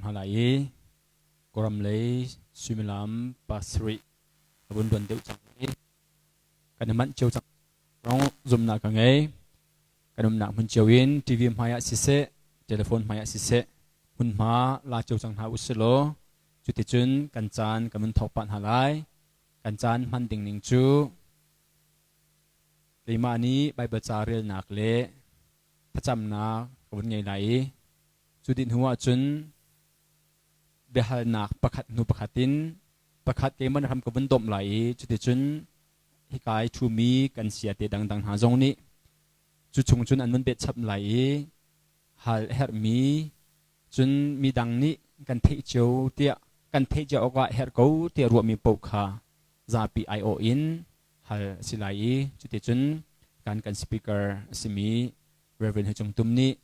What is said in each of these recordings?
hna lai i Kawlram lei suimilam pasarih a vun luan deuh cang i kan i manh cio cang. Rong zumnak ka ngei. Kan umnak hmun cio in TV hmai ah siseh, telephone hmai ah siseh, hmunhma la cio cang hna usih law cuticun kan caan kan vun thawk pah hna lai. Kan caan hman ding ning cu keimah nih Baibal ca relnak le thlacamnak ka vun ngei lai i cu dih hnu ahcun biahalnak pakhat hnu pakhat in pakhat keimah na hram ka vun domh lai i cuticun hika i ṭhumi kan siate dangdang hna zong nih cu chung cun an vun bet chap lai i hal a herhmi cun midang nih kan theih cio tiah kan theih cio awkah herh ko tiah ruahmi paoh kha zapi aiawh in hal a si lai i cuticun kan kan speaker a simi Reverend Hu Cung Tum nih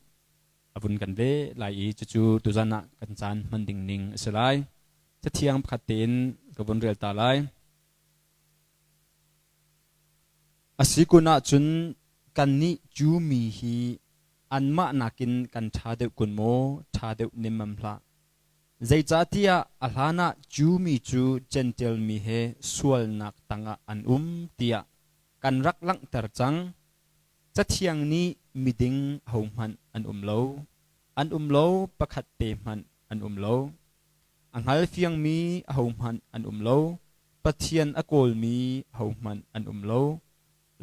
a vun kan leh lai i cucu tuzan ah kan caan hman ding ning a si lai. Cathiang pakhat tein ka vun rel ta lai. A si kun ahcun kannih Jew mi hi anmah nakin kan ṭha deuh kun maw? Ṭha deuh nemmam hlah. Zeicahtiah a hlanah Jew mi cu Jentail mi he sualnak tangah an um tiah kan rak langhter cang. Cathiang nih miding ahohmanh an um lo, an um lo pakhat te hmanh an um lo. A hngalfiangmi ahohmanh an um lo, Pathian a kawlmi ahohmanh an um lo.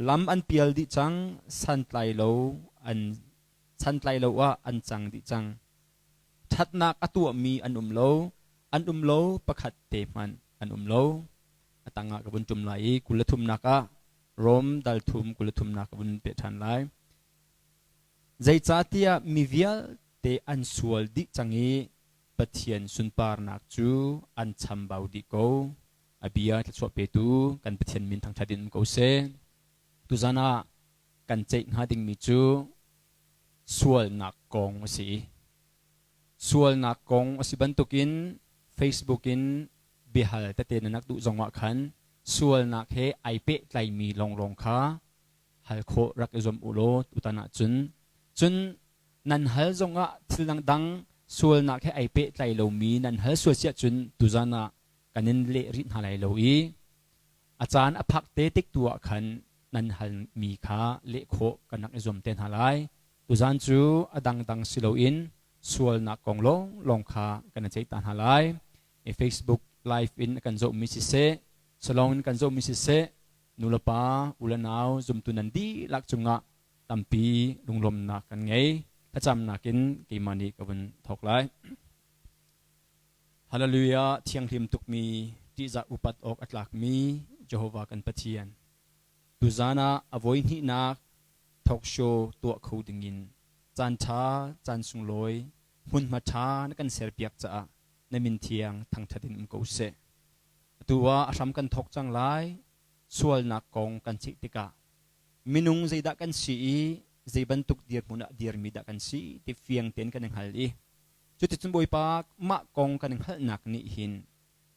Lam an pial dih cang, santlai lo an santlai lo ah an cang dih cang. Ṭhatnak a tuahmi an um lo, an um lo pakhat te hmanh an um lo. A tangah ka vun ṭum lai i 23nak ah Rom dal thum 33nak ka vun peh ṭhan lai. Zeicahtiah mi vialte an sual dih cang i Pathian sunparnak cu an chambau dih ko. A bia thluachuah petu kan Pathian min thangṭhat in um ko seh. Tuzan ah kan ceih hnga dingmi cu sualnak kong a si. Sualnak kong a si bantukin Facebook in biahal tete na nak duh zongah khan sualnak he ai pehtlaimi lawnglawng kha hal khawh rak i zuam u law tutan ah cun cun nan hal zongah thil dangdang sualnak he ai pehtlai lomi nan hal sual siah cun tuzan ah kan in leh rih hna lai lo i a caan a phak te tik tu ah khan nan halmi kha leh khawh kan rak i zuam te hna lai. Tuzan cu a dangdang si loin sualnak kong lawnglawng kha kan i ceih ta hna lai. Facebook live in kan zohmi siseh, salong in kan zohmi siseh, nulepa, u le nau, zumtu nan dihlak cungah tampi lunglawmnak kan ngei. Thlacamnak in keimah nih ka vun thawk lai. Hallelujah! Thianghlim tukmi, ṭihzah upat awk a tlakmi Jehovah kan Pathian. Tuzan ah a voihnihnak talk show tuah kho dingin caan ṭha, caan sunglawi, hmunhma ṭha na kan serpiak caah na min thiang thangṭhat in um ko seh. Atu ah a hram kan thawk cang lai. Sualnak kong kan ceih tikah minung zeidah kan si i zei bantuk dirhmun ah dirmi dah kan si ti fiang tein kan i hngal i Cuticun Bawipa mah kong kan hngalhnak nih hin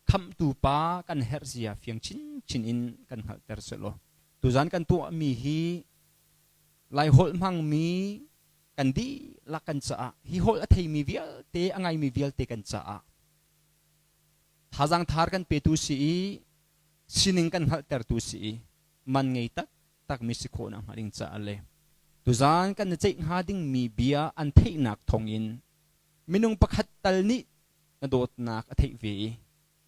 khamhtu pa kan herh zia fiang chinchin in kan hngalhter sehlaw tuzan kan tuahmi hi Laiholh hmangmi kan dihlak kan caah hi holh a theimi vialte a ngaimi vialte kan caah thazaang thar kan petu si i sining kan hngalhtertu si i man ngei tak takmi si khawh nakhnga ding caah le tuzaan kan i ceih hnga dingmi bia an theihnak thawngin minung pakhat tal nih na dawtnak a theih ve i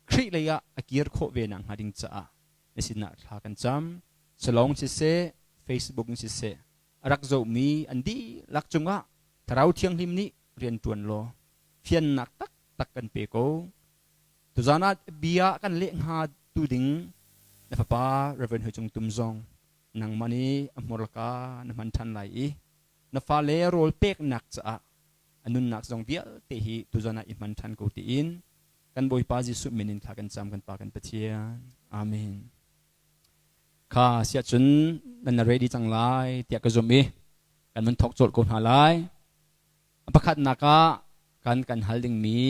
Khrih lei ah a kir khawh ve nakhnga ding caah na sinah thla kan cam. Salong siseh, Facebook in siseh, a rak zohmi an dihlak cungah Thlarau Thianghlim nih rian ṭuan law fiannak taktak kan pe ko. Tuzaan ah bia kan leh hnga tu ding na fapa Reverend Hui Cung Tum zong nangmah nih a hmurka na hman ṭhan lai i na fale rawl peknak caah a nunnak zong vialte hi tuzaan ah i hman ṭhan ko tiin kan Bawipa Jesuh min in thla kan cam kan Pa kan Pathian. Amen. Kha siah cun nan ready cang lai tiah ka zumh i kan vun thawk colh ko hna lai. A pakhatnak ah kan kan hal dingmi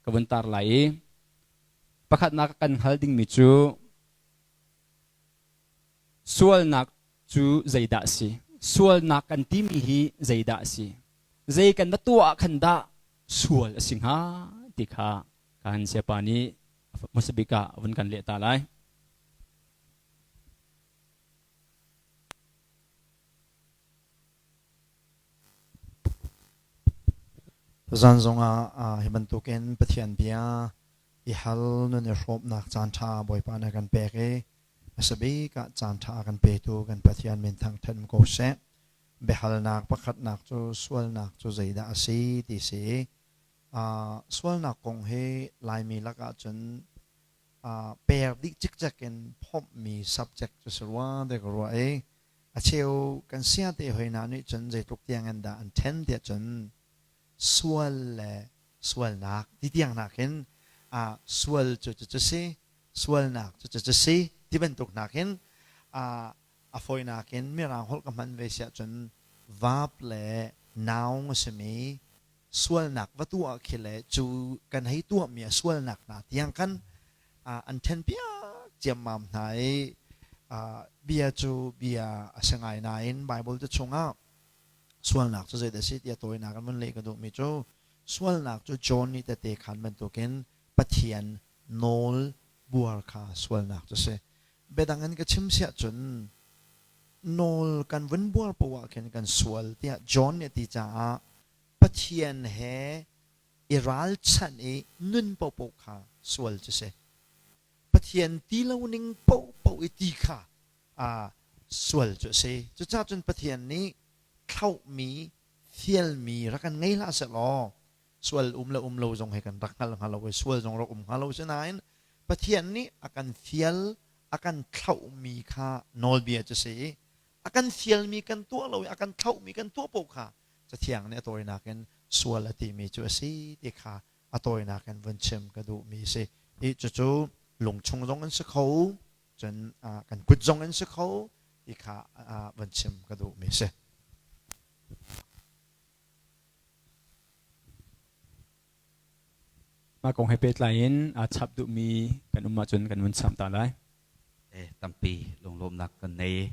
ka vun tar lai i pakhatnak kan hngal dingmi cu sualnak cu zeidah a si? Sualnak kan timi hi zeidah a si? Zei kan va tuah ah khan dah sual a si hnga ti kha kan siapa nih hmasa bik ah vun kan leh ta lai. Zan zongah hi bantukin Pathian bia i hal nun i hrawmnak caan ṭha Bawipa nih a kan pek i hmasa bik ah caan ṭha a kan petu kan Pathian min thangṭhat ko seh. Biahalnak pakhatnak cu sualnak cu zeidah a si ti si i sualnak kong hi Laimi lakah cun per dih cikcek in phomhmi subject cu si rua ti ka ruah i a cheu kan siate hoi hna nih cun zeitluk tiang in dah an ṭhen tiah cun sual le sualnak ti tiang nakin sual cu cu si sualnak cu cu si ti bantuk nakin a fawinak in mirang holh ka hman ve siah cun verb le noun a simi sualnak va tuah khi le cu kan hei tuahmi a sualnak hna tiang khan an ṭhenpiak ciammam hna i bia cu bia a si ngai nain Baibal te chungah sualnak cu zeidah a si tiah tawinak in vun leh ka duhmi cu sualnak cu John nih tete khan bantukin Pathian nawl buar kha sualnak cu a si. Biadang in ka chim siah cun nawl kan vun buar poah ah khin kan sual tiah John nih a ti caah Pathian he i ralchanh i nun paohpaoh kha sual cu si. Pathian ti lo ning paohpaoh i ti kha sual cu a si. Cucaah cun Pathian nih thlauhmi, fialmi rak kan ngei hlah seh law sual um le um lo zong hi kan rak hngal hnga lo i sual zong rak um hnga lo. Sinain Pathian nih a kan fial, a kan thlauhmi kha nawlbia cu si i a kan fialmi kan tuah lo i a kan thlauhmi kan tuah paoh kha Cathiang nih a tawinak in sual a timi cu a si ti kha a tawinak in vun chim ka duhmi a si. I cucu lungchung zong in si kho, cun kan kut zong in si kho ti kha vun chim ka duhmi a si. Mah kong he pehtlai in aa chap duhmi kan um ahcun kan vun cham ta lai. Tampi lunglawmnak kan nei.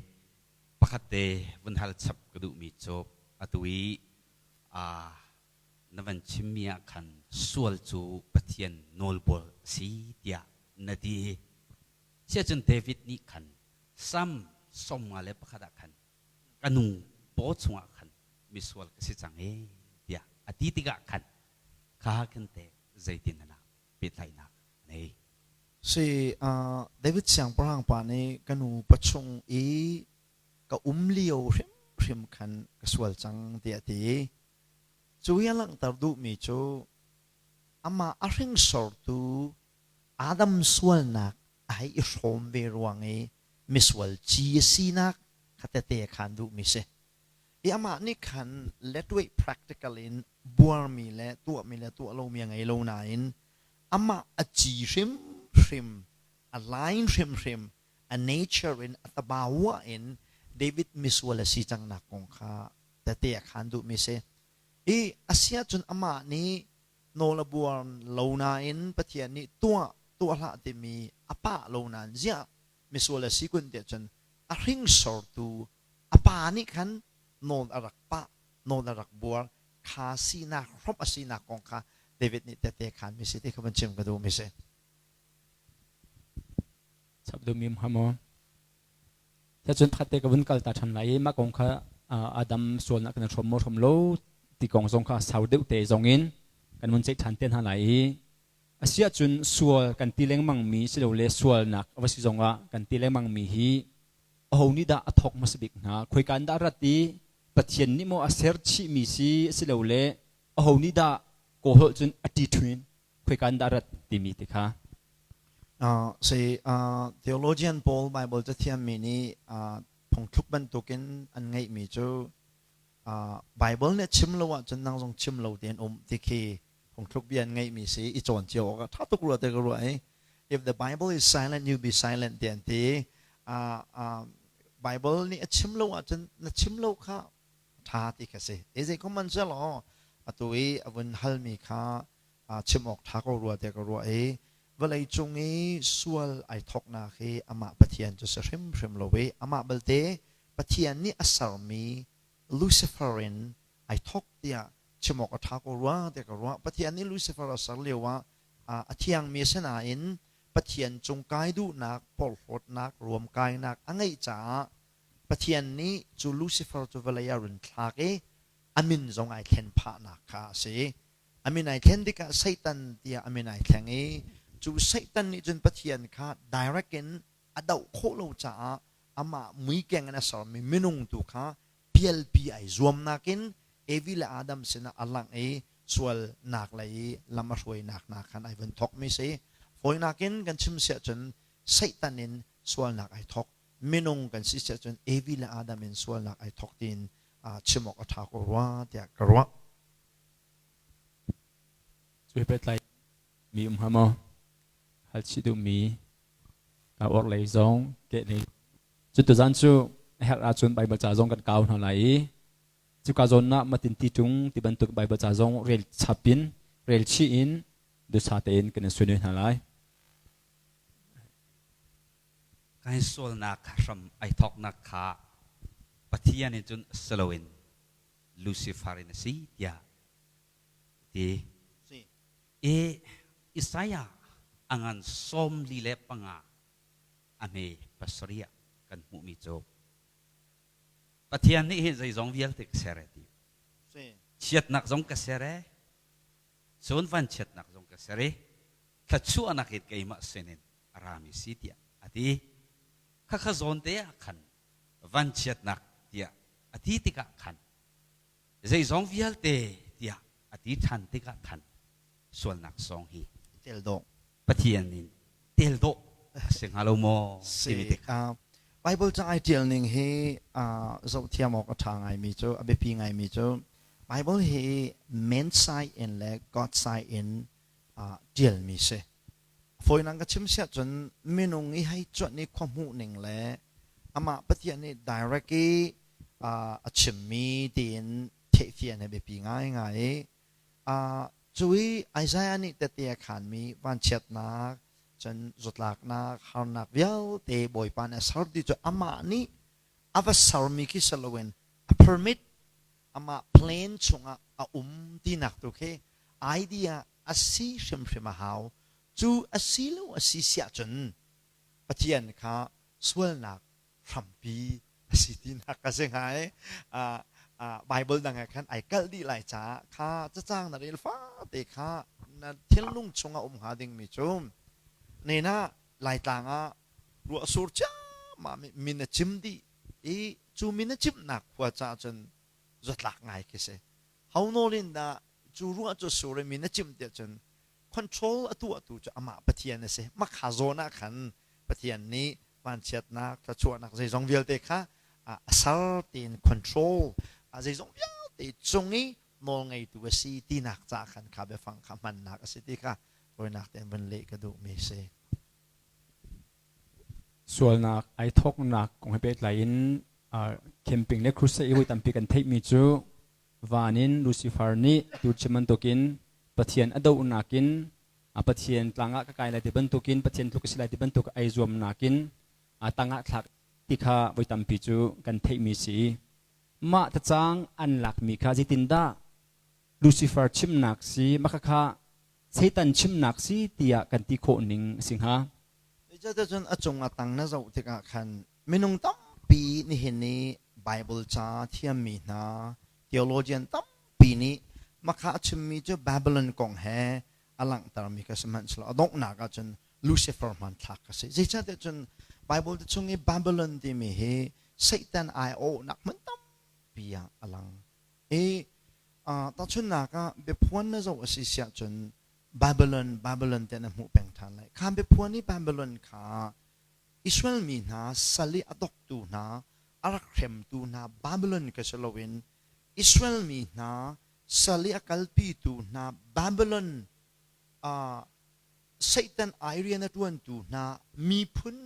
Pakhat te vun hal chap ka duhmi cu atu i na van chimmi ah khan sual cu Pathian nawlbual a si tiah na ti. Siahcun David nih khan Salm 51 ah khan ka nu paw chungah khan misual ka si cang ee tiah a ti tikah khan kha khan teh zeitin na pehtlaihnak a nei? Si David siangpahrang pa nih ka nu pachung i ka um lio hrimhrim khan ka sual cang tiah a ti. Cu i a langhter duhmi cu amah a hringsortu Adam sualnak a hei i hrawm ve ruang i misual ci a sinak kha tete a khan duhmi si. I amah nih khan letway practical in buarmi le tuahmi le tuah lomi a ngei lo nain amah a ci hrimhrim, a line hrimhrim, a nature in a tabawa in David misual a si cangnak kong kha tete a khan duhmi si. I a si ahcun amah nih nawl a buar lo nain Pathian nih tuah tuah hlah timi a pah lo nain ziah misual a si kun tiah cun a hringsortu a pa nih khan nawl a rak pah nawl a rak buar kha sinak hrawmh a sinak kong kha David nih tete khan mi si ti kha van chim ka duh mi si. Chap duhmi um hnga maw? Cun pakhat te ka vun kal ta ṭhan lai i mah kong kha Adam sualnak kan hrawm maw hrawm lo ti kong zong kha sau deuh te zong in kan vun ceih ṭhan te hna lai i a si ahcun sual kan ti lengmangmi silole sualnak a va si zongah kan ti lengmangmi hi aho nih dah a thawk hmasa bik hna khoika in dah rat i Pathian nih maw a ser chihmi si silole aho nih dah kawlholh cun a ṭi ṭhuin khoika in dah rat timi ti kha Si theologian pawl Bible cathiammi nih phungthluk bantukin an ngeihmi cu Bible nih a chim lo ahcun nang zong chim lo tein um ti khi phungthluk bia an ngeihmi si i cawn cio awk ah ṭha tuk rua te ka ruah i if the Bible is silent you be silent ti an ti. Bible nih a chim lo ahcun na chim lo kha ṭha ti kha si. E zei khom man law atu i a vun halmi kha chim awk ṭha ko rua tiah ka ruah i vawlei cung i sual ai thawknak hi amah Pathian cu si hrimhrim lo i amah belte Pathian nih a sermi Lucifer in ai thawk tiah chim awk a ṭha ko rua tiah ka ruah. Pathian nih Lucifer a ser lio ah a thiangmi a si nain Pathian cung kai duhnak, porhlawtnak, ruamkainak a ngeih caah Pathian nih cu Lucifer cu vawlei ah run thlak i a min zong ai thlen phahnak kha a si. A min ai thlen tikah Satan tiah a min ai thleng i cu Satan nih cun Pathian kha direct in a doh khawh lo caah amah muikeng in a sermi minung tu kha pialpi ai zuamnak in Evi le Adam sinah a langh i sualnak lei i lam a hruainak hna khan ai vun thawkmi si. Fawinak in kan chim siah cun Satan in sualnak ai thawk. Minung kan si siah cun Evi le Adam in sualnak ai thawk tiin chim awk a ṭha ko rua tiah ka ruah. Cu hi pehtlai mi um hnga maw? Hal chih duhmi ka orhlei zong kehlei cu tuzan cu a herh ahcun Baibal ca zong kan kau hna lai i cuka zawn ah matin ti ṭung ti bantuk Baibal ca zong rel chap in rel chih in dusa tein kan in sunui hna lai. Kan sualnak hram ai thawknak kha Pathian in cun si loin Lucifer in a si tiah ti. I Isaiah a ngan 45 a hme pasarih ah kan hmuhmi cu Pathian nih hin zeizong vialte ka ser e ti. Chiatnak zong ka ser e, cun vanchiatnak zong ka ser i thluachuahnak in keimah sinin a rami si tiah a ti. Khakha zawn te ah khan vanchiatnak tiah a ti tikah khan zeizong vialte tiah a ti ṭhan tikah khan sualnak song hi tel dawh Pathian in tel dawh a si hnga lo maw timi tik Bible ca ai ṭial ning hi zoh thiam awk a ṭha ngaimi cu a biapi ngaimi cu Bible hi man side in le God side in ṭialmi si. Fawinak ka chim siah cun minung i hei cuanh i khua hmuh ning le amah Pathian nih direct i a chimmi tiin theihfian hi biapi ngaingai i cu i Isaiah nih tette a khaanmi vanchiatnak cun zawtlaknak harnak vialte Bawipa nih a ser ti cu amah nih a va sermi khi si loin a permit amah plan chungah a um tinak tu khi idea a si hrimhrim a hau. Cu a si lo a si siah cun Pathian kha sualnak hrampi a si tinak ka si hnga i Bible dang ah khan ai kalh dih lai caah kha cacang na rel fate kha na thinlung chungah um hnga dingmi cu nena Laitlang ah ruah sur ciammam i min a cim dih i cu min a cimnak khua caah cun zatlak ngai khi si. Ho nawl in dah cu ruah cu sur i min a cimh tiah cun control a tuahtu cu amah Pathian a si. Makha zawn ah khan Pathian nih vanchiatnak, thluachuahnak zeizong vialte kha a ser tiin control zeizong vialte cung i nawlngeitu a si tinak caah khan kha biafang kha hmannak a si ti kha tawinak tein vun leh ka duhmi a si. Sualnak ai thawknak kong he pehtlai in camping le crusade i voi tampi kan theihmi cu van in Lucifer nih tu chim bantukin Pathian a dohnak in Pathian tlang ah ka kai lai ti bantukin Pathian tluk ka si lai ti bantuk ai zuamnak in a tangah thlak ti kha voi tampi cu kan theihmi si. Mah tacang an lakmi kha zeitindah Lucifer chimnak si mah kha Satan chimnak si tiah kan ti khawh ning a si hnga? Zeicahtiah a cung a tang na zoh tikah khan minung tampi nihin i Bible ca thiammi hna theologian tampi nih makha a chimmi cu Babylon kong he a langhtermi kha sihmanhsehlaw a donghnak ahcun Lucifer hmanthlak a si. Zeicahtiah cun Bible chung i Babylon timi hi Satan aiawhnak hmun tampi ah a lang. I tahchunhnak ah biaphuan na zoh a si siah cun Babylon Babylon te na hmuh peng ṭhan lai. Kha biaphuan i Babylon kha Israel mi hna sal i a doktu hna, a rak hremtu hna Babylon ka si loin Israel mi hna sal i a kalpitu hna Babylon Satan ai rian a ṭuantu hna miphun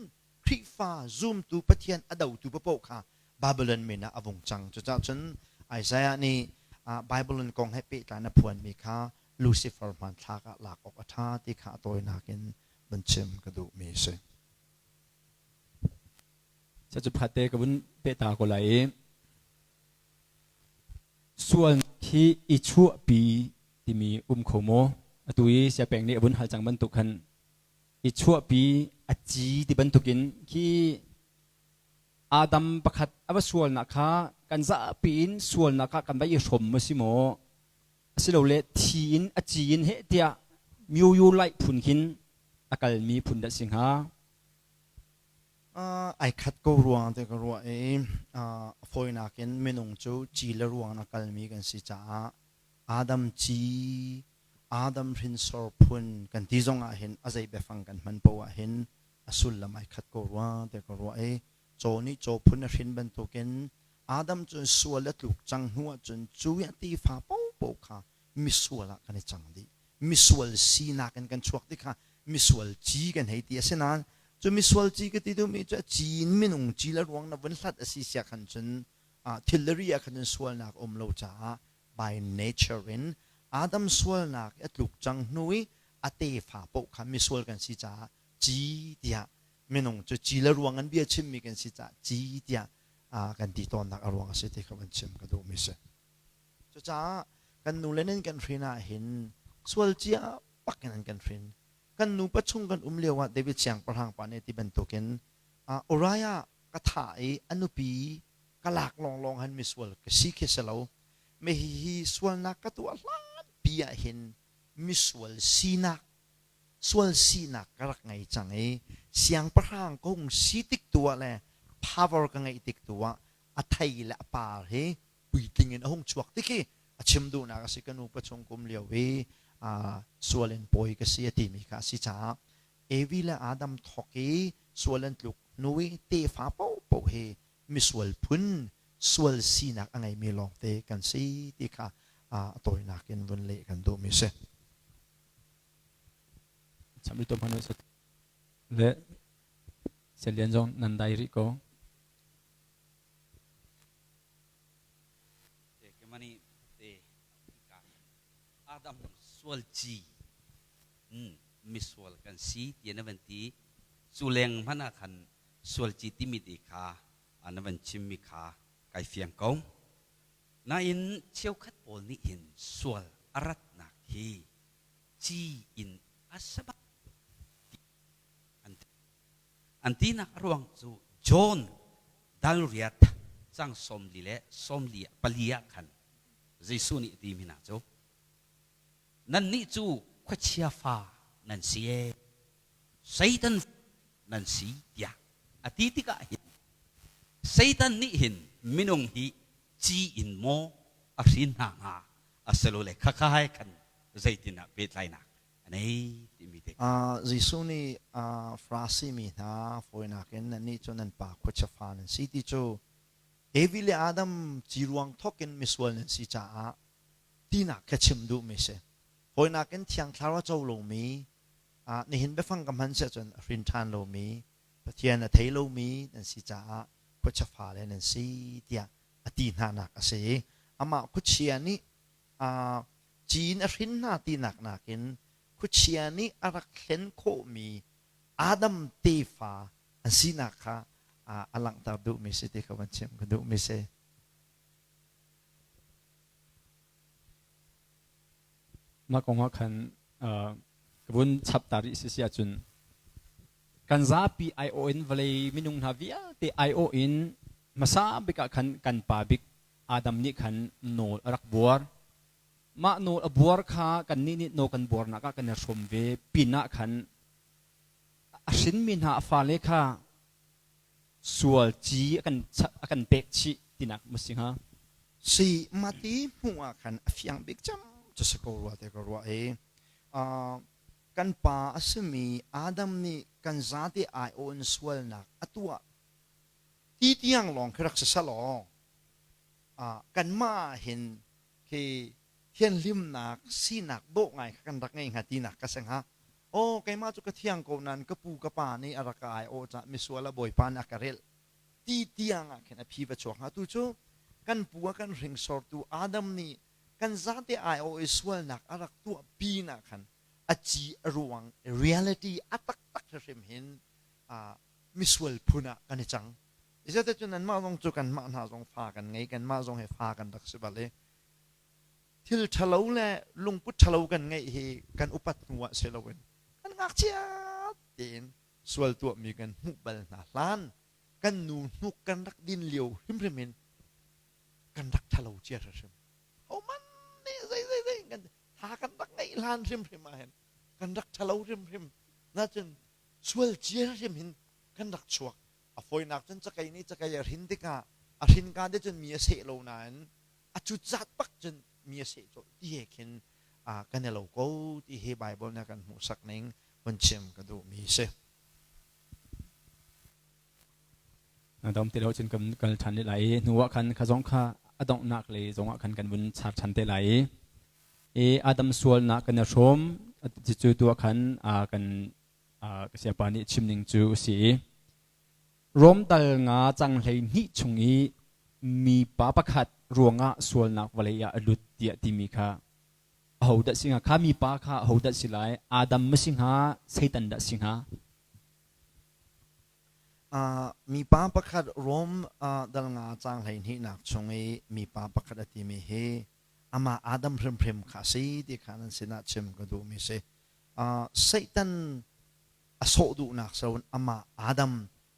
Khrihfa zumtu Pathian a dotu paoh kha Babylon min ah a vung cang. Cucaah cun Isaiah nih Babylon kong he pehtlai in a phuanmi kha Lucifer hmanthlak ah lak awk a ṭha ti kha a tawinak in vun chim ka duhmi a si. Cu phate ka vun peh ta ko lai i. Sual hi i chuahpi timi um kho maw? Atu i siapeng nih a vun hal cang bantuk khan i chuahpi a ci ti bantukin khi Adam pakhat a va sualnak kha kan zapi in sualnak kha kan va i hrom a si maw? Asilole thi in a ci in heh tiah myoyo laih phun khin a kalmi phun dah si hnga? Ai khat ko ruang te ka ruah i a fawinak in minung cu ci le ruang a kalmi kan si caah Adam ci Adam hrinsor phun kan ti zong ah hin a zei biafang kan hman poah ah hin a sullam ai khat ko rua te ka ruah i caw nih caw phun a hrin bantukin Adam cu sual a tluk cang hnu ahcun cu a tefa paohpaoh kha misual ah kan i cang dih. Misual sinak in kan chuak ti kha misual ci kan hei ti. Asinain cu misual ci ka ti duhmi cu a ci in minung ci le ruang na vun hlat a si sia khan cun thil le ri ah khan cun sualnak um lo caah by nature in Adam sualnak a tluk cang hnu i a tefa paoh kha misual kan si caah ci tiah minung cu ci le ruang an bia chimmi kan si caah ci tiah kan ti tawnnak a ruang a si ti kha van chim ka duhmi si. Cucaah kan nu le nan kan hrin ah hin sual cia bak in an kan hrin. Kan nupa chung kan um lio ah David siangpahrang pa nih ti bantukin Uriah ka thah i a nupi ka lak lawnglawng han misual ka si khi si lo. Me hihi sualnak ka tuah hlan pi ah hin misual sinak sual sinak ka rak ngei cang i siangpahrang ka hung si tik tu ah le power ka ngeih tik tu ah a thei le a par hi puitling in a hung chuak ti khi a chim duhnak a si. Ka nu pa chung kum lio i sual in pawi ka si a timi kha a si caah Evi le Adam thawk i sual an tluk hnu i tefa paohpaoh hi misual phun sual sinak a ngeimi lawngte kan si ti kha a tawinak in vun leh kan duhmi si. Le Selian zong nan dai rih ko. Adam sual ci misual kan si ti na van ti cu leng hmanh ah khan sual ci timi te kha na van chimmi kha kai fiang ko. Nain cheukhat pawl nih hin sual a ratnak hi ci in a sabak an ti. An tinak a ruang cu John dalriat cang 40 le 44 ah khan Jesuh nih a timi hna cu nannih cu khuachia fa nan si ee Satan nan si tiah a ti tikah hin Satan nih hin minung hi ci in maw a hrin hna hnga asilole khakha he khan zeitin ah pehtlainak a nei timi te Jesuh nih Farasi mi hna fawinak in nannih cu nan pa khuachia fa nan si ti cu Evi le Adam ci ruang thawk in misual nan si caah tinak kha chim duhmi si. Fawinak in Thiang Thlarau a co lomi, nihin biafang ka hman si ahcun a hrin ṭhan lomi, Pathian a thei lomi nan si caah khuachia fale nan si tiah a ti hnanak a si. Amah khuachia nih ci in a hrin hna tinak nakin khuachia nih a rak hlen khawhmi Adam tefa an sinak kha a langhter duhmi si ti kha van chim ka duhmi si. Mah kong ah khan ka vun chap ta rih si si ahcun kan zapi aiawh in vawlei minung hna vialte aiawh in hmasa bik ah khan kan pa bik Adam nih khan nawl a rak buar. Mah nawl a buar kha kannih nih nawl kan buarnak ah kan i hrawm ve pinah khan a hrinmi hna a fale kha sual ci a kan a kan pek chih tinak ma si hnga? Si mati hmuh ah khan a fiang bik cem cu si ko rua te ka ruah i kan pa a simi Adam nih kan zate aiawh in sualnak a tuah ti tiang lawng khi rak si selaw kanmah ah hin khi thianhlimnak sinak dawh ngai kha kan rak ngei hnga tinak ka si hnga. Aw keimah cu ka thiang ko nain ka pu ka pa nih a rak ka ai awh caah misual a bawipa nih a ka relh ti tiang ah khin a phi va chuak hnga. Tu cu kan pu a kan hringsortu Adam nih kan zate ai awh i sualnak a rak tuah pin ah khan a ci a ruang reality a taktak hrim hin misual phun ah kan i cang. Zeicahtiah cun nanmah zong cu kanmah hna zong fa kan ngei, kanmah zong hi fa kan rak si bal i. Thil ṭhalo le lungput ṭhalo kan ngeih hi kan upat hnu ah si loin kan ngakchia tein sual tuahmi kan hmuh bal hna hlan kan nu hnuk kan rak din lio hrimhrim in kan rak ṭhalo cia hrimhrim. Homan nih zei zei zei kan tha kan rak ngeih hlan hrimhrim ah hin kan rak ṭhalo hrimhrim. Nacun sual cia hrim hin kan rak chuak. A fawinak cun cakei nih cakei a hrin tikah a hrin ka te cun mi a seh lo nain a cutzat bak cun mi a seh colh ti he khin kan i lo ko ti hi Bible nih a kan hmuhsak ning hun chim ka duhmi si. Dom ti lo cun kan kal ṭhan lai i hnu ah khan kha zong kha a donghnak lei zong ah khan kan vun char ṭhan te lai i i Adam sualnak kan i hrawm cucu tu ah khan kan ka siapa nih chim ning cu a si i Rom dal nga cang 12 chung i mipa pakhat ruangah sualnak vawlei ah a lut tiah timi kha ahodah si hnga? Kha mipa kha ahodah si lai? Adam ma si hnga? Satan dah si hnga? Mipa pakhat Rom dal nga cang 12nak chung i mipa pakhat a timi hi amah Adam hrimhrim kha a si ti kha nan sinah chim ka duhmi si. Satan a sawh duhnak so amah Adam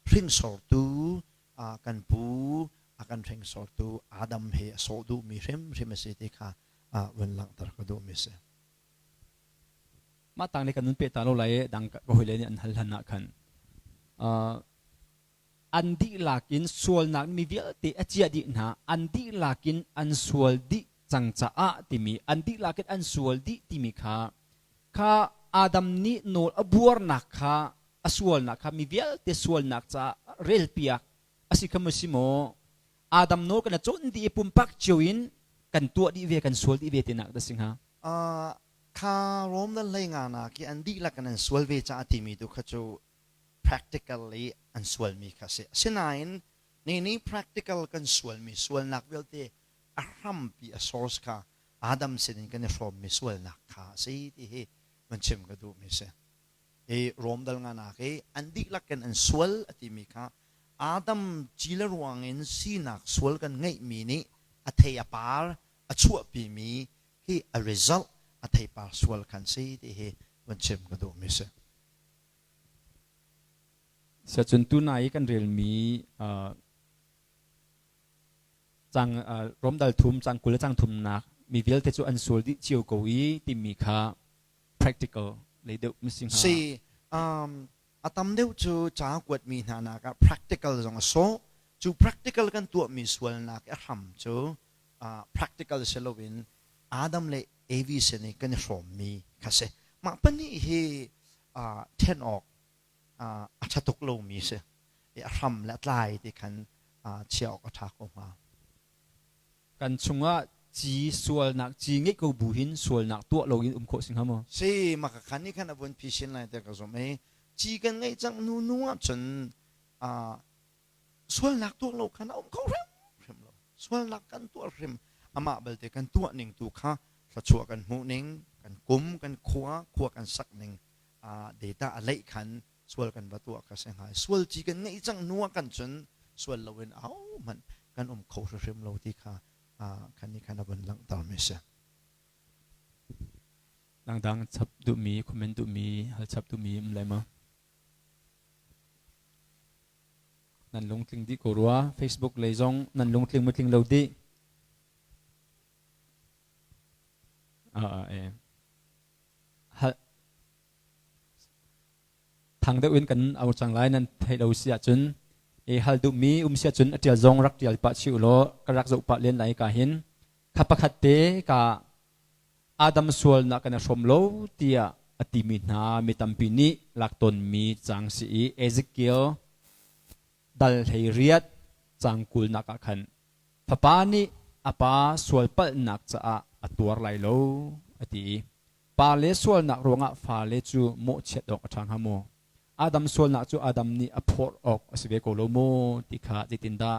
hringsortu kan pu a kan hringsortu Adam he a sawh duhmi hrimhrim a si ti kha vun langhter ka duhmi si. Mah tang le kan nun pe ta lo lai dang ka hawile nih an hal hlan ah khan an dihlak in sualnak mi vialte a ciah dih hna an dihlak in an sual dih cang caah timi an dihlak in an sual dih timi kha kha Adam nih nawl a buarnak kha a sualnak kha mi vialte sualnak caah relpiak a si kha maw si maw Adam nawl kan cawn dih i pumpak cio in kan tuah dih ve kan sual dih ve tinak dah si hnga? Kha Rom nan hlei nga nak i an dihlak in an sual ve caah timi tu kha cu practically an sualmi kha a si. Asinain ni ni practical kan sualmi sualnak vialte a hrampi a source kha Adam sinin kan i hrawmmi sualnak kha a si ti hi van chim ka duhmi si. Hi Rom dal nganak i an dihlak in an sual a timi kha Adam ci le ruang in sinak sual kan ngeihmi nih a thei a par a chuahpimi hi a result a theipar sual khan si ti hi van chim ka duhmi si. Siacun tunai i kan relmi cang Romdal thum cang 20 le cang thumnak mi vialte cu an sual dih cio ko i timi kha practical lei deuh mising ha. Si a tam deuh cu ca kuatmi hna nak ah practical zong a sawh. Cu practical kan tuahmi sualnak a hram cu practical si loin Adam le Evi sin i kan i hrawmmi kha si. Mah pahnih hi ṭhen awk a ṭha tuk lomi si. A hram le a tlai ti khan chiah awk a ṭha ko hnga. Kan chungah ci sualnak ci ngeih ko bu hin sualnak tuah loin um khawh si hnga maw? Si, maka khan nih khan a vun phisin lai tiah ka zumh i ci kan ngeih cang hnu hnu ahcun sualnak tuah lo khan a um kho hrimhrim lo. Sualnak kan tuah hrim amah belte kan tuah ning tu kha thluachuah kan hmuh ning, kan kum, kan khua, khua kan sak ning data a leih khan sual kan va tuah kha si hnga. Sual ci kan ngeih cang hnu ah kan cun sual loin ahohmanh kan um kho hrimhrim lo ti kha khan nih khan a vun langhter mi si. Dangdang chap duhmi, comment duhmi, hal chap duhmi um lai ma? Nan lungtling dih ko rua. Facebook lei zong nan lungtling mu tling lo dih. Ah, eh. Thang deuh in kan au cang lai nan theih lo si ahcun i hal duhmi um si ahcun a ṭial zong rak ṭial pah chih u law ka rak zoh pah len lai ka hin kha pakhat te ka Adam sualnak kan i hrawm lo tiah a timi hna mi tampi nih lak tawnmi cang si i Ezekiel dal 18 cang 20nak ah khan fapa nih a pa sualpalhnak caah a tuar lai lo a ti i pale sualnak ruangah fale cu mawhchiat awk a ṭha hnga maw? Adam sualnak cu Adam nih a phorh awk a si ve ko lo maw ti kha zeitindah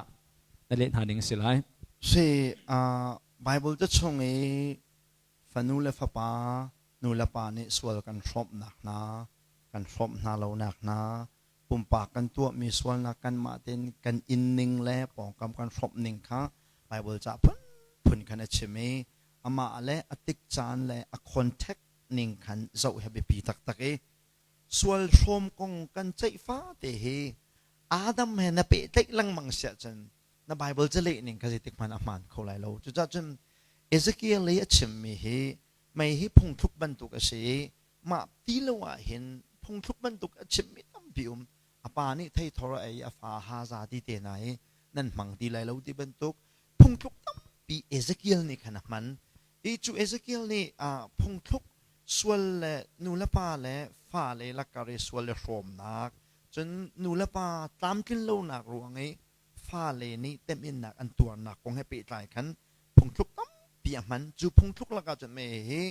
na leh hna ning a si lai? Si, Bible ca chung i fanu le fapa, nu le pa nih sual kan hrawmhnak hna, kan hrawmh hna lonak hna, pumpak kan tuahmi sualnak kanmah tein kan in ning le pawngkam kan hrawmh ning kha Bible ca phunphun khan a chim i. Amah le a tik caan le a contact ning khan zoh hi biapi taktak i sual hrawm kong kan ceih fate hi Adam he na pehtlaih lengmang siah cun na Bible caleh ning kha zeitik hmanh a hmaan kho lai lo. Cucaah cun Ezekiel i a chimmi hi mei hi phungthluk bantuk a si i mah ti lo ah hin phungthluk bantuk a chimmi tampi um. A pa nih theithor a ei, a fa haza ti te hna hi nan hmang ti lai lo ti bantuk phungthluk tampi Ezekiel nih khan a hman. I cu Ezekiel nih phungthluk sual le nu le pa le fale lakar i sual le hrawmnak, cun nu le pa tlamtlin lonak ruang i fale nih temhinnak an tuarnak kong he pehtlai khan phungthluk tampi a hman. Cu phungthluk lakah cun mei hi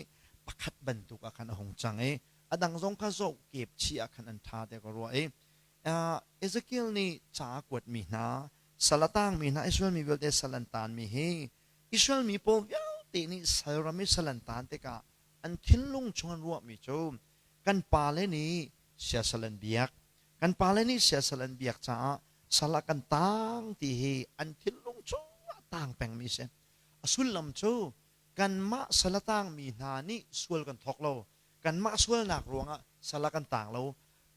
pakhat bantuk ah khan a hung cang i a dang zong kha zoh kep chih ah khan an ṭha tiah ka ruah i Ezekiel nih ca a kuatmi hna, sal a tangmi hna, Israel mi vialte sal an taanmi hi Israel mi pawl vialte nih sal ram i sal an taan tikah an thinlung chung an ruahmi cu kan pale nih siasal an biak, kan pale nih siasal an biak caah sal ah kan taang ti hi an thinlung chungah taang pengmi a si. A sullam cu kanmah sal a taangmi hna nih sual kan thawk lo. Kanmah sualnak ruangah sal ah kan taang lo.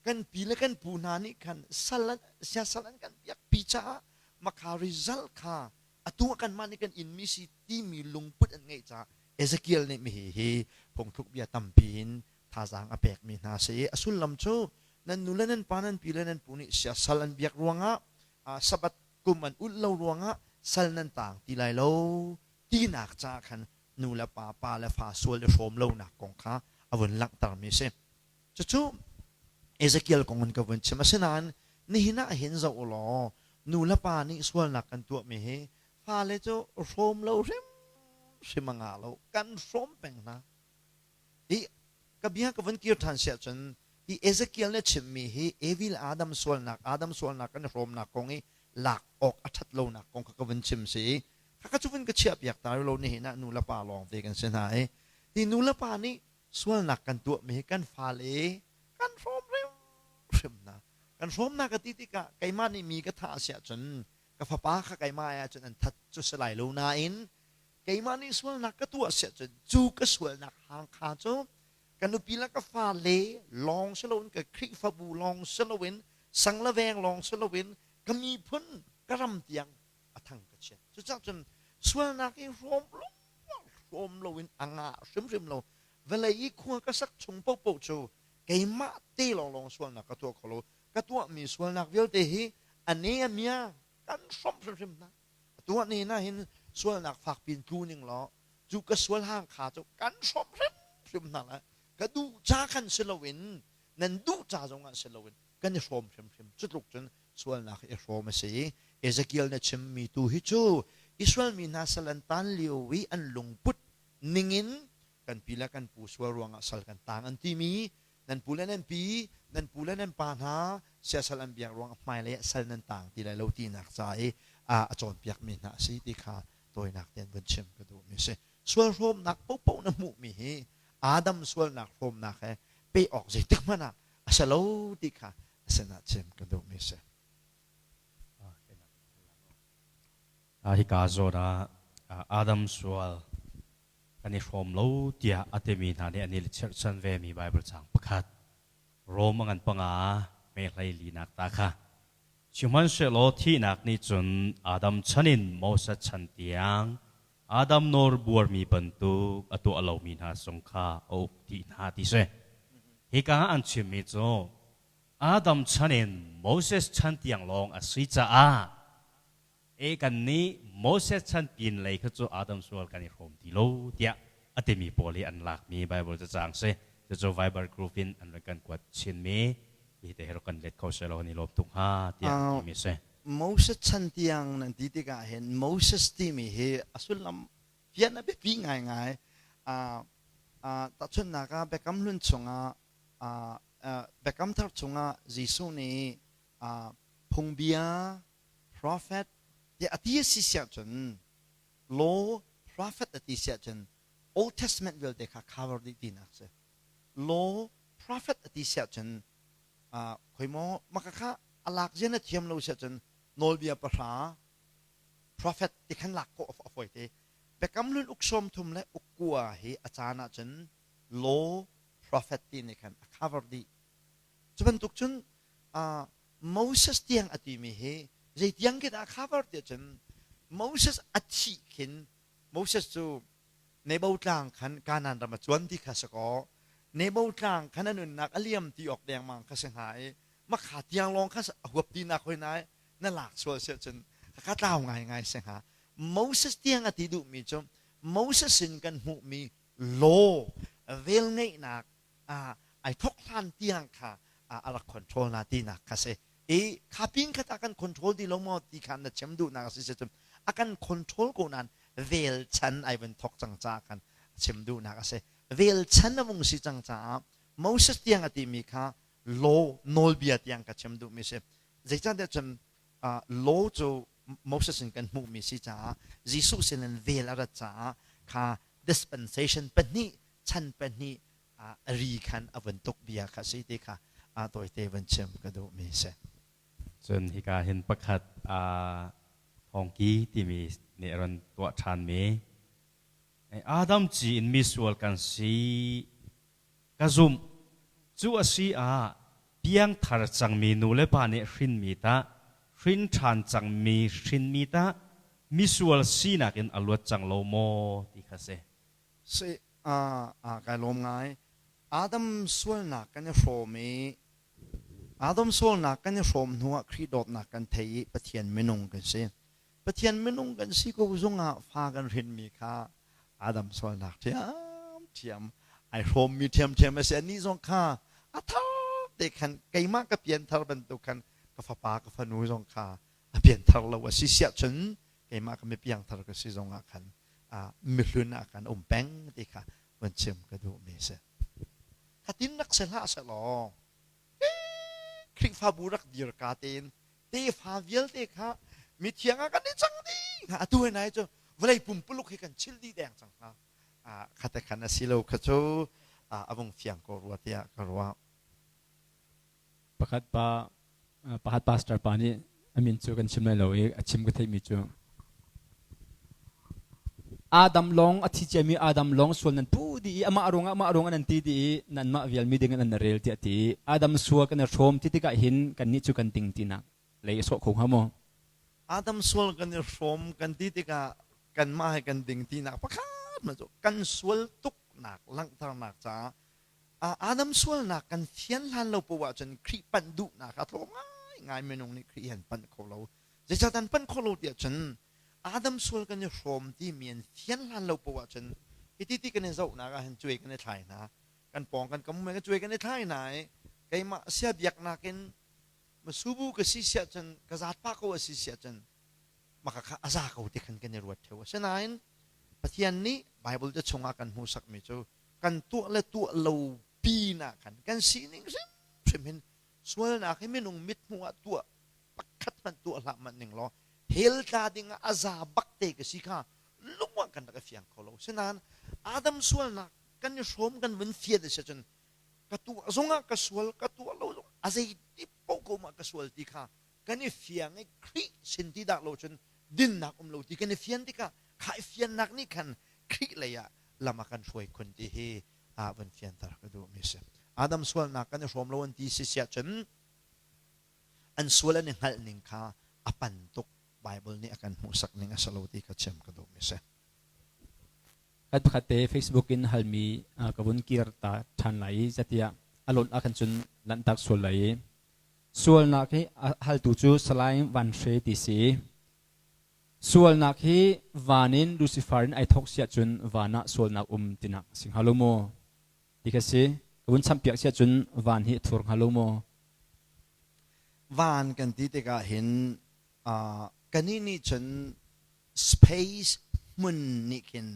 Kan pi le kan pu hna nih khan sal an, siasal an kan biakpi caah makha result kha atu ah kanmah nih kan inmi si timi lungput an ngeih caah Ezekiel nih mihi hi phungthluk bia tampi in thazaang a pekmi hna si i a sullam cu nan nu le nan pa nan pi le nan pu nih siasal an biak ruangah Sabbath kum an ulh lo ruangah sal nan taang ti lai lo tinak caah khan nu le pa pa le fa sual i hrawm lonak kong kha a vun langhtermi a si. Cucu Ezekiel kong in ka vun chim. Asinain nihin ah hin zoh u law nu le pa nih sualnak kan tuahmi hi fale cu hrawm lo hrimhrim a ngah lo. Kan hrawm peng hna. Hi ka bia ka vun kir ṭhan siah cun hi Ezekiel nih a chimmi hi Evi le Adam sualnak, Adam sualnak kan i hrawmnak kong i lak awk a ṭhat lonak kong kha ka vun chim si i khakha cu vun ka chiahpiak ta lo nihin ah nu le pa lawng te kan si hna i hi nu le pa nih sualnak kan tuahmi hi kan fale kan hrawm hrimhrim hna. Kan hrawmnak ka ti tikah keimah nih mi ka thah siah cun ka fapa kha keimah ai ahcun an that cu si lai lo nain keimah nih sualnak ka tuah siah cun cu ka sualnak hang kha cu ka nupi le ka fale lawng si loin ka Khrihfabu lawng si loin sang le veng lawng si loin ka miphun ka ram tiang a thang ka chiat. Cucaah cun sualnak i hrawm lo hrawm loin a ngah hrimhrim lo. Vawlei i khua ka sak chung paohpaoh cu keimah te lawnglawng sualnak ka tuah kho lo. Ka tuahmi sualnak vialte hi a ne a mia kan hrawmh hrimhrim hna. Atu ah nihin ah hin sualnak fakpi in tlu ning law cu ka sual hang kha cu kan hrawmh hrimhrim hna lai. Ka duh ca khan si loin nan duh ca zongah si loin kan i hrawm hrimhrim. Cu tluk cun sualnak i hrawm a si i Ezekiel na chimmi tu hi cu Israel mi hna sal an tan lio i an lungput ningin kan pi le kan pu sual ruangah sal kan tang an timi nan pu le nan pi nan pu le nan pa hna siasal an biak ruangah hmailei ah sal nan tang ti lai lo tinak ca i a cawnpiakmi hna a si ti kha tawinak tein vun chim ka duhmi a si. Sual hrawmnak paohpaoh na hmuhmi hi Adam sualnak hrawmnak he pe awk zeitik hmanh ah a si lo ti kha a sinah chim ka duhmi a si. Hika zawn ah Adam sual kan i hrawm lo tiah a timi hna nih an i chirhchan vemi Baibal caang pakhat Rom a ngan panga me hlei linak ta kha sihmanhsehlaw thihnak nih cun Adam chan in Moses chan tiang Adam nawl buarmi bantuk a tuah lomi hna zong kha a uk dih hna ti si. Hika ah an chimmi cu Adam chan in Moses chan tiang lawng a si caah E kan nih Moses chan pin lei kha cu Adam sual kan i hrawm ti lo tiah a timi pawl hi an lakmi Bible cacang si. Cucu Viber group in an rak kan kuat chinmi hi te hi rak kan let kho seh law kan i lawm tuk hnga tiah timi si. Moses chan tiang nan ti tikah hin Moses timi hi a sullam fian a biapi ngaingai. Tahchunhnak ah Biakam Hlun chungah Biakam Thar chungah Jesuh nih phungbia prophet tiah a ti a si siah cun law prophet a ti siah cun Old Testament vialte kha cover dih tinak si. Law prophet a ti siah cun khoi maw maka kha a lak zian a thiam lo siah cun nawlbia pahra prophet ti khan lak khawh a fawi te. Biakam Hlun uk 30 le uk kua hi a caan ahcun law prophet ti nih khan a cover dih. Cu bantuk cun Moses tiang a timi hi zei tiang khi dah a cover ti ahcun Moses a thih khin Moses cu Nebo tlang khan Kanaan ram a cuan ti kha si kaw Nebo tlang khan a nunnak a liam ti awk dengmang kha si hnga i makha tiang lawng kha a huap ti nak hoi nai na lak sual si ahcun ka tlau ngaingai si hnga. Moses tiang a ti duhmi cu Moses sin kan hmuhmi law velngeihnak ai thok hlan tiang kha a rak control na tinak kha si. I kha pin khat ah kan control ti lo maw ti kha na chim duhnak a si si cun a kan control ko nain vel chan ai vun thok cang caah khan chim duhnak a si. Vel chan a vung si cang caah Moses tiang a timi kha law nawlbia tiang ka chim duhmi si. Zeicahtiah cun law cu Moses in kan hmuhmi si caah Jesuh sin in vel a rat caah kha dispensation pahnih chan pahnih a ri khan a vun tuk bia kha si ti kha tawite vun chim ka duhmi si. Cun hika hin pakhat thawngki timi nih a ron tuah ṭhanmi Adam ci in misual kan si Ka zumh. Cu a si ah piangthar cangmi nu le pa nih hrinmi tah, hrin ṭhan cangmi hrinmi tah misual sinak in a luat cang lo maw ti kha si. Si, kai lawm ngai. Adam sualnak kan i hrawm i Adam sualnak kan i hrawm hnuah Khrih dawtnak kan thei i Pathian minung kan si. Pathian minung kan si ko zongah fa kan hrinmi kha Adam sualnak ṭhiamṭhiam ai hrawmmi ṭhiamṭhiam a si. Anih zong kha a thar te khan keimah ka pianthar bantuk khan ka fapa ka fanu zong kha a pianthar lo a si siah cun keimah ka mi piangthar ka si zongah khan mihlun ah khan um peng ti kha van chim ka duhmi a si. Khatin rak si hlah sehlaw Khrihfabu rak dir ka tein tefa vialte kha mithiang ah kan i cang dih hnga. Atu he nai cu vawlei pumpuluk hi kan chil dih deng cang hnga. Khate khan a si lo kha cu a vung fiang ko rua tiah ka ruah. Pakhat pa pakhat pastor pa nih a min cu kan chim lai lo i a chim ka theihmi cu Adam lawng a thi ciami Adam lawng sual nan pu dih i amah ruangah amah ruangah nan ti dih i nanmah vial mi ding in nan rel tiah ti. Adam sual kan i hrawm ti tikah hin kannih cu kan ding tinak lei a sawh kho hnga maw? Adam sual kan i hrawm kan ti tikah kanmah he kan ding tinak pakhat ma cu kan sual tuknak langhternak caah Adam sualnak kan fian hlan lo poah ahcun Khrih panh duhnak a tlawm ngaingai. Minung nih Khrih han panh kho lo. Zeicahtiah an panh kho lo tiah cun Adam sual kan i hrawm timi an fian hlan lo poah ahcun hiti ti kan i zohnak ah hin cuai kan i thlai hna. Kan pawng kan kam kan cuai kan i thlai hna i keimah sia biaknak in masubu ka si siah cun ka zaat pah ko a si siah cun maka kha a za ko ti khan kan i ruat theo. Asinain Pathian nih Bible te chungah kan hmuhsakmi cu kan tuah le tuah lo pinah khan kan sining hrimhrim hin sualnak hi minung mithmuh ah tuah pakhat hmanh tuah hlah manh ning law hell tla ding ah a za bak te ka si kha lung ah kan rak i fiang kho lo. Sinain Adam sualnak kan i hrawm kan vun fian a si cun ka tuah zongah ka sual, ka tuah lo zong a zeiti paoh ko mah ka sual ti kha kan i fiang i Khrih sin ti dah lo cun dinnak um lo ti kan i fian tikah kha i fiannak nih khan Khrih lei ah lam a kan hruai khun ti hi ah van fianter ka duhmi si. Adam sualnak kan i hrawm lo an ti si siah cun an sual an i hngalh ning kha a pan tuk. Bible nih a kan hmuhsak ning a si lo ti kha chim ka duhmi si. Khat pakhat te Facebook in halmi ka vun kir ta ṭhan lai i zatiah a lawnh ah khan cun lanhtak sual lai i sualnak hi a haltu cu Salai Van Hre ti si. Sualnak hi van in Lucifer in ai thawk siah cun van ah sualnak um tinak si hnga lo maw? Ti kha si. Ka vun champiak siah cun van hi a thur hnga lo maw? Van kan ti tikah hin kannih nih cun space hmun nih khin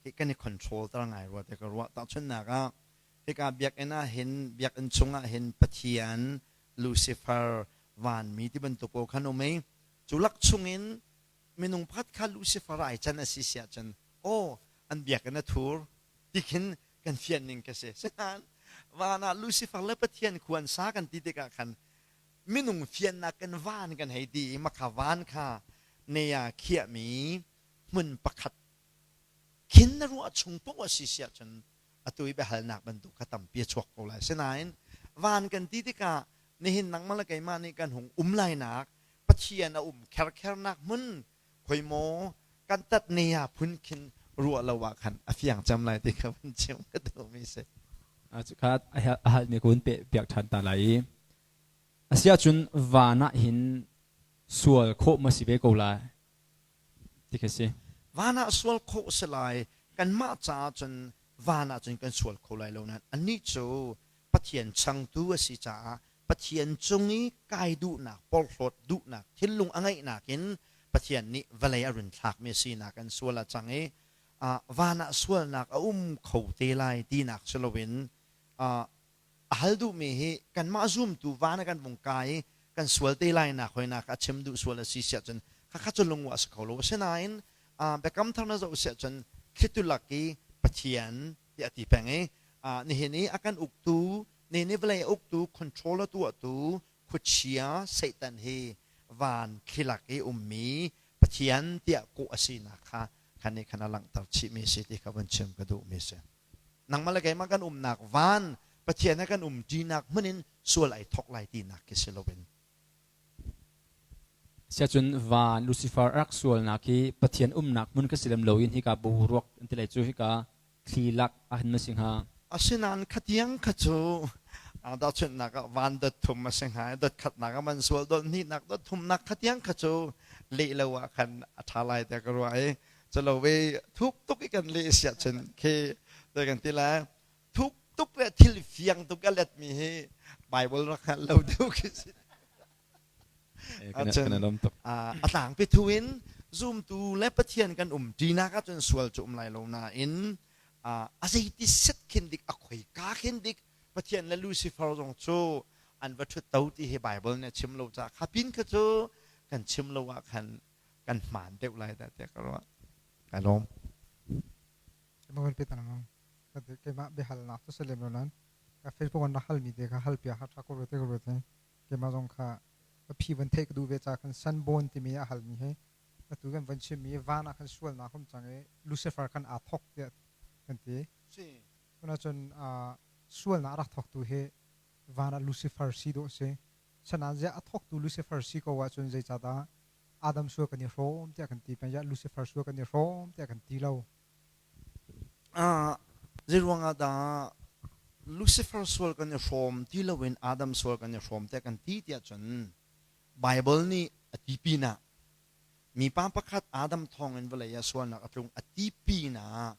hi kan i control ter ngai rua ti ka ruah. Tahchunhnak ah hika biakinn ah hin biakinn chungah hin Pathian, Lucifer, vanmi ti bantuk pawl khan um i cu lak chungin minung pakhat kha Lucifer ai can a si siah cun aw an biakinn a thur ti khin kan fian ning ka si. Sinain van ah Lucifer le Pathian khua an sa kan ti tikah khan minung fiannak kan van kan hei ti i makha van kha ne ah khiahmi hmun pakhat. Khin na ruah chung poah a si si ahcun atu i biahalnak bantuk kha tampi a chuak ko lai. Sinain van kan ti tikah nihin nangmah le keimah nih kan hung um lainak Pathian a um kherkhernak hmun khoi maw kan tat ne ah phun khin ruah lo ah khan a fiang cem lai ti kha vun chim ka duhmi si. Cukhat a halmi ka hun pe piak ṭhan ta lai i asiahcun van ah hin sual khawh ma si ve ko lai ti kha si. Van ah sual khawh si lai kanmah caah cun van ah cun kan sual kho lai lo nain anih cu Pathian changtu a si caah Pathian cung i kai duhnak porhlawt duhnak thinlung a ngeihnak in Pathian nih vawlei a run thlakmi a sinak an sual a cang i van ah sualnak a um kho te lai tinak si loin a hal duhmi hi kanmah zumtu van ah kan vung kai i kan sual te lai nak hoinak a chim duh sual a si siah cun khakha cu lungwa a si kho lo. Asinain biakam thar na zoh siah cun thlitu lak i Pathian tiah a ti peng i nihin i a kan uktu nihin i vawlei a uktu control a tuahtu khuachia Satan hi van thlilak i ummi Pathian tiah kawh a sinak kha khan nih khan a langhter chihmi si ti kha vun chim ka duhmi si. Nangmah le keimah kan umnak van Pathian he kan um ṭinak hmun in sual ai thawk lai tinak khi si loin. Siacun van Lucifer rak sualnak hi Pathian umnak hmun kha si lem loin hika boruak an ti lai cu hika thli lak ah hin ma si hnga? Asinain khatiang kha cu tahchunhnak ah van dot thum a si hnga i dot khatnak ah man sual dot hnihnak dot thumnak khatiang kha cu leh lo ah khan a ṭha lai tiah ka ruah i culo ve thuk tuk i kan leh siah cun khi te kan ti lai thuk tuk le thil fiang tuk a letmi hi Bible rak hngalh lo deuh khi si. A tlangpi thu in zumtu le Pathian kan um ṭinak ahcun sual cu um lai lo nain a zeiti set khin dik a khoika khin dik Pathian le Lucifer zong cu an va ṭhut to ti hi Bible nih a chim lo caah kha pin kha cu kan chim lo ah khan kan hmaan deuh lai dah tiah ka ruah. Ka lawm. Keimah biahalnak cu si lem lo nain ka Facebook an rak halmi te kha halpiak kha ṭha ko rua te ka ruat i keimah zong kha a phi van theih ka duh ve caah khan Sanborn timi a halmi hi atu kan van chimmi van ah khan sualnak um cang i Lucifer khan aa thawk tiah kan ti. Tunah cun sualnak a rak thawktu hi van ah Lucifer si dawh a si. Sanain ziah a thawktu Lucifer si ko ahcun zeicahdah Adam sual kan i hrawm tiah kan ti peng Lucifer sual kan i hrawm tiah kan ti lo. Zeiruang ah dah Lucifer sual kan i hrawm ti loin Adam sual kan i hrawm tiah kan ti tiah cun Bible nih a ti pinah mipa pakhat Adam thawngin vawlei ah sualnak a tlung a ti pinah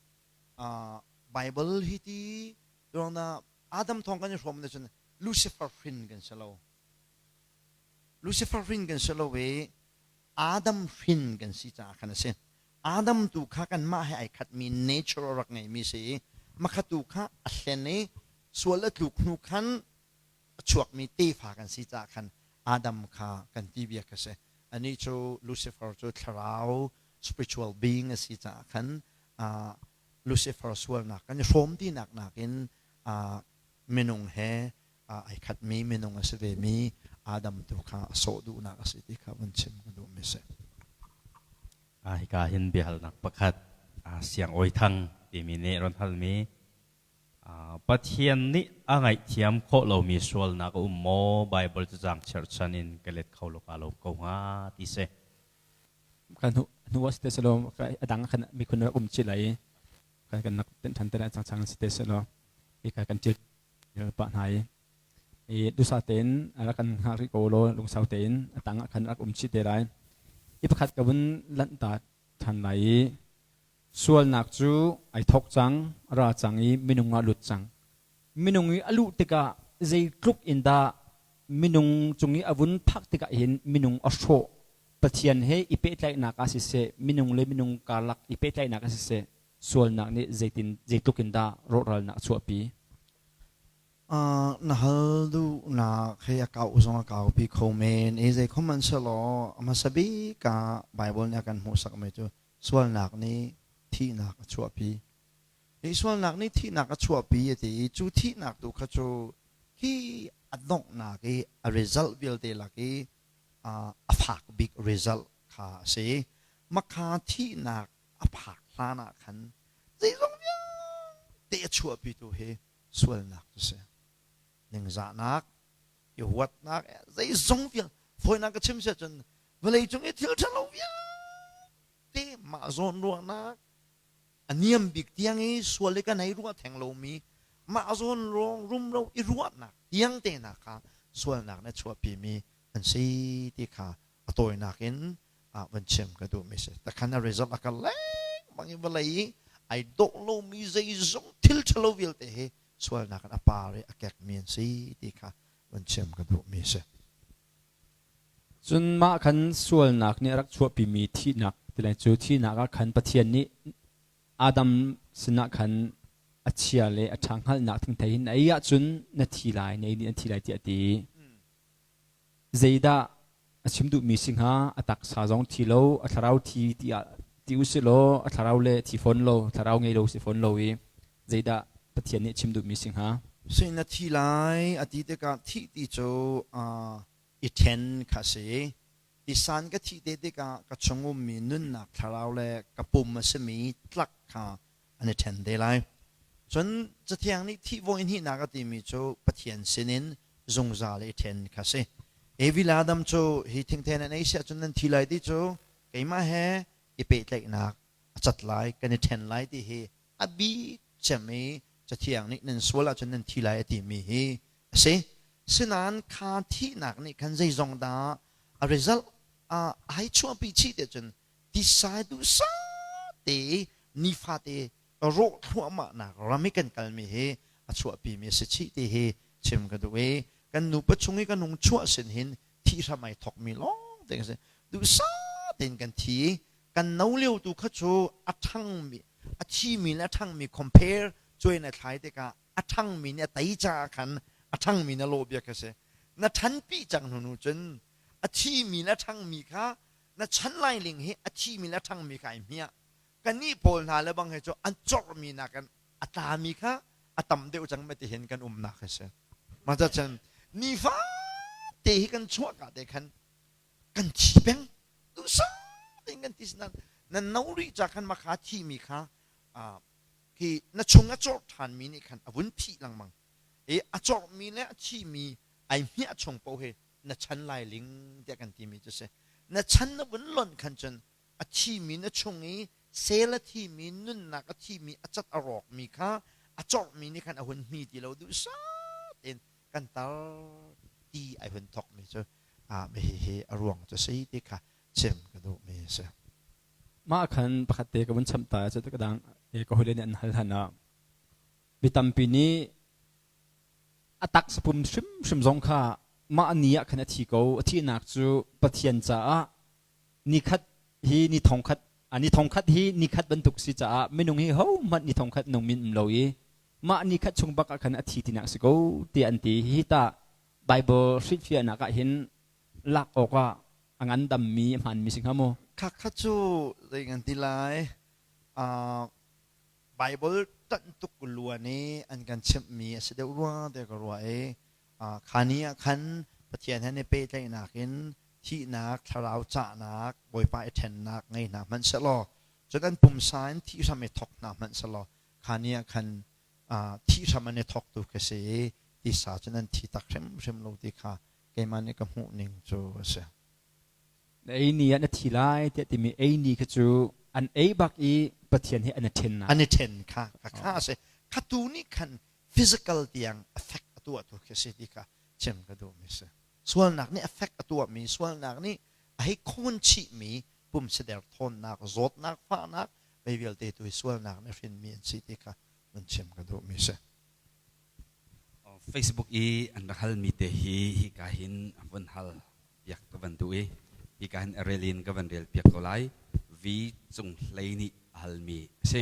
Bible hi ti ruang dah Adam thawng kan i hrawm cun Lucifer hrin kan si lo. Lucifer hrin kan si lo i Adam hrin kan si caah khan a si. Adam tu kha kanmah he ai khatmi nature a rak ngeimi si i makhatu kha a hlen i sual a tluk hnu khan a chuakmi tefa kan si caah khan Adam kha kan ti bia kha si. Anih cu Lucifer cu thlarau spiritual being a si caah khan Lucifer sualnak kan i hrawm tinak nakin minung he ai khatmi minung a si vemi Adam tu kha a sawh duhnak a si ti kha vun chim ka duhmi si. Hika hin biahalnak pakhat Siang Awi Thang timi nih ron halmi Pathian nih a ngaihthiam khawh lomi sualnak a um maw Bible cacang cherhchan in ka let kho lo ka lo ko hnga ti si. Kan hnu ah si te selaw a dang khan mikhun rak um chih lai i kan kan nak tenh ṭhan te lai chang chang si te selaw hika kan ṭil pah hna i dusa tein rak kan hngak rih ko law lungsau tein a tang ah khan rak um chih te lai. Hi pakhat ka vun lanh ta ṭhan lai i sualnak cu ai thawk cang, a ra cang i minung ah lut cang. Minung i a luh tikah zeitluk in dah minung cung i a vun phak tikah hin minung a hrawh. Pathian he i pehtlaihnak ah siseh, minung le minung karlak i pehtlaihnak ah siseh, sualnak nih zeitin zeitluk in dah rawhralnak a chuahpi? Na hal duhnak he a kau zong a kaupi kho men i zei khom hmanh selaw a hmasa bik ah Bible nih a kan hmuhsakmi cu sualnak nih thihnak a chuahpi. Hi sualnak nih thihnak a chuahpi a ti i cu thihnak tu kha cu hi a donghnak i a result vialte lak i a fak bik result kha a si. Makha thihnak a phak hlan ah khan Zeizong vialte a chuahpitu hi sualnak cu si. Ningzahnak, i huatnak, zeizong vialte fawinak ka chim si ahcun vawlei cung i thil ṭhalo vialte mah zawn ruahnak a niam bik tiang i sual i kan hei ruah theng lomi mah zawn ruang rumro i ruahnak tiang te hna kha sualnak nih a chuahpimi an si ti kha a tawinak in van chim ka duhmi si. Takhan a result a kal lengmang i vawlei i ai dawh lomi zeizong thil ṭhalo vialte hi sualnak in a par i a kekmi an si ti kha van chim ka duhmi si. Cun mah khan sualnak nih a rak chuahpimi thihnak ti lai cu thihnak ah khan Pathian nih Adam sinah khan a chia le a ṭha hngalhnak thingthei hin na ei ahcun na thi lai, na ei nih na thi lai tiah a ti. Zeidah a chim duhmi si hnga? A taksa zong thi lo, a thlarau thi tiah ti u sih law a thlarau le thi fawn lo, thlarau ngei lo si fawn lo i zeidah Pathian nih a chim duhmi si hnga? Sui na thi lai a ti tikah thih ti cu i ṭhen kha a si. Tisan ka thih te tikah ka chung ummi nunnak thlarau le ka pum a simi tlak kha an i ṭhen te lai. Cun Cathiang nih thih voi hnihnak a timi cu Pathian sinin zungzal i ṭhen kha a si. Evi le Adam cu hi thingthei nan ei siah cun nan thi lai ti cu keimah he i pehtlaihnak a cat lai, kan i ṭhen lai ti hi a bik cem i Cathiang nih nan sual ahcun nan thi lai a timi hi a si. Sinain kha thihnak nih khan zeizong dah a result ai chuahpi chih te cun tisai duhsah te nifate rawh thluahmahnak ram i kan kalmi hi a chuahpimi a si chih ti hi chim ka duh i kan nupa chung i kan hung chuah sin hin thih hram ai thokmi lawng te kan si. Duhsah tein kan thi i kan no lio tu kha cu a ṭhangmi a thimi le a ṭhangmi compare cuai na thlai tikah a ṭhangmi nih a tei caah khan a ṭhangmi na lawh bia kha si. Na ṭhanpi cang hnu hnu cun a thimi le a ṭhangmi kha na chan lai ling hi a thimi le a ṭhangmi kha ai hmiah. Kannih pawl hna le bang he cu an corhmi nakin a tlami kha a tam deuh cang ma ti hin kan umnak hi si. Mah cun nifate hi kan chuahka te khan kan thi peng duhsah tein kan ti sinan na no rih ca khan makha thimi kha khi na chung a corh ṭhanmi nih khan a vun phih lengmang i a corhmi le a thimi ai hmiah chung paoh hi na chan lai ling tiah kan timi cu si. Na chan na vun lonh khan cun a thimi na chung i sel a thimi nunnak a thimi a cat a rawkmi kha a corhmi nih khan a hun hmi ti lo duhsah tein kan tar ti ai hun thokmi cu hi hi a ruang cu si ti kha chim ka duhmi a si. Mah khan pakhat te ka vun chamh ta cu ka dang ka hawile nih an hal han ah mi tampi nih a taksa pum hrimhrim zong kha mah ni ah khan a thi ko. A thihnak cu Pathian caah nikhat hi ni thongkhat ni thongkhat hi nikhat bantuk si caah minung hi hohmanh ni thongkhat nung min um lo i mah nikhat chung bak ah khan a thi tinak si ko tiah an ti. Hihi tah Bible hrilhfiahnak ah hin lak awkah a ngandammi a hmaanmi si hnga maw? Khakha cu zei kan ti lai? Bible ṭanh tuk luan i an kan chimhmi a si deuh rua tiah ka ruah i kha ni ah khan Pathian he an i pehtlaihnak in thihnak, thlarau cahnak, Bawipa i ṭhennak ngei hna hmanh sehlaw, cun an pumsa in thih hram i thawk hna hmanh sehlaw, kha ni ah khan thih hram an i thawk tu khi si i tisa cun an thi tak hrimhrim lo ti kha keimah nih ka hmuh ning cu a si. Na ei ni ah na thi lai tiah timi ei ni kha cu an ei bak i Pathian he an i ṭhen An i ṭhen kha kha kha a si. Kha tu nih khan physical tiang affect a tuahtu khi a si ti kha chim ka duhmi a si. Sualnak nih affect a tuahmi, sualnak nih a hei khawn chihmi pumsader thawnnak, zawtnak, fahnak, mei vialte tu hi sualnak nih hrinmi an si ti kha vun chim ka duhmi a si. Facebook i an rak halmi te hi hika hin a vun hal piak ka van duh i hika hin a rel in ka van rel piak ko lai. V Cung Hlei nih a halmi a si.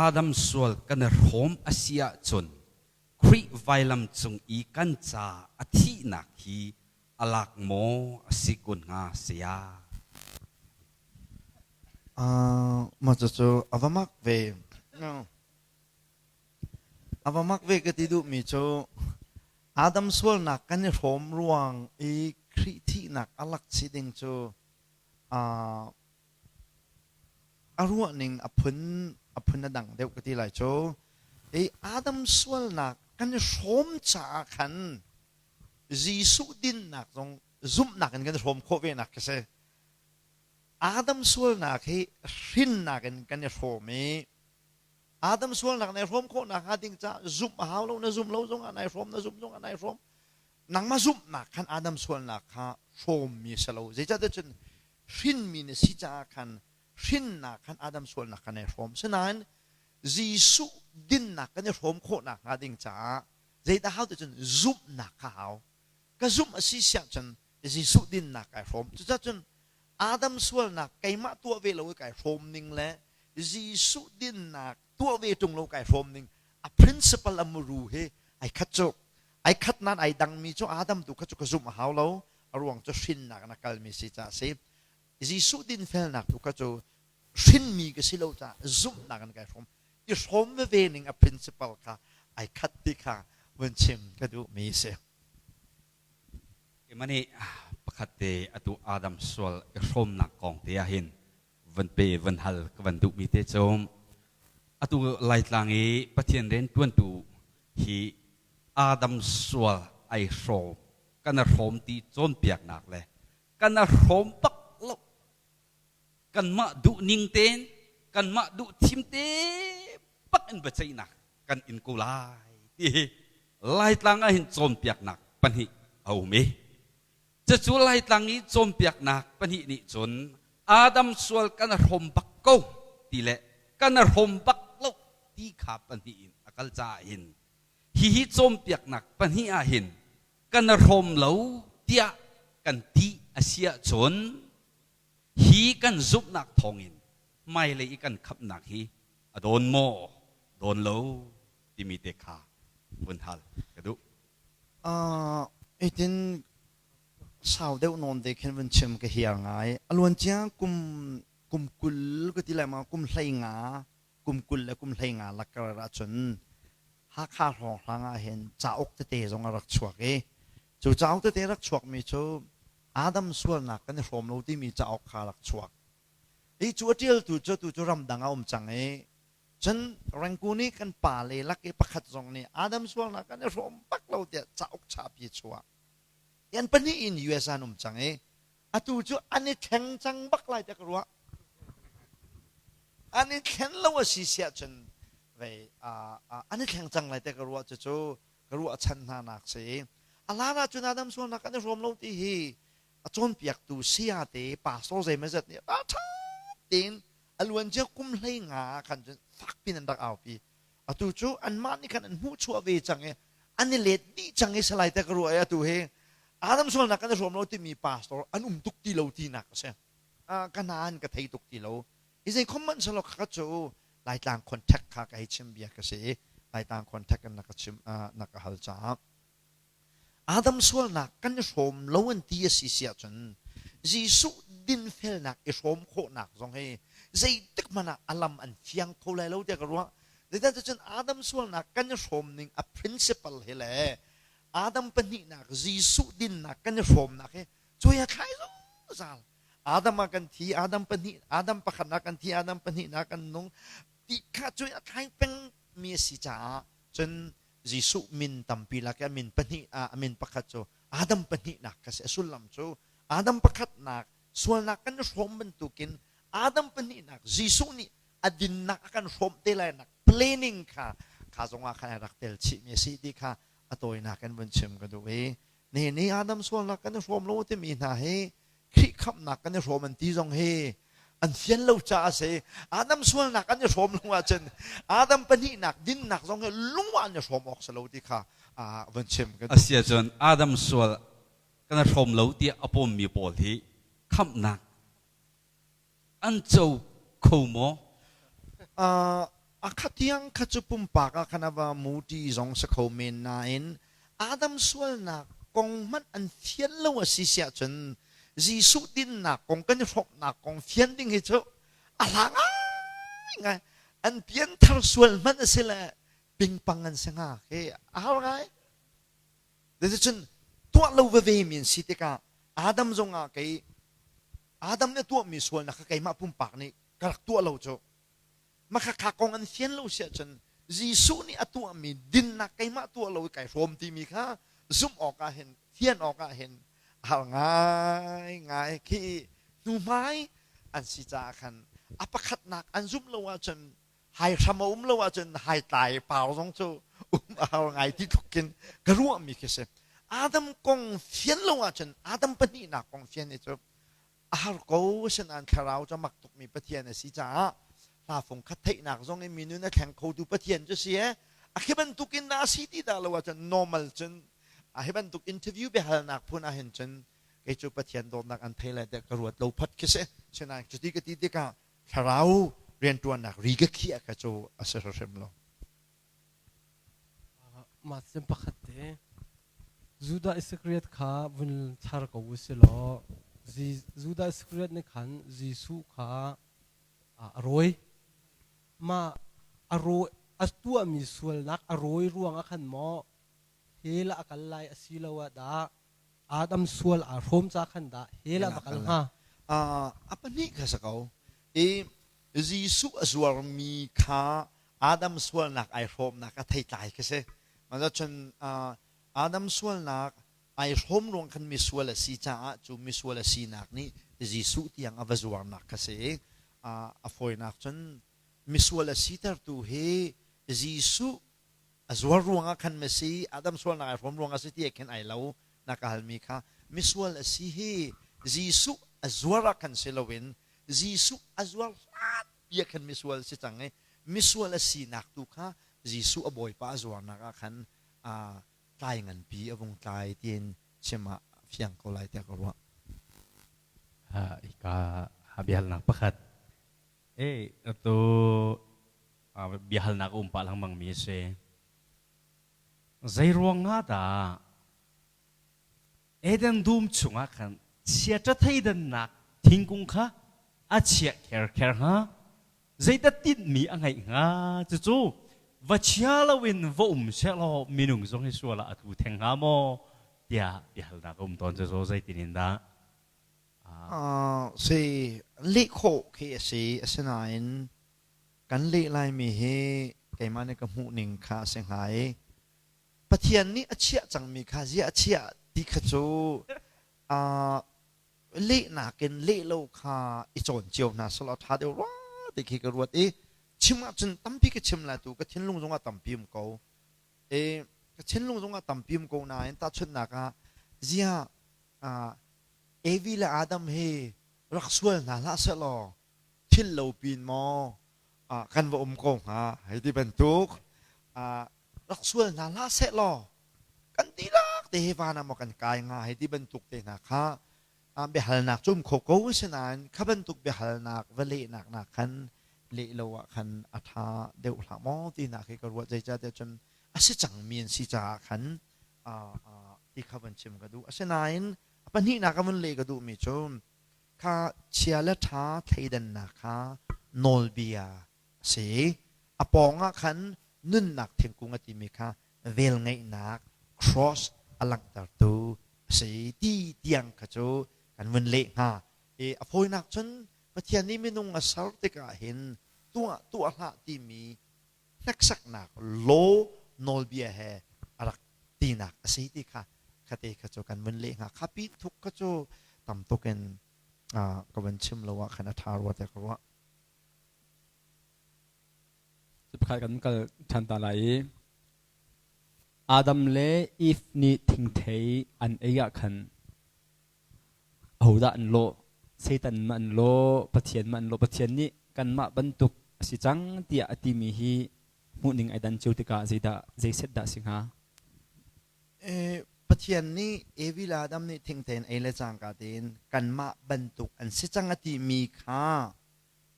Adam sual kan i hrawm a si ahcun Khrih vailam cung i kan ca a thihnak hi a lak maw a si kun hnga saya? Mah cucu a va mak ve. A va mak ve ka ti duhmi cu Adam sualnak kan i hrawm ruang i Khrih thihnak a lak si ding cu a ruahning a phun. a phun a dang deuh ka ti lai cu. I Adam sualnak kan i hrawm caah khan Jesuh dinnak zong zumhnak in kan i hrawm khawh ve nak khi si. Adam sualnak hi hrinnak in kan i hrawm i Adam sualnak na i hrawm khawh nakhnga ding caah zumh a hau lo na zum lo zongah nai hrawm na zumh zongah nai hrawm nangmah zumhnak khan Adam sualnak kha hrawmmi a si lo zeicahtiah cun hrinmi na si caah khan hrinnak khan Adam sualnak kha nai hrawm sinain Jesuh dinnak kan i hrawm khawh nakhnga ding caah zeidah hau ti cun zumhnak kha hau ka zumh a si siah cun Jesuh dinnak kai hrawm cucaah cun Adam sualnak keimah tuah ve lo i kai hrawm ning le Jesuh dinnak tuah ve ṭung lo kai hrawm ning a principle a muru hi ai khat cu ai khat nain ai dangmi cu Adam tu kha cu ka zumh a hau lo a ruang cu hrinnak in a kalmi si caah a si Jesuh dinfelnak tu kha cu hrinmi ka si lo caah zumhnak in kai hrawm i hrawm veve ning a principle kha ai khat ti kha vun chim ka duhmi a si. Keimah nih pakhat te atu Adam sual i hrawmnak kong te ah hin van pe van hal ka van duhmi te cu atu Laitlang i Pathian rian ṭuantu hi Adam sual ai hrawm kan a hrawm ti cawnpiaknak le kan a hrawm bak lo kanmah duh ning tein kanmah duh thim te bak in biaceihnak kan in ko lai ti hi Laitlang ah hin cawnpiaknak pahnih a um i cucu Laitlang i cawnpiaknak pahnih nih cun Adam sual kan hrawm bak ko ti le kan hrawm bak lo ti kha pahnih in a kal caah hin hihi cawnpiaknak pahnih ah hin kan hrawm lo tiah kan ti a si ahcun hi kan zumhnak thawngin hmailei i kan khamhnak hi a dawn maw dawn lo timi te kha vun hal ka duh. Uh, itin sau deuh nawn te khin vun chim ka hiar ngai. A luan cia kum kum 20 ka ti lai ma kum 15 kum 20 le kum 15 lakar ahcun Hakha hrawnghrang ah hin cauk tete zong a rak chuak i cu cauk tete rak chuakmi cu Adam sualnak kan i hrawm lo timi cauk kha rak chuak. Hi cu a ṭialtu cu tu cu ramdang a um cang i cun Rangoon i kan pa le lak i pakhat zong nih Adam sualnak kan i hrawm bak lo tiah cauk chapi chuah. An pahnih in US an um cang i atu cu an i thleng cang bak lai tiah ka ruah. An i thlen lo a si siah cun vei an i thleng cang lai tiah ka ruah cucu ka ruah chan hna nak si. A hlan ah cun Adam sualnak kan i hrawm lo ti hi a cawnpiaktu saya te pastor zeimawzat nih a ṭha tein a luancia kum 15 ah khan cun fakpi in an rak aupi. Atu cu anmah nih khan an hmuhchuah ve cang i an i let dih cang i salai te ka ruah i atu hi Adam sualnak kan i hrawm lo timi pastor an um tuk ti lo tinak a si. Ka nain ka thei tuk ti lo. Hi zei khom hmanh selaw kha cu Laitlang contact kha ka hei chim bia ka si i Laitlang contact in na ka chim na ka hal caah Adam sualnak kan i hrawm lo an ti a si si ahcun Jesuh dinfelnak i hrawm khawhnak zong hi zeitik hmanh ah a lam an fiang kho lai lo tiah ka ruah. Zeicahtiah cun Adam sualnak kan i hrawm ning a principle hi le Adam pahnihnak Jesuh dinnak kan i hrawmnak hi cuai a thlai zungzal. Adam ah kan thi, Adam pahnih, Adam pakhatnak kan thi, Adam pahnihnak kan nung ti kha cuai a thlai peng mi a si caah cun Jesuh min tampi lak i a min pahnih ah a min pakhat cu Adam pahnihnak kha si. A sullam cu Adam pakhatnak sualnak kan i hrawm bantukin Adam pahnihnak Jesuh nih a dinnak a kan hrawm te lai nak planning kha kha zongah khan a rak tel chihmi a si ti kha a tawinak in vun chim ka duh i ni ni Adam sualnak kan i hrawm lo timi hna hi Khrih khamhnak kan i hrawm an ti zong hi an fian lo caah a si. Adam sualnak an i hrawm lo ahcun Adam pahnihnak dinnak zong hi lung ah an i hrawm awk si lo ti kha vun chim ka duh. A si ahcun Adam sual kan i hrawm lo tiah a pawmmi pawl hi khamhnak an co kho maw? A kha tiang kha cu pumpak ah khan a va muṭi zong si kho men nain Adam sualnak kong hmanh an fian lo a si siah cun Jesuh dinnak kong kan i hrawmhnak kong fian ding hi cu a hla ngaingai. An pianthar sual hmanh a si le pingpang an si hnga khi a har ngai. Cun tuah lo veve mi an si tikah Adam zongah kei Adam nih tuahmi sualnak kha keimah pumpak nih ka rak tuah lo cu. Makhakha kong an fian lo si ahcun Jesuh nih a tuahmi dinnak keimah tuah lo i kai hrawm timi kha zumh awk ah hin fian awk ah hin a har ngaingai khi hnuhmai an si caah khan a pakhatnak an zumh lo ahcun hai hram a um lo ahcun hai tlai par zong cu um a har ngai ti tluk khin ka ruahmi khi si. Adam kong fian lo ahcun Adam pahnihnak kong fian hi cu a har ko asinain thlarau cu mak tukmi Pathian a si caah hla fung khat theihnak zong in mi nun a thleng khotu Pathian cu si e a khi bantuk in dah a si ti dah lo ahcun normal cun a hi bantuk interview biahalnak phun ah hin cun kei cu Pathian dawtnak an thei lai tiah ka ruat lo phot khi si. Sinain cuti ka ti tikah thlarau rianṭuannak ri ka khiah kha cu a si hrim lo. Mah cun pakhat te Judah Iskariot kha vun char ko u si law Judah Iskariot nih khan Jesuh kha a rawi. Mah a rawi a tuahmi sualnak a rawi ruangah khan maw hell ah a kal lai asiloah dah Adam sual aa hrawm ca khan dah hell ah va kal hnga? A pahnih kha si ko. I Jesuh a zuarmi kha Adam sualnak ai hrawmnak a theitlai khi si. Mah cun Adam sualnak ai hrawm ruang khan misual a si caah cu misual a sinak nih Jesuh tiang a va zuarnak kha si. A fawinak cun misual a sitertu hi Jesuh a zuar ruangah khan ma si Adam sualnak ai hrawm ruangah si ti khin ai lo na ka halmi kha misual a si hi Jesuh a zuar ah khan si loin Jesuh a zuar hlan bia khan misual si cang i misual a sinak tu kha Jesuh a Bawipa a zuarnak ah khan tlai nganpi a vung tlai tiin chim ah fiang ko lai tiah ka ruah. Hika biahalnak pakhat e atu biahalnak a um pah lengmang mi a si. Zei ruang ah dah Eden dum chungah khan chiaṭha theidannak thingkung kha a chiah kherkher hnga? Zeidah tinhmi a ngeih hnga? Cucu va chia loin va um sehlaw minung zong hi sual ah a tlu theng hnga maw? tiah biahalnak a um tawn. Cucu zeitin in dah? Si leh khawh khi a si. Asinain kan leh laimi hi keimah nih ka hmuhning kha a si hnga i Pathian nih a chiah cangmi kha ziah a chiah ti kha cu lehnak in leh lo kha i cawn cio hna selaw ṭha deuh rua ti khi ka ruat i chim ahcun tampi ka chim lai tu ka thinlung zongah tampi um ko. I ka thinlung zongah tampi um ko nain tahchunhnak ah ziah Evi le Adam hi rak sual hna hlah sehlaw thil lo pin maw kan va um ko hnga hei ti bantuk rak sual hna hlah seh law kan dihlak te hi van ah maw kan kai hnga hei ti bantuk te hna kha biahalnak cu um kho ko sinain kha bantuk biahalnak va lehnak nak khan leh lo ah khan a ṭha deuh hlah maw tinak hi ka ruat. Zeicahtiah cun a si cangmi an si caah khan ti kha van chim ka duh. Asinain a pahnihnak ka vun leh ka duhmi cu kha chia le ṭha thleidannak kha nawlbia a si. A pawngah khan nunnak thingkung a timi kha velngeihnak cross a langhtertu a si ti tiang kha cu kan vun leh hnga. I a fawinak cun Pathian nih minung a ser tikah hin tuah tuah hlah timi hneksaknak law nawlbia he a rak tinak a si ti kha khate kha cu kan vun leh hnga. Kha pi thuk kha cu tam tuk in ka vun chim lo ah khan a ṭha rua tiah ka ruah. Pakhat kan kal ṭhan ta lai i Adam le Eve nih thingthei an ei ah khan ahodah an lawh? Satan ma an lawh? Pathian ma an lawh? Pathian nih kanmah bantuk a si cang tiah a timi hi hmuhning ai dan cio tikah zeidah zeiset dah si hnga? Pathian nih Evi le Adam nih thingthei an ei le cangka tein kanmah bantuk an si cang a timi kha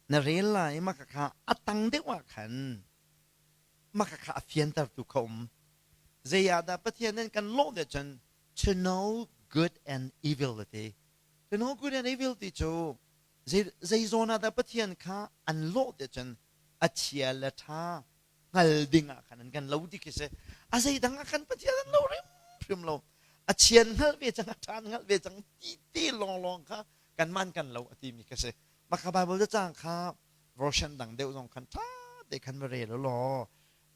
na rel lai i mah kha a tang deuh ah khan mah kha a fiantertu kha um. Zei ah dah Pathian nih kan lawh deuh cun to know good and evil a ti. To know good and evil ti cu zei zawn ah dah Pathian kha an lawh deuh cun a chia le ṭha hngal ding ah khan an kan lo ti khi si. A zeidang ah khan Pathian an lo hrimhrim lo. A chian hngalh ve cang, a ṭhan hngalh ve cang ti te lawnglawng kha kanmah an kan lo a timi kha si. Mah kha Bible cacang kha version dang deuh zong khan ṭha. te khan va rel law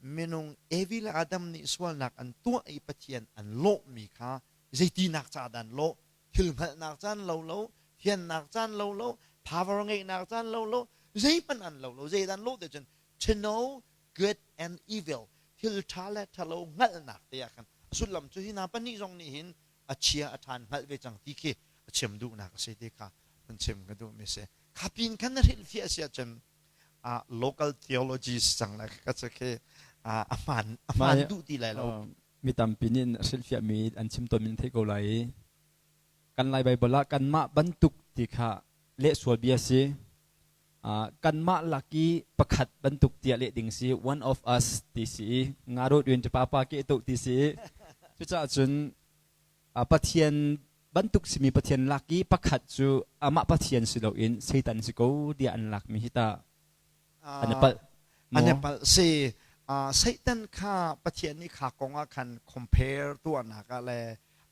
minung Evi le Adam nih sualnak an tuah i Pathian an lawhmi kha zeitinak ca dah an lawh? Thil hngalhnak caan lo lo, thiannak caan lo lo, power ngeihnak caan lo lo, zeihmanh an lo lo, zeidah an lawh te cun to know good and evil thil ṭha le ṭhalo hngalhnak te ah khan a sullam cu hi hna pahnih zong nih hin a chia a ṭha an hngalh ve cang ti khi a chim duhnak a si ti kha hun chim ka duhmi si. Kha pin khan na hrilhfiah si ahcun local theologies cang le ka cu khi a hmaan a hmaan duh ti lai lo. Mi tampi nih hrilhfiahmi an chim tawnmi an theih ko lai i kan Lai Baibal ah kanmah bantuk ti kha leh sual bia si. Kanmah lak i pakhat bantuk tiah leh ding si one of us ti si i nga rawt rian pa pa ke to ti si cucaah cun Pathian bantuk simi Pathian lak i pakhat cu amah Pathian si loin Satan si ko tiah an lakmi hi ta an i palh an i palh si Satan kha Pathian nih kha kong ah khan compare tuahnak ah le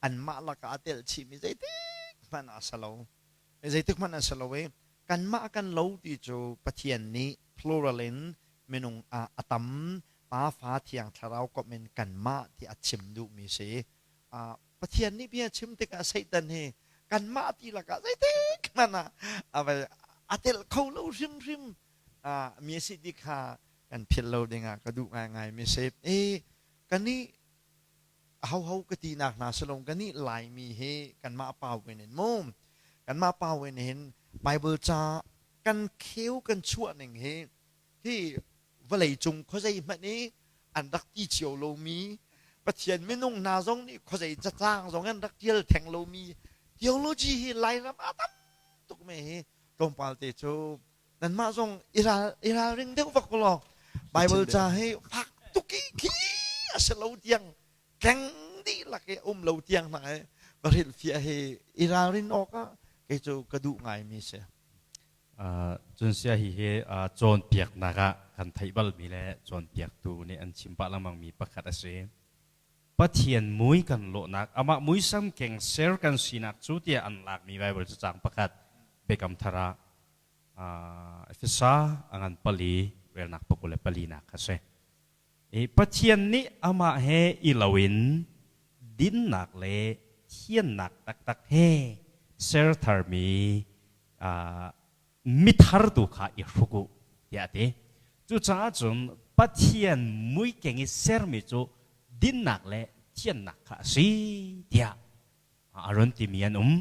anmah lakah a telh chihmi zeitik hmanh ah a si lo Zeitik hmanh a si lo i kanmah kan lo ti cu Pathian nih plural in minung ah a tam Pa Fa Thiang Thlarau komh in kanmah ti a chim duhmi si. Pathian nih bia chim tikah Satan hi kanmah ti lakah zeitik hmanh ah a telh kho lo hrimhrim mi a si ti kha kan philh lo dingah ka duh ngaingai mi si. I kannih ahoho ka tinak hna silong kannih Laimi hi kanmah pawin in mu kanmah pawin hin Bible ca kan kheu kan chuah ning hi hi vawlei cung khuazei hmanh i an rak ti cio lomi Pathian minung hna zong nih khuazei cacang zong an rak tial theng lomi theology hi Lairam ah tam tuk me hi tlawmpal te cu nanmah zong i ral i ralring deuh vak law Bible ca hi fak tuk i khi a si lo tiang tleng dihlak i um lo tiang hna i va hrilhfiah hi i ralrin awk ah kei cu ka duh ngaimi si. Cun sia hi hi cawnpiaknak ah kan theih balmi le cawnpiaktu nih an chim pah lengmangmi pakhat a si. Pathian mui kan lawhnak, amah muisam keng ser kan sinak cu tiah an lakmi Bible cacang pakhat Biakam Thar ah Efesa a ngan pali relnak pakul le palinak kha si. I Pathian nih amah he i loin dinnak le thiannak taktak he ser tharmi mithar tu kha i hruk u tiah a ti. Cucaah cun Pathian muikeng i sermi cu dinnak le thiannak kha a si tiah a run timi an um.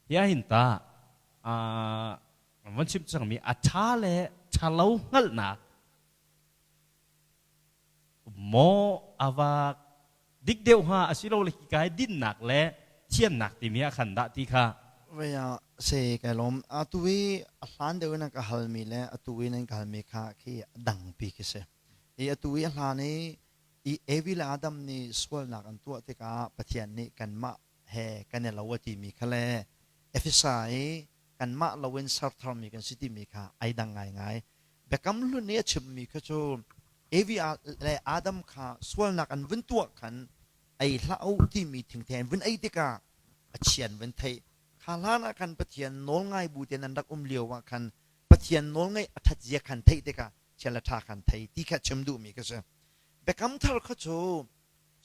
Hi ahhin tah van chim cangmi a ṭha le ṭhalo hngalhnak maw a va dik deuh hnga asilole hika hi dinnak le thiannak timi ah khan dah ti kha Vaya se kai lawm atu i a hlan deuh in a ka halmi le atu i nan ka halmi kha khi a dangpi khi si i atu i a hlan i i Evi le Adam nih sualnak an tuah tikah Pathian nih kanmah he kan i lo a timi kha le Efesa i kanmah loin ser tharmi kan si timi kha ai dang ngaingai. Biakam hlun i a chimmi kha cu Evi le Adam kha sualnak an vun tuah khan ei hlah u timi thingthei an vun ei tikah a chian vun theih. Kha hlan ah khan Pathian nawl ngai bu tein an rak um lio ah khan Pathian nawl ngaih a ṭhat zia khan theih tikah chia le ṭha khan thei ti kha chim duhmi ka si. Biakam thar kha cu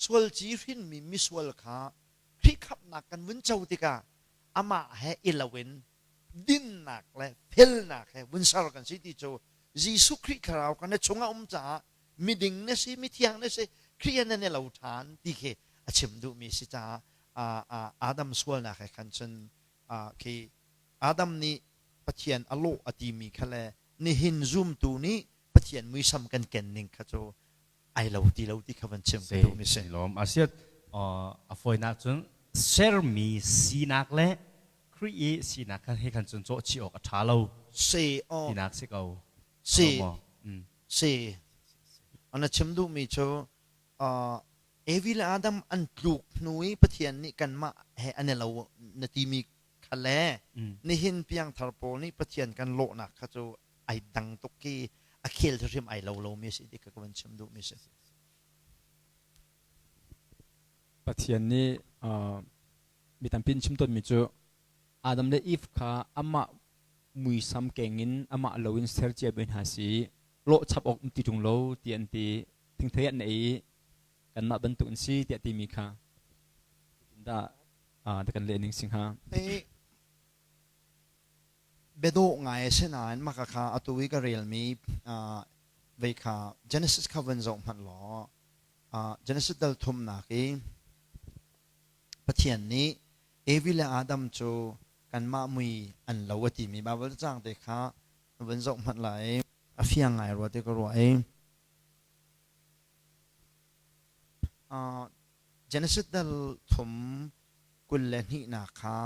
sualci hrinmi misual kha Khrih khamhnak kan vun co tikah amah he i loin dinnak le felnak he vun ser kan si ti cu Jesuh Khrih thlarau kha na chungah um caah miding na si mithiang na si Khrih he nan i lo ṭhan ti khi a chim duhmi si caah Adam sualnak he khan cun khi Adam nih Pathian a lawh a timi kha le nihin zumtu nih Pathian muisam kan ken ning kha cu ai lo ti lo ti kha van chim ka duhmi si. Lawm asiat a fawinak cun sermi sinak le Khrih i sinak kha he khan cun cawh chih awk a ṭha lo si aw tinak si ko. Si si ana chim duhmi cu Evi le Adam an tluk hnu i Pathian nih kanmah he an i lo na timi kha le nihin piangthar pawl nih Pathian kan lawhnak kha cu ai dang tuk khi a khel hrim ai lo lomi a si ti ka van chim duhmi si. Pathian nih mi tampi in chim tawnmi cu Adam le Eve kha amah muisam keng in amah lo in ser cia mi hna si. Lawh chap awk um ti ṭung lo ti an ti. Thingthei an ei i kanmah bantuk an si tiah timi kha dah kan leh ning si hnga? Biadawh ngai a si nain maka kha atu i ka relmi vei kha Genesis kha vun zoh hmanh law Genesis dal thumnak i Pathian nih Evi le Adam cu kanmah mui an lo a timi Baibal cang te kha vun zoh hmanh lai. A fiang ngai rua ti ka ruah i Genesis dal thum 22nak kha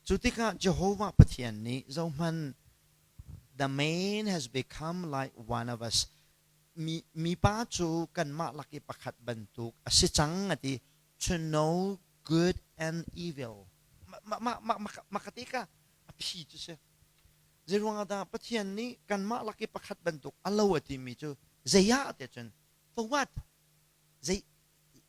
cu tikah Jehovah Pathian nih zohhmanh the man has become like one of us mi mipa cu kanmah lak i pakhat bantuk a si cang a ti to know good and evil ma ma ma ma ka ti ka a phi cu si Zeiruangah dah Pathian nih kanmah lak i pakhat bantuk a lo a timi cu zei ah tiah cun for what? Zei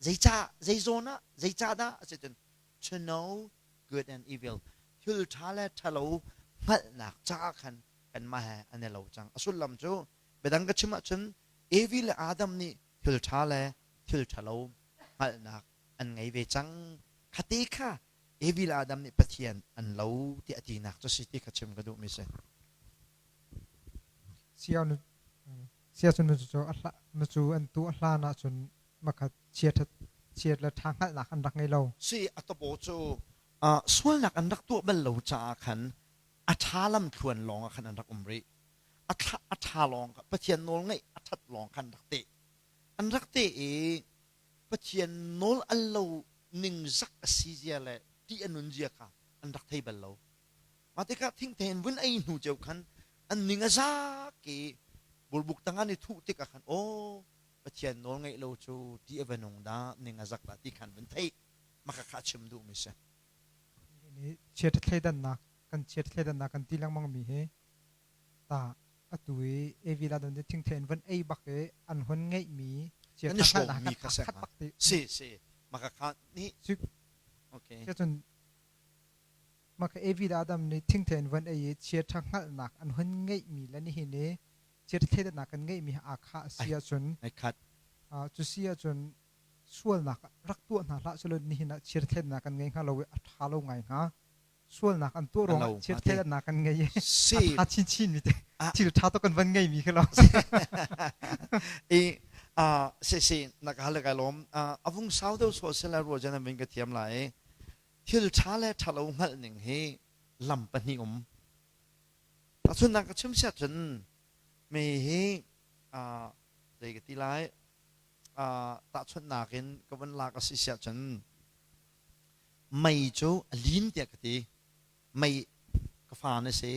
zeicah zei zawn ah zeicah dah a si cun to know good and evil thil ṭha le ṭhalo hngalhnak caah khan kanmah he an i lo cang. A sullam cu biadang ka chim ahcun Evi le Adam nih thil ṭha le thil ṭhalo hngalhnak an ngei ve cang. Khate kha Evi le Adam nih Pathian an lo tiah a tinak cu si ti kha chim ka duhmi si. Sia cu nu cu a nu cu an tu a hlan ahcun makhat chiat chiat le ṭha hngalhnak an rak ngei lo. Si a tapaw cu sualnak an rak tuah bal lo caah khan a ṭha lamthluan lawng ah khan an rak um rih. A a ṭha lawng Pathian nawl ngaih a ṭhat lawng khan rak teh. An rak teh i Pathian nawl al lo ningzak a si zia le ṭih a nun zia kha an rak thei bal lo. Mah tikah thingthei in vun ei hnu ceu khan an ning a zak i burbuk tang an i thuh tikah khan aw Pathian nawl ngeih lo cu ṭih a va nung dah ning a zak dah ti khan vun theih maka kha a chim duhmi si. Chiat thleidannak kan chiat thleidannak kan ti lengmang mi hi ta atu i Evi la don thingthei in van ei bak i an hun ngeihmi an i hrawmmi kha si si si maka kha ni okay cun maka Evi la Adam nih thingthei in van ei i chiat hngalhnak an hun ngeihmi le nihin i chiat thleidannak kan ngeihmi aa kha a si ahcun ai khat cu si ahcun sualnak rak tuah hna hlah selaw nihin ah chiat thleidannak kan ngei hnga lo i a ṭha lo ngai hnga sualnak an tuah ruangah chiattheidannak kan ngei i a ṭha chinchin mi te thil ṭha tuk kan van ngei mi khi lo i si si na ka hal kai lawm a vung sau deuh so sela ruah jan an ka thiam lai thil ṭha le ṭha lo hngalh ning hi lam pahnih um tahchunnak ka chim siat cun mi hi zei ka ti lai tahchunhnak in ka vun lak a si siah cun Mei cu a lin tiah ka ti. Mei ka fa na si.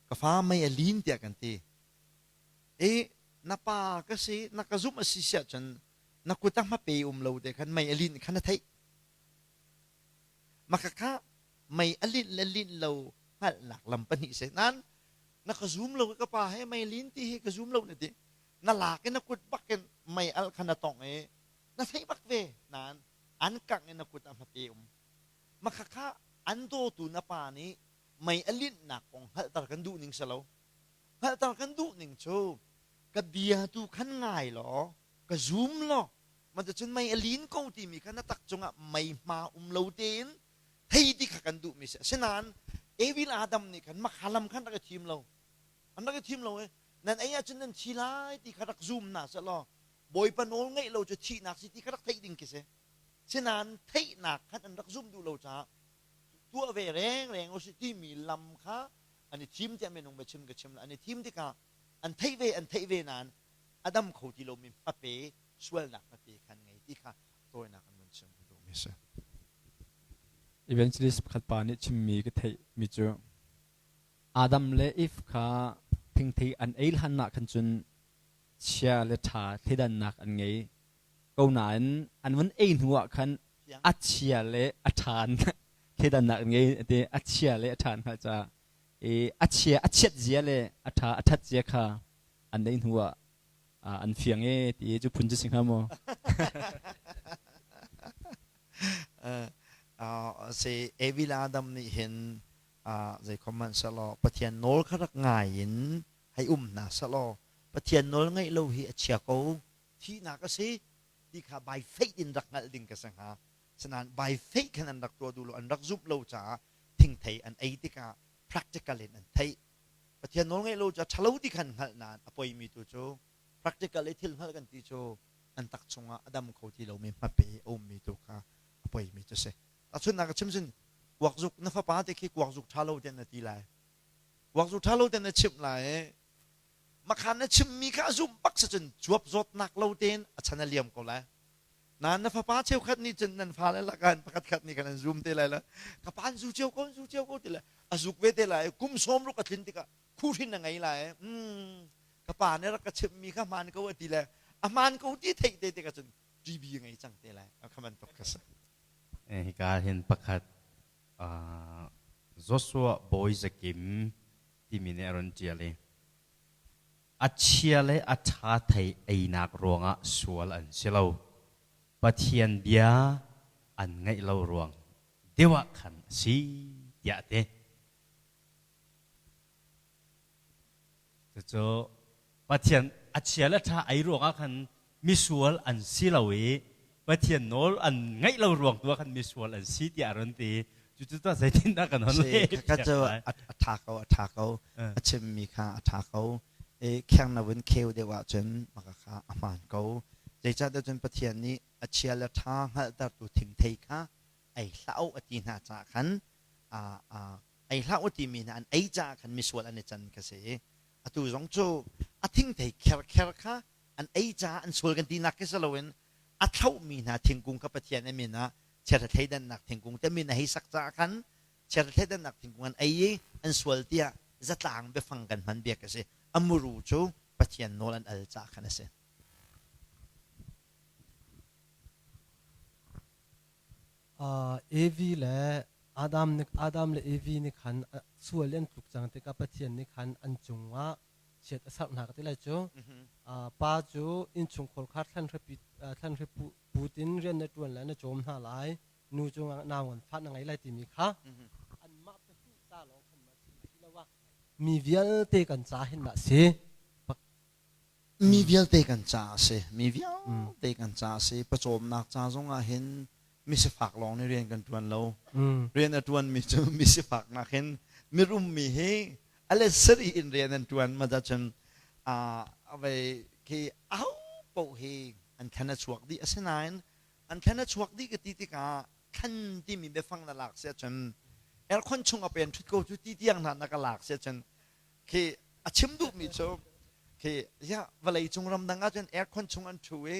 Ka fa mei a lin tiah kan ti. I na pa ka si, na ka zumh a si siah cun na kut ah hmape um lo te khan mei a linh kha na theih. Maka kha mei a linh le linh lo hngalhnak lam pahnih si. Nain na ka zum lo ka pa he mei lin ti hi ka zum lo na ti. Na lak i na kut bak in mei al kha na tongh i na theih bak ve. Nain an kangh i na kut ah hmape um. Makhakha an dawtu na pa nih mei a linhnak kong hngalhter kan duh ning si lo. Hngalhter kan duh ning cu ka bia tu khan ngai law ka zum law cun mei a lin ko timi kha na tak cungah mei hma um lo tein thei ti kha kan duhmi si. Asinain Evil Adam nih khan makha lam khan rak i thim lo. An rak i thim lo i nan ei ahcun nan thi lai ti kha rak zum hna seh law Bawipa nawl ngeih lo cu thihnak si ti kha rak theih ding khi si. Sinain theihnak khan an rak zumh duh lo caah tuah ve rengreng u si timi lam kha an i thim tiah minung biachim ka chim an i thim tikah an theih ve an theih ve nain a dam kho ti lomi hmape sualnak hmape khan ngei ti kha tawinak an vun chim ka duhmi si. Evangelist pakhat pa nih chimmi ka theihmi cu Adam le Eve kha thingthei an ei hlan ah khan cun chia le ṭha thleidannak an ngei ko nain an vun ei hnu ah khan a chia le a ṭha thleidannak an ngei ti a chia le a ṭha an hngalh caah i a chia a chiat zia le a ṭha a ṭhat zia kha an ei hnu ah an fiang e ti cu phun cu si hnga maw? Si Evil Adam nih hin zei khom hmanh selaw Pathian nawl kha rak ngai in hei um hna selaw. Pathian nawl ngaih lo hi a chia ko, thihnak a si ti kha by faith in rak hngalh ding ka si hnga. Sinain by faith khan an rak tuah duh lo, an rak zumh lo caah thingthei an ei tikah practical in an theih. Pathian nawl ngaih lo cu a ṭhalo ti khan hngalh nain a poimi tu cu practical i thil hngalh kan ti cu an tak chungah a dam kho ti lomi hmape a ummi tu kha a poimi cu si. Tahchunhnak ka chim cun kuakzuk na fapa te khi kuakzuk ṭha lo tiah na ti lai. Kuakzuk ṭha lo tiah na chimh lai i makhan na chimmi kha a zumh bak si cun cuap zawtnak lo tein a chan a liam ko lai. Nain na fapa cheukhat nih cun nan fale lakah pakhat khat nih khan an zum te lai lo. Ka pa an zu cio ko, an zu cio ko ti le a zuk ve te lai. Kum sawm ruk a tlin tikah khuhrin a ngei lai. Hmm, ka pa nih rak ka chimhmi kha hmaan ko a ti le a hmaan ko ti theih te tikah cun TB a ngei cang te lai. Kha bantuk kha si. Hika hin pakhat Joshua Bawi Zakim timi nih a run ṭial i A chia le a ṭha thei einak ruangah sual an si lo. Pathian bia an ngaih lo ruang deuh ah khan a si, tiah a ti. Cucu Pathian a chia le ṭha ei ruangah khan misual an si lo i Pathian nawl an ngaih lo ruang tu ah khan misual an si tiah a run ti. Cucu tah zeitindah kan hon leh? Kha cu a ṭha ko, a ṭha ko. A chimmi kha a ṭha ko. I kheng na vun kheu deuh ahcun maka kha a hmaan ko. Zeicahtiah cun Pathian nih a chia le ṭha hngalhtertu thingthei kha ei hlah u a ti hna caah khan ei hlah u timi hna an ei caah khan misual an i can ka si. Atu zong cu a thingthei kherkher kha an ei caah an sual kan tinak khi si loin a thlauhmi hna thingkung kha Pathian a min ah chiahra thleidannak thingkung te min a hei sak caah khan chiahra thleidannak thingkung an ei i an sual tiah zatlang biafang kan hman biak a si. A muru cu Pathian nawl an al caah khan a si. Uh, Evi le Adam nih Adam le Evi nih khan sual an tluk cang tikah Pathian nih khan an cungah chiat a serh hna ka ti lai cu. Pa cu innchungkhar kha thlanhri put in rian na ṭuan le na cawm hna lai. Nu cu nau nganfah na ngei lai timi kha anmah pahnih ca lawng khan ma si asiloah mi vialte kan ca hin dah si. Mi vialte kan ca a si. Mi vialte kan ca a si. Pawcawmnak ca zong ah hin misifak lawng nih rian kan ṭuan lo. Rian a ṭuanmi cu misifak nakin mirummi hi a let sarih in rian an ṭuan ma cun vei khi aho paoh hi an thlan a chuak dih asinain an thlan a chuak dih ka ti tikah thlan timi biafang na lak si ahcun aircon chung a pen ṭhut ko cu ti tiang hna na ka lak si ahcun khi a chim duhmi cu khi ya vawlei cung ramdang ahcun aircon chung an ṭhu i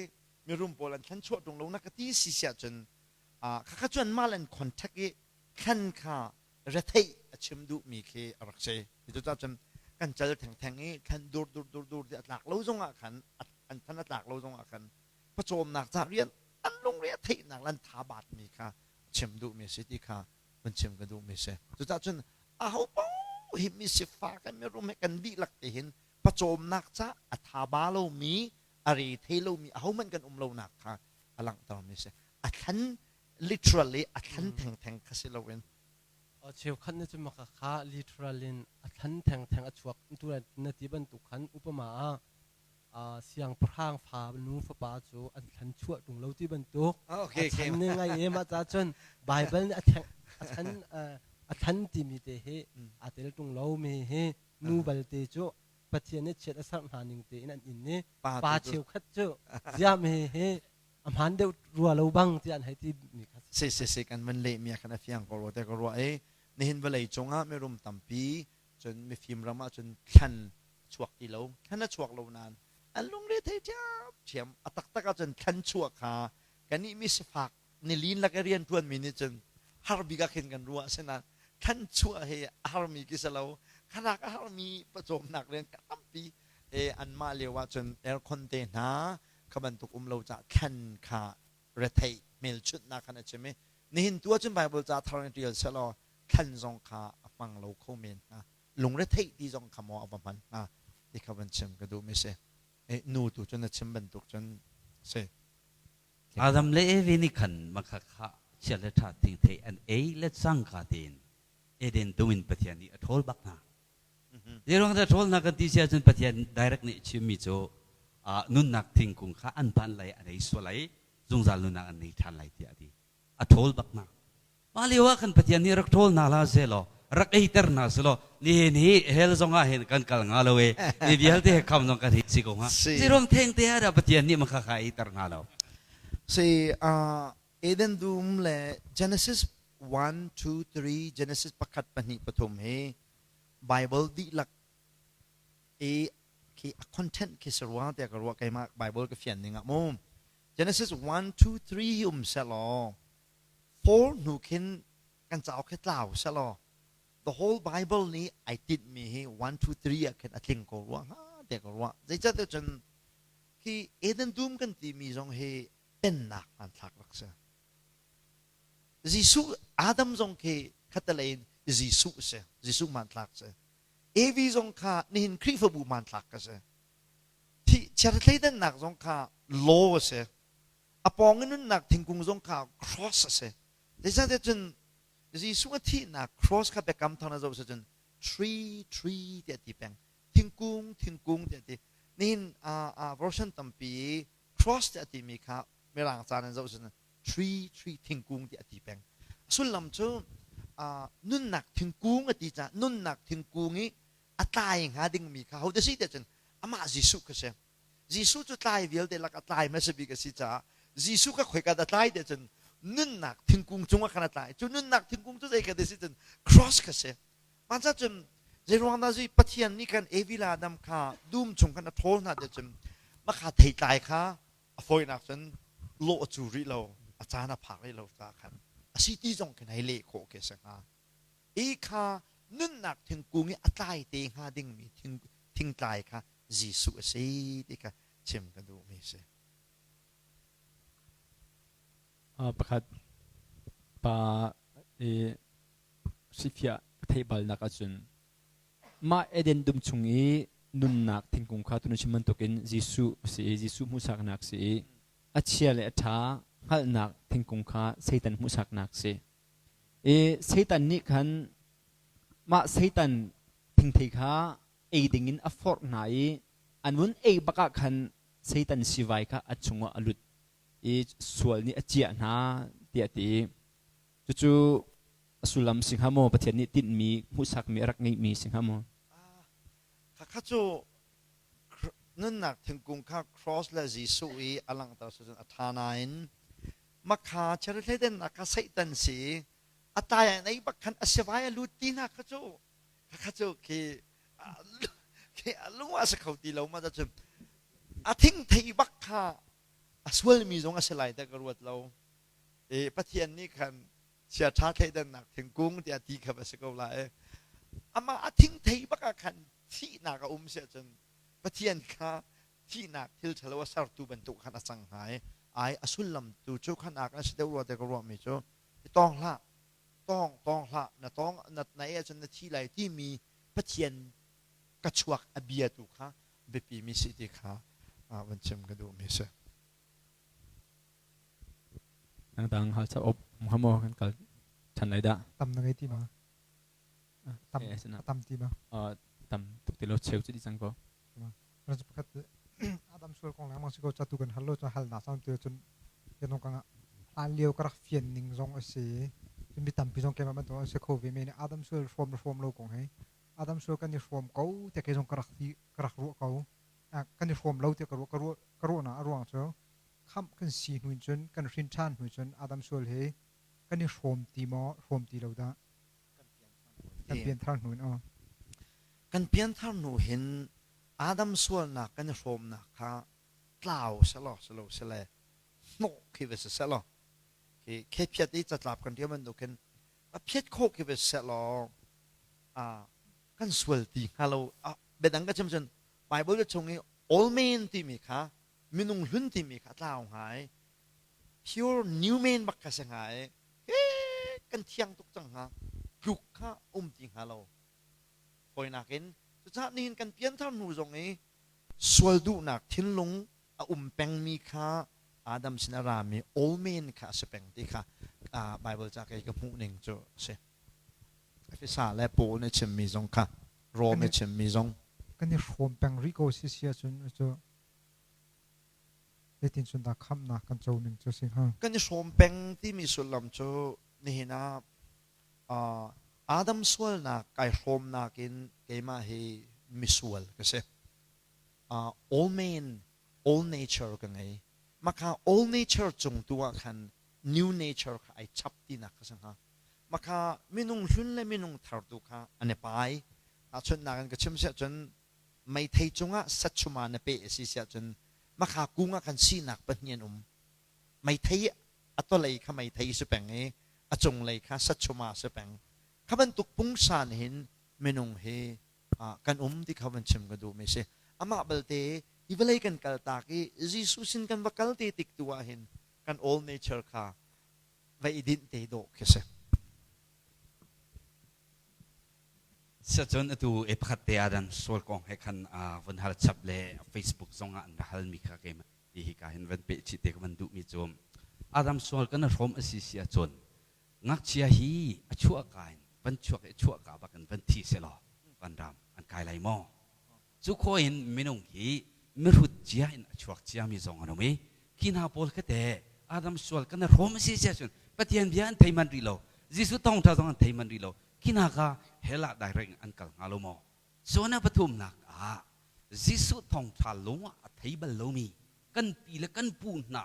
mirum pawl an thlan chuah ṭung lo na ka ti si si ahcun khakha cu anmah le an contact i thlan kha retheih a chim duhmi khi a rak si. Cucaah cun kan cal thengtheng i thlan dur dur dur dur ti a tlak lo zongah khan an than a tlak lo zongah khan pawcawmnak ca rian an lungre a theihnak le an tha baatmi kha chim duhmi a si ti kha van chim ka duhmi a si. Cucaah cun aho paoh hi mi sifak he mirum he kan dihlak te hin pawcawmnak ca a tha ba lomi a re thei lomi ahohmanh kan um lonak kha a langhtermi a si. A thlan literally a thlan thengtheng kha si loin Cheukhat nih cun maka kha literal in a thlan thengtheng a chuak tu na ti bantuk khan upama ah siangpahrang fa nu fapa cu an thlan chuah ṭung lo ti bantuk a chan nih ngai e mah ca cun Bible nih a theng a chan a thlan timi te hi aa tel ṭung lo mi hi nu balte cu Pathian nih chiat a serh hna ning tein an in i pa cheukhat cu ziah mi hi a hmaan deuh rua lo bang tiah an hei ti mi kha si si si kan van leh mi ah khan a fiang ko rua te ka ruah i nihin vawlei cungah mirum tampi cun mifim ram ah cun thlan chuak ti lo thlan a chuak lo nain an lungre thei ṭhiamṭhiam a taktak ah cun thlan chuah kha kannih mi sifak nilin lak i rian ṭuan mi nih cun har bik ah khin kan ruah asinain thlan chuah hi a harmi khi si lo khanak a harmi pawcawmnak rian tampi e anmah lio ah cun aircon te hna kha bantuk um lo caah thlan kha retheih hmelchunhnak khan a chim i nihin tu ahcun Bible ca thar in ṭial sehlaw thlan zong kha a hmang lo kho men hnga lungretheih ti zong kha maw a va hman hnga ti kha van chim ka duhmi si nu tu cun na chim bantuk cun si Adam le Evi nih khan makha kha chia le ṭha thingthei an ei le cangka tein Eden dum in Pathian nih a ṭhawl bak hna. Zeiruang dah ṭhawlnak kan ti si ahcun Pathian direct nih chimmi cu nunnak thingkung kha an ban lai an ei sual lai zungzal nunnak an nei ṭhan lai tiah a ti. A ṭhawl bak hna. Mah lio ah khan Pathian nih rak ṭhawl hna hlah sehlaw rak eiter hna selaw nihin hi hell zong ah hin kan kal hnga lo i mi vialte he kham zong kan hi si ko hnga. Zeiruang theng te ah dah Pathian nih makha kha eiter hna lo? Si Eden dum le Genesis 1, 2, 3, Genesis pakhat pahnih pathum hi Bible dihlak i khi a content khi si rua tiah ka ruah keimah Bible ka fian ning ah mu Genesis 1, 2, 3 hi um selaw 4 hnu khin kan cauk hi tlau selaw the whole Bible nih ai tinhmi hi 1, 2, 3 ah khin a tling ko rua hnga tiah ka ruah zeicahtiah cun khi Eden dum kan timi zong hi pennak hmanthlak rak si Jesuh Adam zong khi khatalei in Jesuh si Jesuh hmanthlak si Evi zong kha nihin Khrihfabu hmanthlak ka si thi chiathleidannak zong kha law a si a pawng i nunnak thingkung zong kha cross a si zeicahtiah cun Jesuh a thihnak cross kha biakam thar na zoh si cun tree tree tiah ti peng thingkung thingkung tiah ti nihin version tampi cross tiah timi kha mirang ca nan zoh cun tree tree thingkung tiah a ti peng a sullam cu nunnak thingkung a ti caah nunnak thingkung i a tlai hnga dingmi kha ho si tiah cun amah Jesuh kha si Jesuh cu tlai vialte lak a tlai hmasa bik a si caah Jesuh kha khoika dah tlai tiah cun nunnak thingkung cungah khan a tlai cu nunnak thingkung cu zei kha si cun cross kha si Mah cun zeiruang dah zui Pathian nih khan Evi le Adam kha dum chung khan a ṭhawl hna tiah cun mah theitlai kha a fawinak cun lawh a cu rih lo a caan a phak rih lo caah khan a si ti zong khin hei leh khawh khi a si hnga i kha nunnak thingkung i a tlai te hnga dingmi thing thingtlai kha Jesuh a si ti kha chim ka duhmi a si. Pakhat pa i hrifiah ka theih balnak ahcun mah Eden dum chung i nunnak thingkung kha tunu chim bantukin Jesuh a si i Jesuh hmuhsaknak si i a chia le a ṭha hngalhnak thingkung kha Satan hmuhsaknak si. I Satan nih khan mah Satan thingthei kha ei dingin a forh hna i an vun ei bak ah khan Satan sivai kha a chungah a lut i sual nih a ciah hna tiah a ti. Cucu a sullam si hnga maw? Pathian nih tinhmi, hmuhsakmi a rak ngeihmi si hnga maw? Khakha cu nunnak thingkung kha cross le Jesuh i a langhter cun a ṭha nain makha cherithleidennak kha Satan si a tai an ei bak khan a sivai a lut ti hna kha cu khakha cu khi khi a lung a si kho ti lo ma cun a thing thei bak kha a sualmi zong a si lai dah ka ruat lo i Pathian nih khan chiaṭha thleidannak thingkung tiah ti kha va si ko lai. Amah a thing thei bak ah khan thihnak a um si ahcun Pathian kha thihnak thil ṭhalo a sertu bantuk khan a cang hnga i ai a sullam tu cu khan a kan si deuh rua te ka ruahmi cu i tawng hlah tawng tawng hlah na tawng na na ei ahcun na thi lai timi Pathian ka chuak a bia tu kha biapi mi si ti kha van chim ka duhmi si. Dangdang hal cha op hamo kan kal than lai dah. Tam na ngei ti ma? Tam tam ti ma? Tam tuk ti lo cheu chu di cang ko. Ran pakhat Adam sual kong lengmang si ko cha tu kan hal lo cun hal na sam te cun yanong kanga hlan lio ka rak fian ning zong a si cun mi tampi zong keimah bantuk an si kho ve men Adam sual hrawm le hrawm lo kong hi Adam sual kan i hrawm ko te ke zong ka rak ti ka rak ruah ko kan i hrawm lo tiah ka ruah ka ruah ka ruahnak a ruang cu khamh kan si hnu cun kan hrin ṭhan hnu cun Adam sual hi kan i hrawm ti maw hrawm ti lo dah kan pianthar hnu in aw kan pianthar hnu hin Adam sualnak kan i hrawmnak kha tlau selaw selo sele hnawh khi va si selaw khi khephiat i catlap kan ṭial bantuk khin a phiat khawh khi va selaw kan sual ti hnga lo biadang ka chim cun Bible chung i old man timi kha minung hlun timi kha tlau hnga i pure new man bak kha si hnga i kan thiang tuk cang hnga tluk kha um ti hnga lo fawinak in cucaah nihin kan pianthar hnu zong i sual duhnak thinlung a um pengmi kha Adam sin a rami old man kha a si peng ti kha Bible ca kei ka hmuh ning cu a si. Efesa le Paul nih chimmi zong kha. Rom i chimmi zong. Kan i hrawm peng rih ko si si ahcun cu zeitin cun dah khamhnak kan co ning cu si hnga? Kan i hrawm peng timi sullam cu nihin ah uh, Adam sualnak kai hrawmnak in keimah hi misual ka si. Uh, all man, all nature ka ngei. Maka all nature cung tu ah khan new nature kha ai chap tinak ka si hnga. Maka minung hlun le minung thar tu kha an i pai. Tahchunhnak in ka chim siah cun meithei cungah satchuma na peh a si siah cun makha kung ah khan sinak pahnih an um. Meithei a tolei kha meithei si peng i a cunglei kha satchuma si peng. Kha bantuk pungsan hin minung hi kan um ti kha van chim ka duhmi si. Amah balte hi vawlei kan kaltak i Jesuh sin kan va kal te tik tu ah hin kan old nature kha va i dinh te dawh khi si. Siacun atu e pakhat te ah sual kong he khan vun hal chap le Facebook zong ah an ra halmi kha keimah ti hi ka hin van peh chih te ka van duhmi cu Adam sual kan hrawm a si si ahcun ngakchia hi a chuahka in van chuak i chuahka bak in van thi selaw van ram an kai lai maw? Cu khawh in minung hi mihrut cia in a chuak ciami zong an um i khi hna pawl kha teh Adam sual kan hrawm a si si ahcun Pathian bia an thei manh rih lo Jesuh thawngṭha zong an thei manh rih lo khi hna kha hell ah direct in an kal hnga lo maw? Cun a pathumnak ah Jesuh thawngṭha lung ah a thei bal lomi kan pi le kan pu hna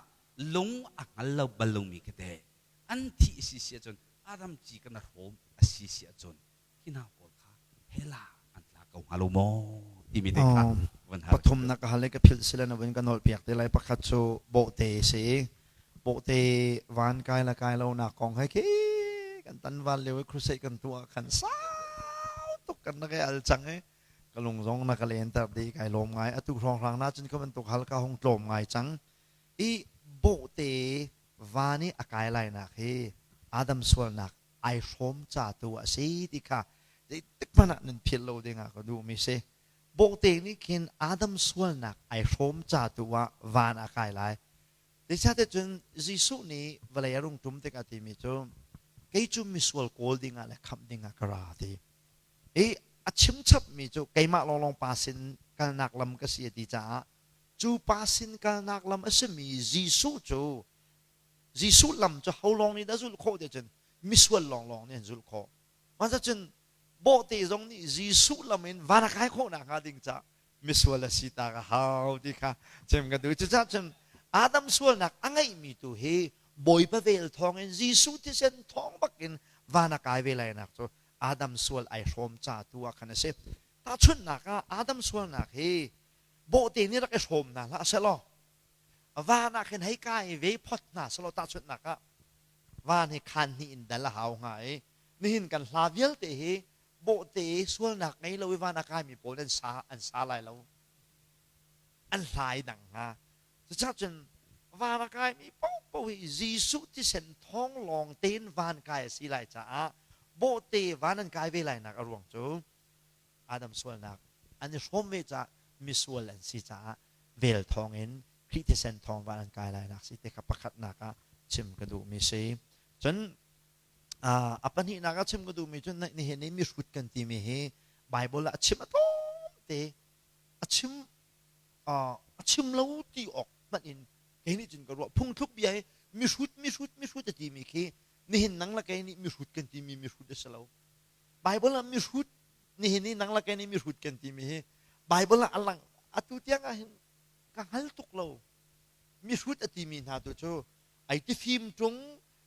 lung a hngal lo bal lomi khi teh an thih a si si ahcun Adam ci kan hrawm a si si ahcun hi hna pawl kha hell ah an tla ko hnga lo maw timi te kha van hal. Pathumnak ka hal i ka philh sila na vun ka nolh piak te lai. Pakhat cu bawhte si bawhte van kai la kai lo nak kong he khi kan tan van lio i crusade kan tuah khan sau tuk kan na kai al cang i ka lung zong na ka len ter di kai lawm ngai atu hrawng hrang na cun ka bantuk hal ka hung tlawm ngai cang i bawhte van i a kai lai nak hi Adam sualnak ai hrawm ca tu a si ti kha zeitik hmanh ah nan philh lo ding ah ka duhmi si. Bawhte nih khin Adam sualnak ai hrawm ca tu ah van a kai lai. Zeicahtiah cun Jesuh nih vawlei a rung ṭum tikah timi cu kei cu misual kawl dingah le khamh dingah ka ra ti. I a chim chapmi cu keimah lawnglawng pa sin kalnak lam ka si a ti caah cu pa sin kalnak lam a simi Jesuh cu Jesuh lam cu ho lawng nih dah zulh khawh ti cun misual lawnglawng nih an zulh khawh. Mah cun bawhte zong nih Jesuh lam in van a kai khawh nakhnga ding ca misual a si ta ka hau ti kha chim ka duh. Cucaah cun Adam sualnak a ngeihmi tu hi Bawipa vel thawngin Jesuh thisen thawng bakin van a kai ve lai nak cu Adam sual ai hrawm ca tu ah khan a si. Tahchunhnak ah Adam sualnak hi bawhte nih rak i hrawm hna hlah selaw van ah khin hei kai ve phot hna selaw tahchunhnak ah van hi khaan hnih in dal a hau hnga i nihin kan hla vialte hi bawhte sualnak ngei lo i van a kaimi pawl an sa an sa lai lo an hlai dang hnga cucaah cun van a kaimi paohpaoh hi Jesuh thisen thawng lawng tein van kai a si lai caah bawhte van an kai ve lai nak a ruang cu Adam sualnak an i hrawm ve caah misual an si caah vel thawngin Khrih thisen thawng van an kai lai nak si te kha pakhatnak ah chim ka duhmi si. Cun a pahnihnak ah chim ka duhmi cu nihin i mihrut kan timi hi Bible ah a chim a tlawm te a chim a chim lo ti awk hmanh in kei nih cun ka ruah phungthluk bia hi mihrut mihrut mihrut a timi khi nihin nang le kei nih mihrut kan timi mihrut a si lo Bible ah mihrut nihin i nang le kei nih mihrut kan timi hi Bible ah a lang atu tiang ah hin ka hngal tuk lo mihrut a timi hna tu cu ai tifim ṭung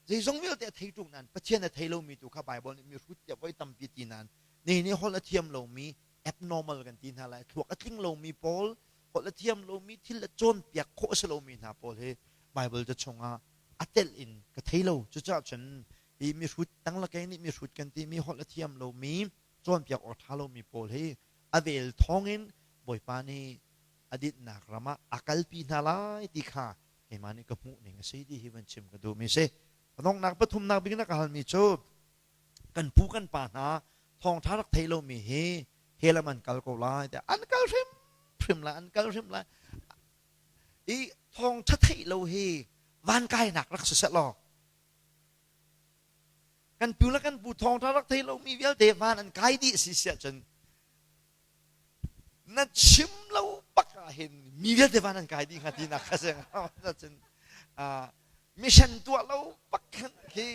zeizong vialte a thei ṭung nain Pathian a thei lomi tu kha Bible nih mihrut tiah voi tampi ti nain nihin i holh a thiam lomi abnormal kan ti hna lai thluak a tling lomi pawl holh a thiam lomi thil a cawnpiak khawh a si lomi hna pawl hi Bible ca chungah a telh in ka thei lo cucaah cun hi mihrut tanglakei nih mihrut kan timi holh a thiam lomi cawnpiak awk ṭha lomi pawl hi a vel thawngin Bawipa nih a dinhnak ram ah a kalpi hna lai ti kha keimah nih ka hmuh ning a si ti hi van chim ka duhmi si. A donghnak pathumnak bik na ka halmi cu kan pu kan pa hna thawngṭha rak thei lomi hi hell ah an kal ko lai tiah an kal hrimhrim lai an kal hrim lai i thawngṭha theih lo hi van kainak rak si seh law Kan pu le kan pu thawngṭha rak thei lomi vialte van an kai dih si siah cun. Na chim lo bak ah hin mi vialte van an kai dih hnga tinak kha si. Cun mission tuah lo bak khan khi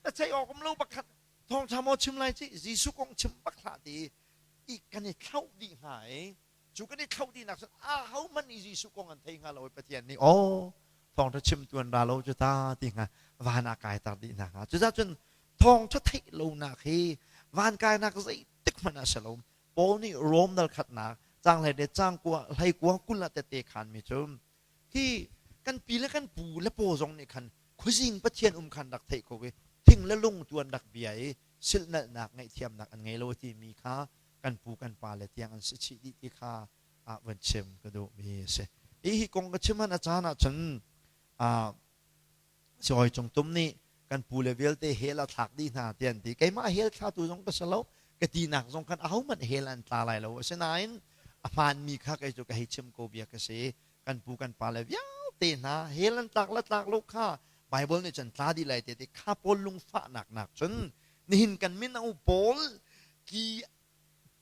na ceih awk um lo bak khan thawngṭha maw chim lai ci Jesuh kong chim bak hlah ti i kan i thlauh dih hnga i cu kan i thlauh dihnak cun ahohmanh nih Jesuh kong an thei hnga lo i Pathian nih aw thawngṭha chimtu an ra lo cu ta ti hnga van ah kaiter dih hna hnga. Cucaah cun thawngṭha theih lonak hi van kainak zeitik hmanh ah si lo. Paul nih Rom dal khatnak caang hlei le caang kua hlei kua 20 ah tette khanmi cu hi kan pi le kan pu le paw zong nih khan khuazing Pathian um khan rak theih ko i thing le lung tu an rak bia i silhnalhnak ngaihthiamnak an ngei lo timi kha kan pu kan pa le tiang an si chih dih ti kha ah van chim ka duhmi a si. Hi hi kong ka chim han a caan ahcun Sihawi Cung Tum nih kan pu le vialte hell a thlak dih hna ti an ti. Keimah hell thlatu zong ka si lo. Ka tinak zong khan ahohmanh hell an tla lai lo. Asinain a hmaanmi kha kei cu ka hei chim ko bia ka si. Kan pu kan pa le vialte hna hell an tlak le tlak lo kha Bible nih cun tla dih lai te ti kha pawl lungfahnak nak cun nihin kan mino pawl ki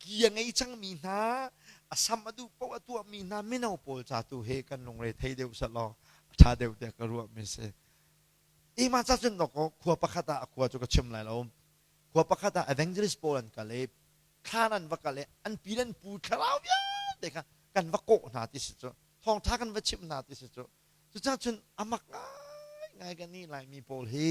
ki a ngei cangmi hna, a sam a duh paoh a tuahmi hna mino pawl ca tu he kan lungre thei deuh selaw a ṭha deuh tiah ka ruahmi si. Ima ca cun dawkaw khua pakhat ah a khua cu ka chim lai lo. Khua pakhat ah evangelist pawl an kal i thlan an va kal i an pi le an pu thlarau vialte kha kan va kawh hna ti si cu thawngṭha kan va chimh hna ti si cu Cucaah cun a mak ngaingai kan nih Laimi pawl hi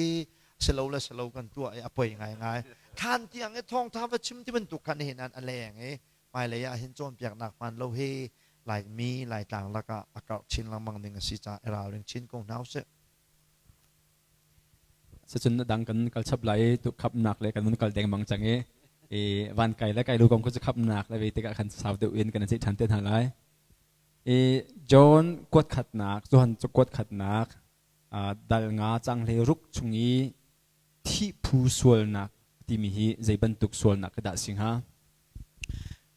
silo le silo kan tuah i a poi ngaingai. Thlan tiang i thawngtha va chim ti bantuk khan nihin ah a leng i hmailei ah hin cawnpiaknak hmaan lo hi Laimi Laitlang lakah a karh chin lengmang ding a si caah i ralring chin ko hna usih. Sicun dang kan kal chap lai i tu khapnak le kan vun kal dengmang cang i i van kai le kai lu kong khu cu khapnak le ve tikah khan sau deuh in kan ceih ṭhan te hna lai. I John kuatkhatnak, Johan cu kuatkhatnak dal nga cang hlei ruk chung i thih phu sualnak timi hi zei bantuk sualnak dah si hnga?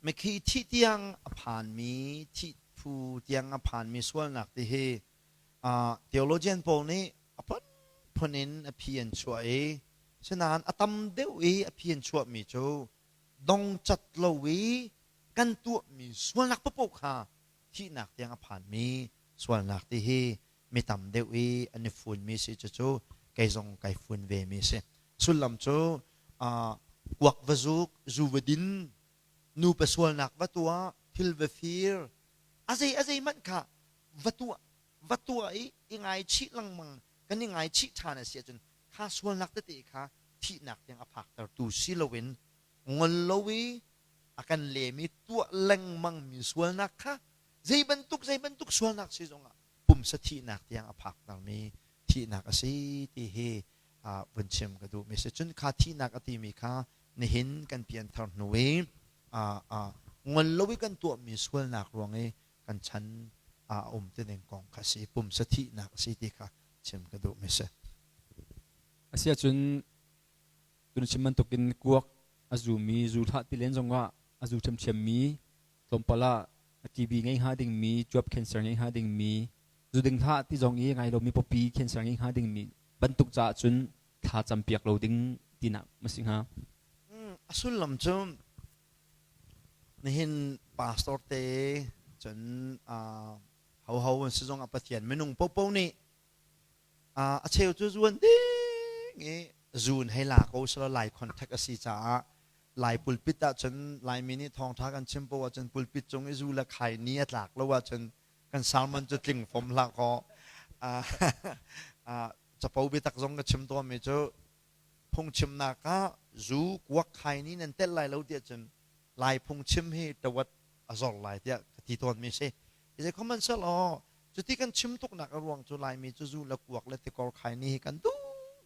Mikhi thih tiang a phanmi, thih phu tiang a phanmi sualnak ti hi theologian pawl nih a phunphun in a phi an chuah i sinain a tam deuh i a phi an chuahmi cu dongcat lo i kan tuahmi sualnak paohpaoh kha thihnak tiang a phanmi sualnak ti hi mi tam deuh i an i funmi si. Cucu kei zong kai fun ve mi si. Sullam cu kuak va zuk, zu va din, nupa sualnak va tuah, thil va fir, a zei a zei hmanh kha va tuah va tuah i i ngaichih lengmang kan i ngaichih ṭhan a si ahcun kha sualnak tete kha thihnak tiang a phaktertu si loin ngol lo i a kan lem i tuah lengmangmi sualnak kha zei bantuk zei bantuk sualnak si zongah pumsa thihnak tiang a phaktermi thihnak a si ti hi vun chim ka duhmi si. Cun kha thihnak a timi kha nihin kan pianthar hnu i ngol lo i kan tuahmi sualnak ruang i kan chan a um ti ning kong kha si, pumsa thihnak a si ti kha chim ka duhmi si. Asiahcun Tun chim bantukin kuak a zumi, zu hlah ti len zongah a zu ṭhiamṭhiammi, tlawmpal ah TB ngei hnga dingmi, cuap cancer ngei hnga dingmi, zu ding hlah ti zong i ngai lomi pawpi cancer ngei hnga dingmi bantuk caah cun thla campiak lo ding tinak ma si hnga? A sullam cu nihin pastor te cun hoho an si zongah Pathian minung popo nih A cheu cu zuan ding i zun hei la ko selaw Lai contact a si caah Lai pulpit ahcun Laimi nih thawngṭha kan chim poah ahcun pulpit cung i zu le khai ni a tlak lo ahcun kan sermon cu tling fom hlah kaw capo biatak zong ka chim tawnmi cu phungchimnak ah zu kuak khai ni nan telh lai lo tiah cun Lai phungchim hi tawat a zor lai tiah ka ti tawnmi si. Zeikhohmanhsehlaw cuti kan chim tuknak a ruang cu Laimi cu zu le kuak le tikor khai ni hi kan duh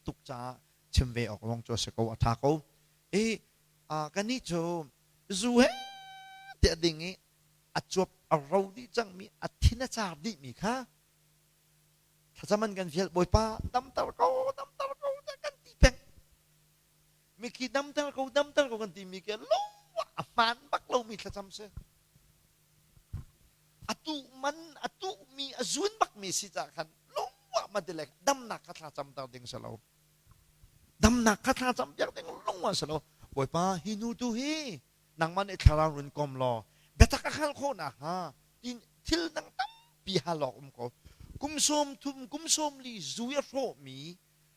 tuk caah chim ve awk zong cu a si ko, a ṭha ko. I kannih cu zu he tiah ding i a cuap a ro dih cangmi, a thin a car dihmi kha thlacam an kan fial, Bawipa damter ko, damter ko tiah kan ti peng. Mikhi damter ko, damter ko kan timi khi lo a hmaan bak lomi thlacam si. A tuh man a tuhmi a zun bakmi si caah khan lungwah ma ti le damnak kha thla camter ding si lo. Damnak kha thla cam piak ding lungwah si lo. Bawipa hi nu tu hi nangmah nih thlarau run kom law. Biatak a hngalh khawh nakhnga tin thil dang tampi hal awk um ko. Kum 30, kum 40 zu i a hrawhmi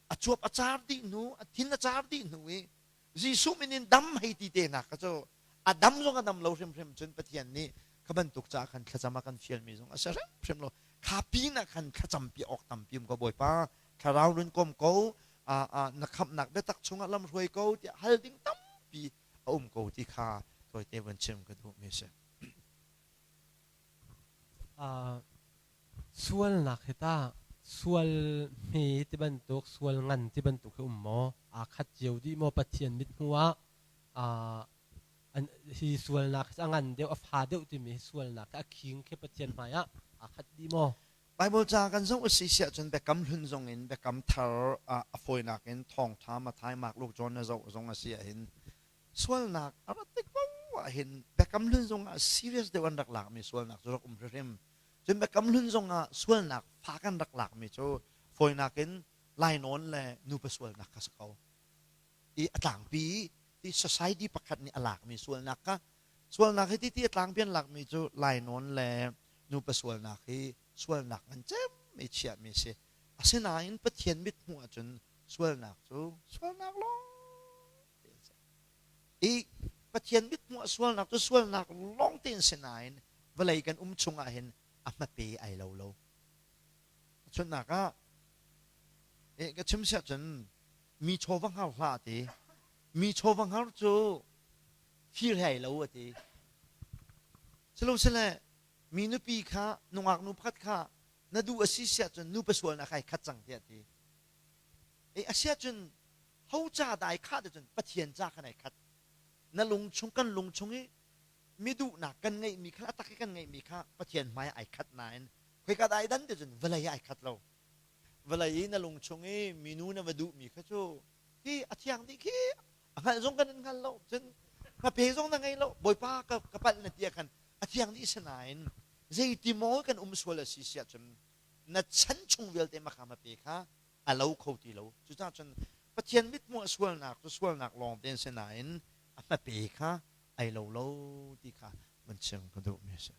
a cuap a car dih hnu, a thin a car dih hnu i Jesuh min in dam hei ti te hna kha cu a dam zong a dam lo hrimhrim cun Pathian nih kha bantuk caah khan thlacam a kan fialmi zong a si hrimhrim lo. Kha pin ah khan thlacam pi awk tampi um ko Bawipa thlarau nun kom ko na khamhnak biatak chungah lam hruai ko tiah hal ding tampi a um ko ti kha tawite vun chim ka duhmi a si. Sualnak hi tah sual hme ti bantuk, sual ngan ti bantuk hi um maw? Aa khat cio dih maw Pathian mithmuh ah hi sualnak hi a ngan deuh, a fa deuh timi hi sualnak hi a khing khi Pathian hmai ah aa khat dih maw? Bible ca kan zoh a si siah cun Biakam Hlun zong in Biakam Thar ah a fawinak in Thawngṭha Matthai, Mark, Luke, John na zoh zong a si ahhin sualnak a rat tik paoh ahhin Biakam Hlun zong ah serious deuh an rak lakmi sualnak cu rak um hrimhrim. Cun Biakam Hlun zong ah sualnak fak an rak lakmi cu fawinak in lainawn le nupa sualnak kha si ko. I a tlangpi i society pakhat nih a lakmi sualnak kha sualnak hi ti ti a tlangpi an lakmi cu lainawn le nupa sualnak hi sualnak ngan cem i chiahmi a si. Asinain Pathian mithmuh ahcun sualnak cu sualnak lawng te an si. I Pathian mithmuh ah sualnak cu sualnak lawng te an si nain vawlei kan um chung ah hin a hmape ai lo lo. Chunnak ah eh ka chim siah cun mi chaw va hngar hlah ti. Mi chaw va hngar cu fir he ai lo a ti. Silosile mi nupi kha nungak nu pakhat kha na duh a si siah cun nupa sualnak ai khat cang tiah a ti. E a siah cun ho ca dah ai khah cun Pathian ca khan ai khat. Na lungchung kan lungchung i mi duhnak kan ngeihmi kha a tak i kan ngeihmi kha Pathian hmai ai khat nain khoika dah ai dan ti cun vawlei ai khat lo. Vawlei i na lungchung i minu na va duhmi kha cu hi a thiang dih khi a hngalh zong kan in hngal lo cun hmape zong na ngei lo bawipa ka, ka palh na ti ah khan a thiang dih si nain zeiti maw kan um sual a si siah cun na chan chung vialte makha hmape kha a lo kho ti lo cucaah cun Pathian mithmuh sualnak cu sualnak lawng te si nain a hmape kha ai lo lo ti kha van chim ka duhmi a si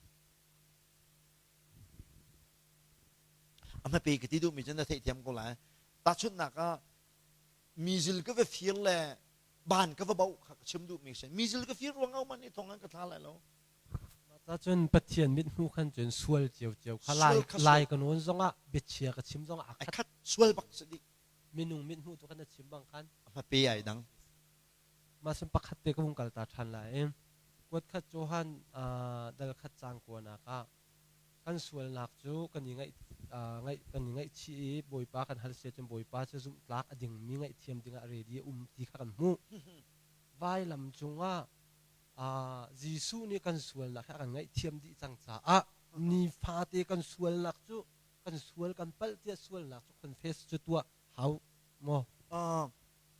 a hmape ka ti duhmi cu na theihthiam ko lai tahchunhnak ah mizil ka va fir le ban ka va bauh kha ka chim duhmi si mizil ka fir ruang man i thong an ka thla lai lo Mah cun Pathian mithmuh khan cun sual ciocio kha lai lai ka nawn zongah biachia ka chim zongah a khat. khat sual bak si dih. Minung mithmuh tu khan na chim bang khan. A hmape ai dang. Mah sun pakhat te ka hung kal ta ṭhan lai i kuat khat Johan dal khat caang kuanak ah kan sualnak cu kan i ngaih ngaih kan i ngaihchih i Bawipa kan hal sia cun Bawipa cu zumhtlak a dingmi ngaihthiam dingah ready a um ti kha kan hmuh. Vailam cungah Jesuh nih kan sualnak hi a kan ngaihthiam dih cang caah nifate kan sualnak cu kan sual kan palh tiah sualnak cu confess cu tuah hau maw?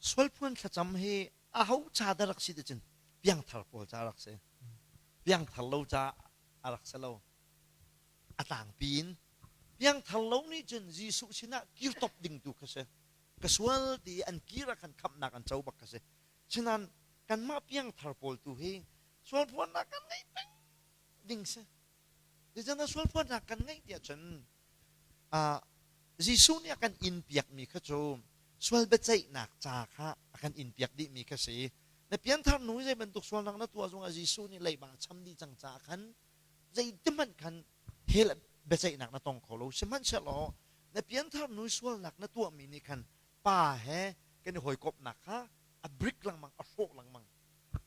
Sualphuan thlacam hi aho ca dah rak si ti cun piangthar pawl ca rak si. Piangthar lo ca a rak si lo. A tlangpi in piangthar lo nih cun Jesuh sinah kir top ding tu kha si. Ka sual ti an kir ah khan khamhnak an co bak kha si. Cunan kanmah piangthar pawl tu hi sualphuannak kan ngeih peng ding si. Zeicahtiah sualphuannak kan ngeih tiah cun Jesuh nih a kan in piakmi kha cu sual biaceihnak ca kha a kan in piak dihmi kha si. Na pianthar nu zei bantuk sualnak na tuah zongah Jesuh nih leiba a cham dih cang caah khan zeitihmanh khan hell biaceihnak na tong kho lo. Sihmanhsehlaw na pianthar nu sualnak na tuahmi nih khan pa he kan i hawikomhnak kha a brik lengmang, a hrawh lengmang.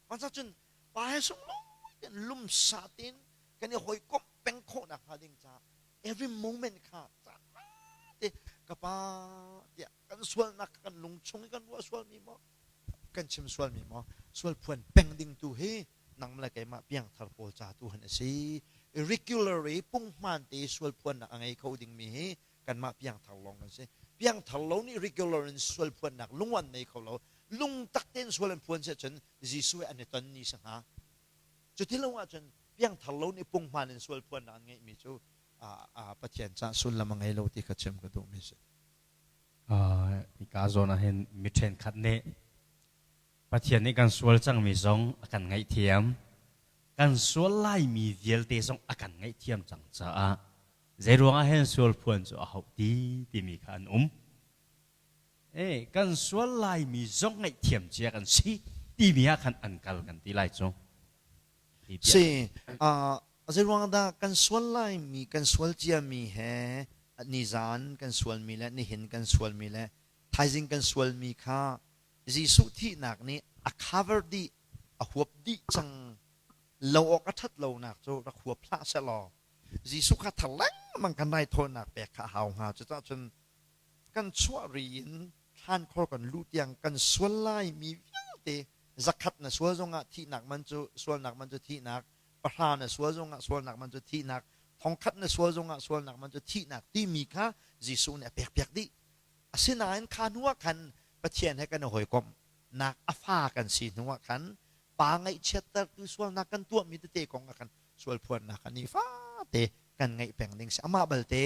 Mah cun pa he sunglawi tein lumsa tein kan i hawikomh peng khawh nakhnga ding caah every moment kha caan te ka pa tiah kan sualnak kan lung chung i kan ruah sualmi maw kan chim sualmi maw sual phuan peng ding tu hi nang le keimah piangthar pawl ca tu han a si regularly punghman te sual phuannak a ngei kho dingmi hi kanmah piangthar lawng kan si piangthar lo nih regular in sual phuannak lunguan nei kho lo lungtak tein sual an phuan si cun Jesuh he an i ton ni si hnga cuti lo ahcun piangthar lo nih punghman in sual phuannak an ngeihmi cu Pathian cah sullam a ngei lo ti kha chim ka duhmi si. Hika zawn ah hin mi ṭhenkhat nih Pathian nih kan sual cangmi zong a kan ngaihthiam. Kan sual laimi vialte zong a kan ngaihthiam cang caah zeiruangah hen sual phuan cu a hauh ti timi kha an um. E, kan sual laimi zong ngaihthiam cia kan si timi ah khan an kal kan ti lai cu. Si, uh, zeiruang dah kan sual laimi, kan sual ciami he nizan kan sualmi le nihin kan sualmi le thaizing kan sualmi kha Jesuh thihnak nih a cover dih, a huap dih cang lo awk a ṭhat lonak cu rak huap hlah sehlaw Jesuh kha thar lengmang kan raithawinak pek kha a hau hnga. Cucaah cun kan chuah ri in thlankhor kan luh tiang kan sual laimi vialte zakhat na sual zongah thihnak man cu sualnak man cu thihnak, pahra na sual zongah sualnak man cu thihnak, thongkhat na sual zongah sualnak man cu thihnak timi kha Jesuh nih a pekpiak dih. Asinain kha hnu ah khan Pathian he kan i hawikomhnak a fa kan si hnu ah khan pa ngaihchiattertu sualnak kan tuahmi tete kong ah khan sual phuannak kha nifate kan ngeih peng ding si. Amah balte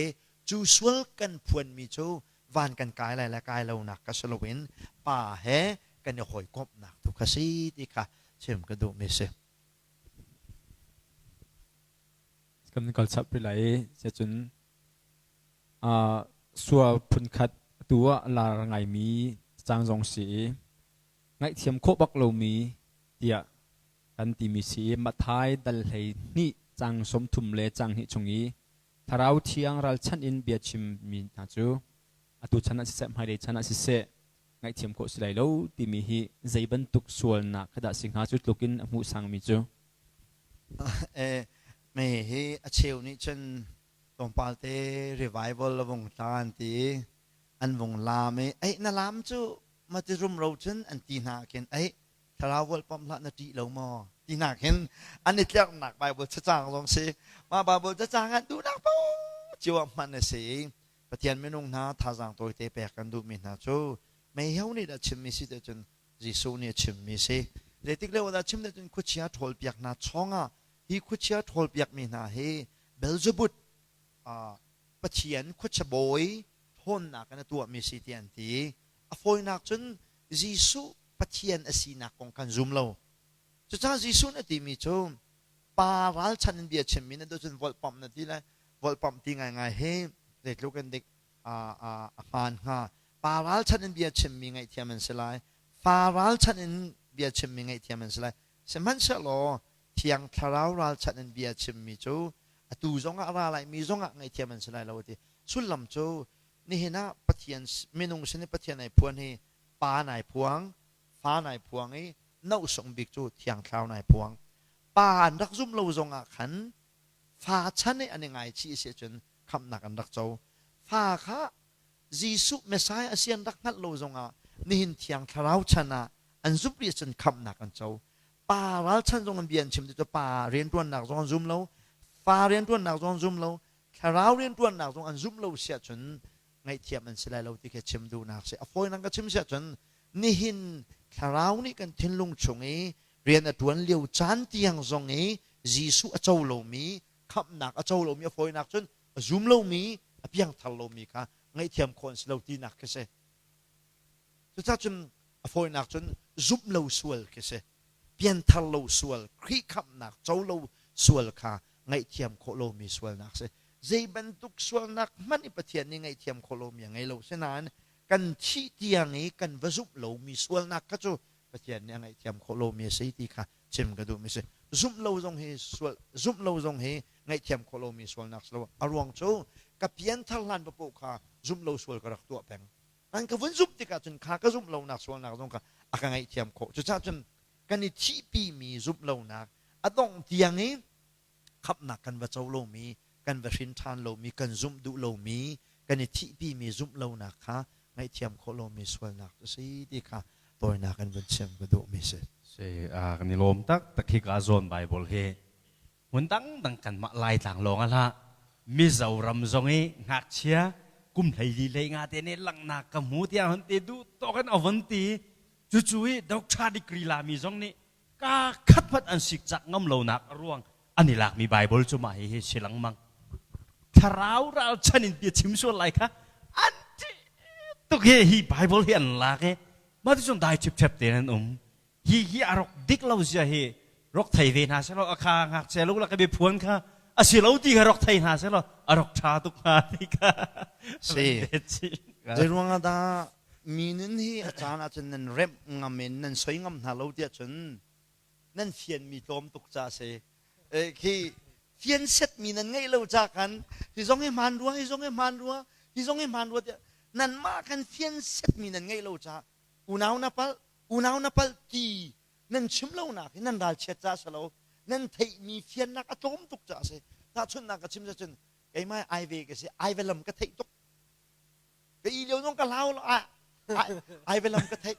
cu sual kan phuanmi cu van kan kai lai le kai lonak ka si loin pa he kan i hawikomhnak tu kha si ti kha chim ka duhmi si. Kan kal chap rih lai i cun Sual phunkhat atu ah a lar ngaimi cang zong si i ngaihthiam khawh bak lomi tiah kan timi si i Matthai dal 12 cang 30 le cang hnih chung i Thlarau Thiang ralchanh in bia chimmi hna cu atu chan ah siseh hmailei chan ah siseh ngaihthiam khawh si lai lo timi hi zei bantuk sualnak kha dah si hnga cu tluk in a hmuh sangmi cu? Mei hi a cheu nih cun tlawmpal te revival a vung tla an ti i an vung laam i ei na laam cu mati rumro cun an ti hna khin ei thlarau volpam hlah na ṭih lo maw ti hna khin an i tlerhnak Bible cacang zong si mah Bible cacang ah duhnak paoh cio ah hman a si i Pathian minung hna thazaang tawite pek kan duhmi hna cu meiho nih dah chimmi si te cun Jesuh nih a chimmi si zeitik lio dah chim te cun khuachia ṭhawlpiak hna chawngah hi khuachia ṭhawlpiakmi hna hi Beelzebub pathian khuachia bawi ṭhawnnak in a tuahmi si tiah an ti. A fawinak cun Jesuh Pathian a sinak kong khan zum lo. Cucaah Jesuh nih a timi cu pa ralchan in bia chimmi na duh cun volhpamh na ti le volhpamh ti ngaingai hi zeitluk in dik a hmaan hnga. Pa ralchan in bia chimmi ngaihthiam an si lai. Fa ralchan in bia chimmi ngaihthiam an si lai. Sihmanhsehlaw Thiang Thlarau ralchanh in bia chimmi cu atu zongah ra laimi zongah ngaihthiam an si lai lo a ti. Sullam cu nihin ah Pathian minung sin i Pathian ai phuan hi pa nai phuang, fa nai phuang i nohsung bik cu Thiang Thlarau nai phuang. Pa an rak zum lo zongah khan fa chan i an i ngaichih a si ahcun khamhnak an rak co. Fa kha Jesuh Messiah a si an rak hngalh lo zongah nihin Thiang Thlarau chan ah an zumh rih ahcun khamhnak an co. Pa ralchan zong an bia an chim ti cu pa rianṭuannak zong an zum lo, fa rianṭuannak zong an zum lo, thlarau rianṭuannak zong an zumh lo si ahcun ngaihthiam an si lai lo ti khi chim duhnak si. A fawinak ka chim si ahcun nihin thlarau nih kan thinlung chung i rian a ṭuan lio caan tiang zong i Jesuh a co lomi, khamhnak a co lomi a fawinak cun a zum lomi, a piangthar lomi kha ngaihthiam khawh an si lo tinak khi si. Cucaah cun a fawinak cun zumh lo sual khi si. Pianthar lo sual, Khrih khamhnak co lo sual kha ngaihthiam khawh lomi sualnak si. Zei bantuk sualnak hmanh i Pathian nih ngaihthiam khawh lomi a ngei lo. Sinain kan thih tiang i kan va zumh lomi sualnak kha cu Pathian nih a ngaihthiam khawh lomi a si ti kha chim ka duhmi si. Zumh lo zong hi sual zumh lo zong hi ngaihthiam khawh lomi sualnak si lo. A ruang cu ka pianthar hlan papoh kha zumh lo sual ka rak tuah peng. An ka vun zumh tikah cun kha ka zumh lonak sualnak zong kha a ka ngaihthiam khawh. Cucaah cun kan i thihpimi zumh lonak a dongh tiang i khamhnak kan va co lomi, kan va hrin ṭhan lomi, kan zumh duh lomi, kan i thihpimi zumh lonak kha ngaihthiam khawh lomi sualnak cu si ti kha tawinak in vun chim ka duhmi si. Si, kan i lawm taktak hi ka zawn Bible hi hmun dangdang kanmah Laitlang lawng ah hlah Mizoram zong i ngakchia kum 14 hlei nga te nih langhnak ka hmu tiah hon ti duh tawk in a von ti cucu i doctor degree lami zong nih ka khat hmanh an sikcak ngam lonak a ruang an i lakmi Bible cu mah hihi si lengmang thlarau ralchan in bia chim sual lai kha an ṭih tuk hi hi Bible hi an lak i mah ti cun dai ṭhipṭhep tein an um hi hi a rok dik lo zia hi. Rok thei ve hna selaw a kha ngakchia lo la ka biaphuan kha a si lo ti kha rok thei hna selaw a rok ṭha tuk hnga ti kha. Si. Zei ruangah dah mi nun hi a caan ahcun nan remh ngam in nan soi ngam hna lo tiah cun nan fianmi tlawm tuk ca si. Khi fian setmi nan ngeih lo ca khan hi zong hi hmaan rua, hi zong hi hmaan rua, hi zong hi hmaan rua tiah nanmah khan fian setmi nan ngeih lo ca unau na palh, unau na palh ti nan chim lonak hi nan ralchiat ca si lo nan theihmi fiannak a tlawm tuk ca a si tahchunhnak ka chim cun keimah ai ve ka si ai ve lam ka theih tuk ka i lio zong ka hlau lo ai ve lam ka theih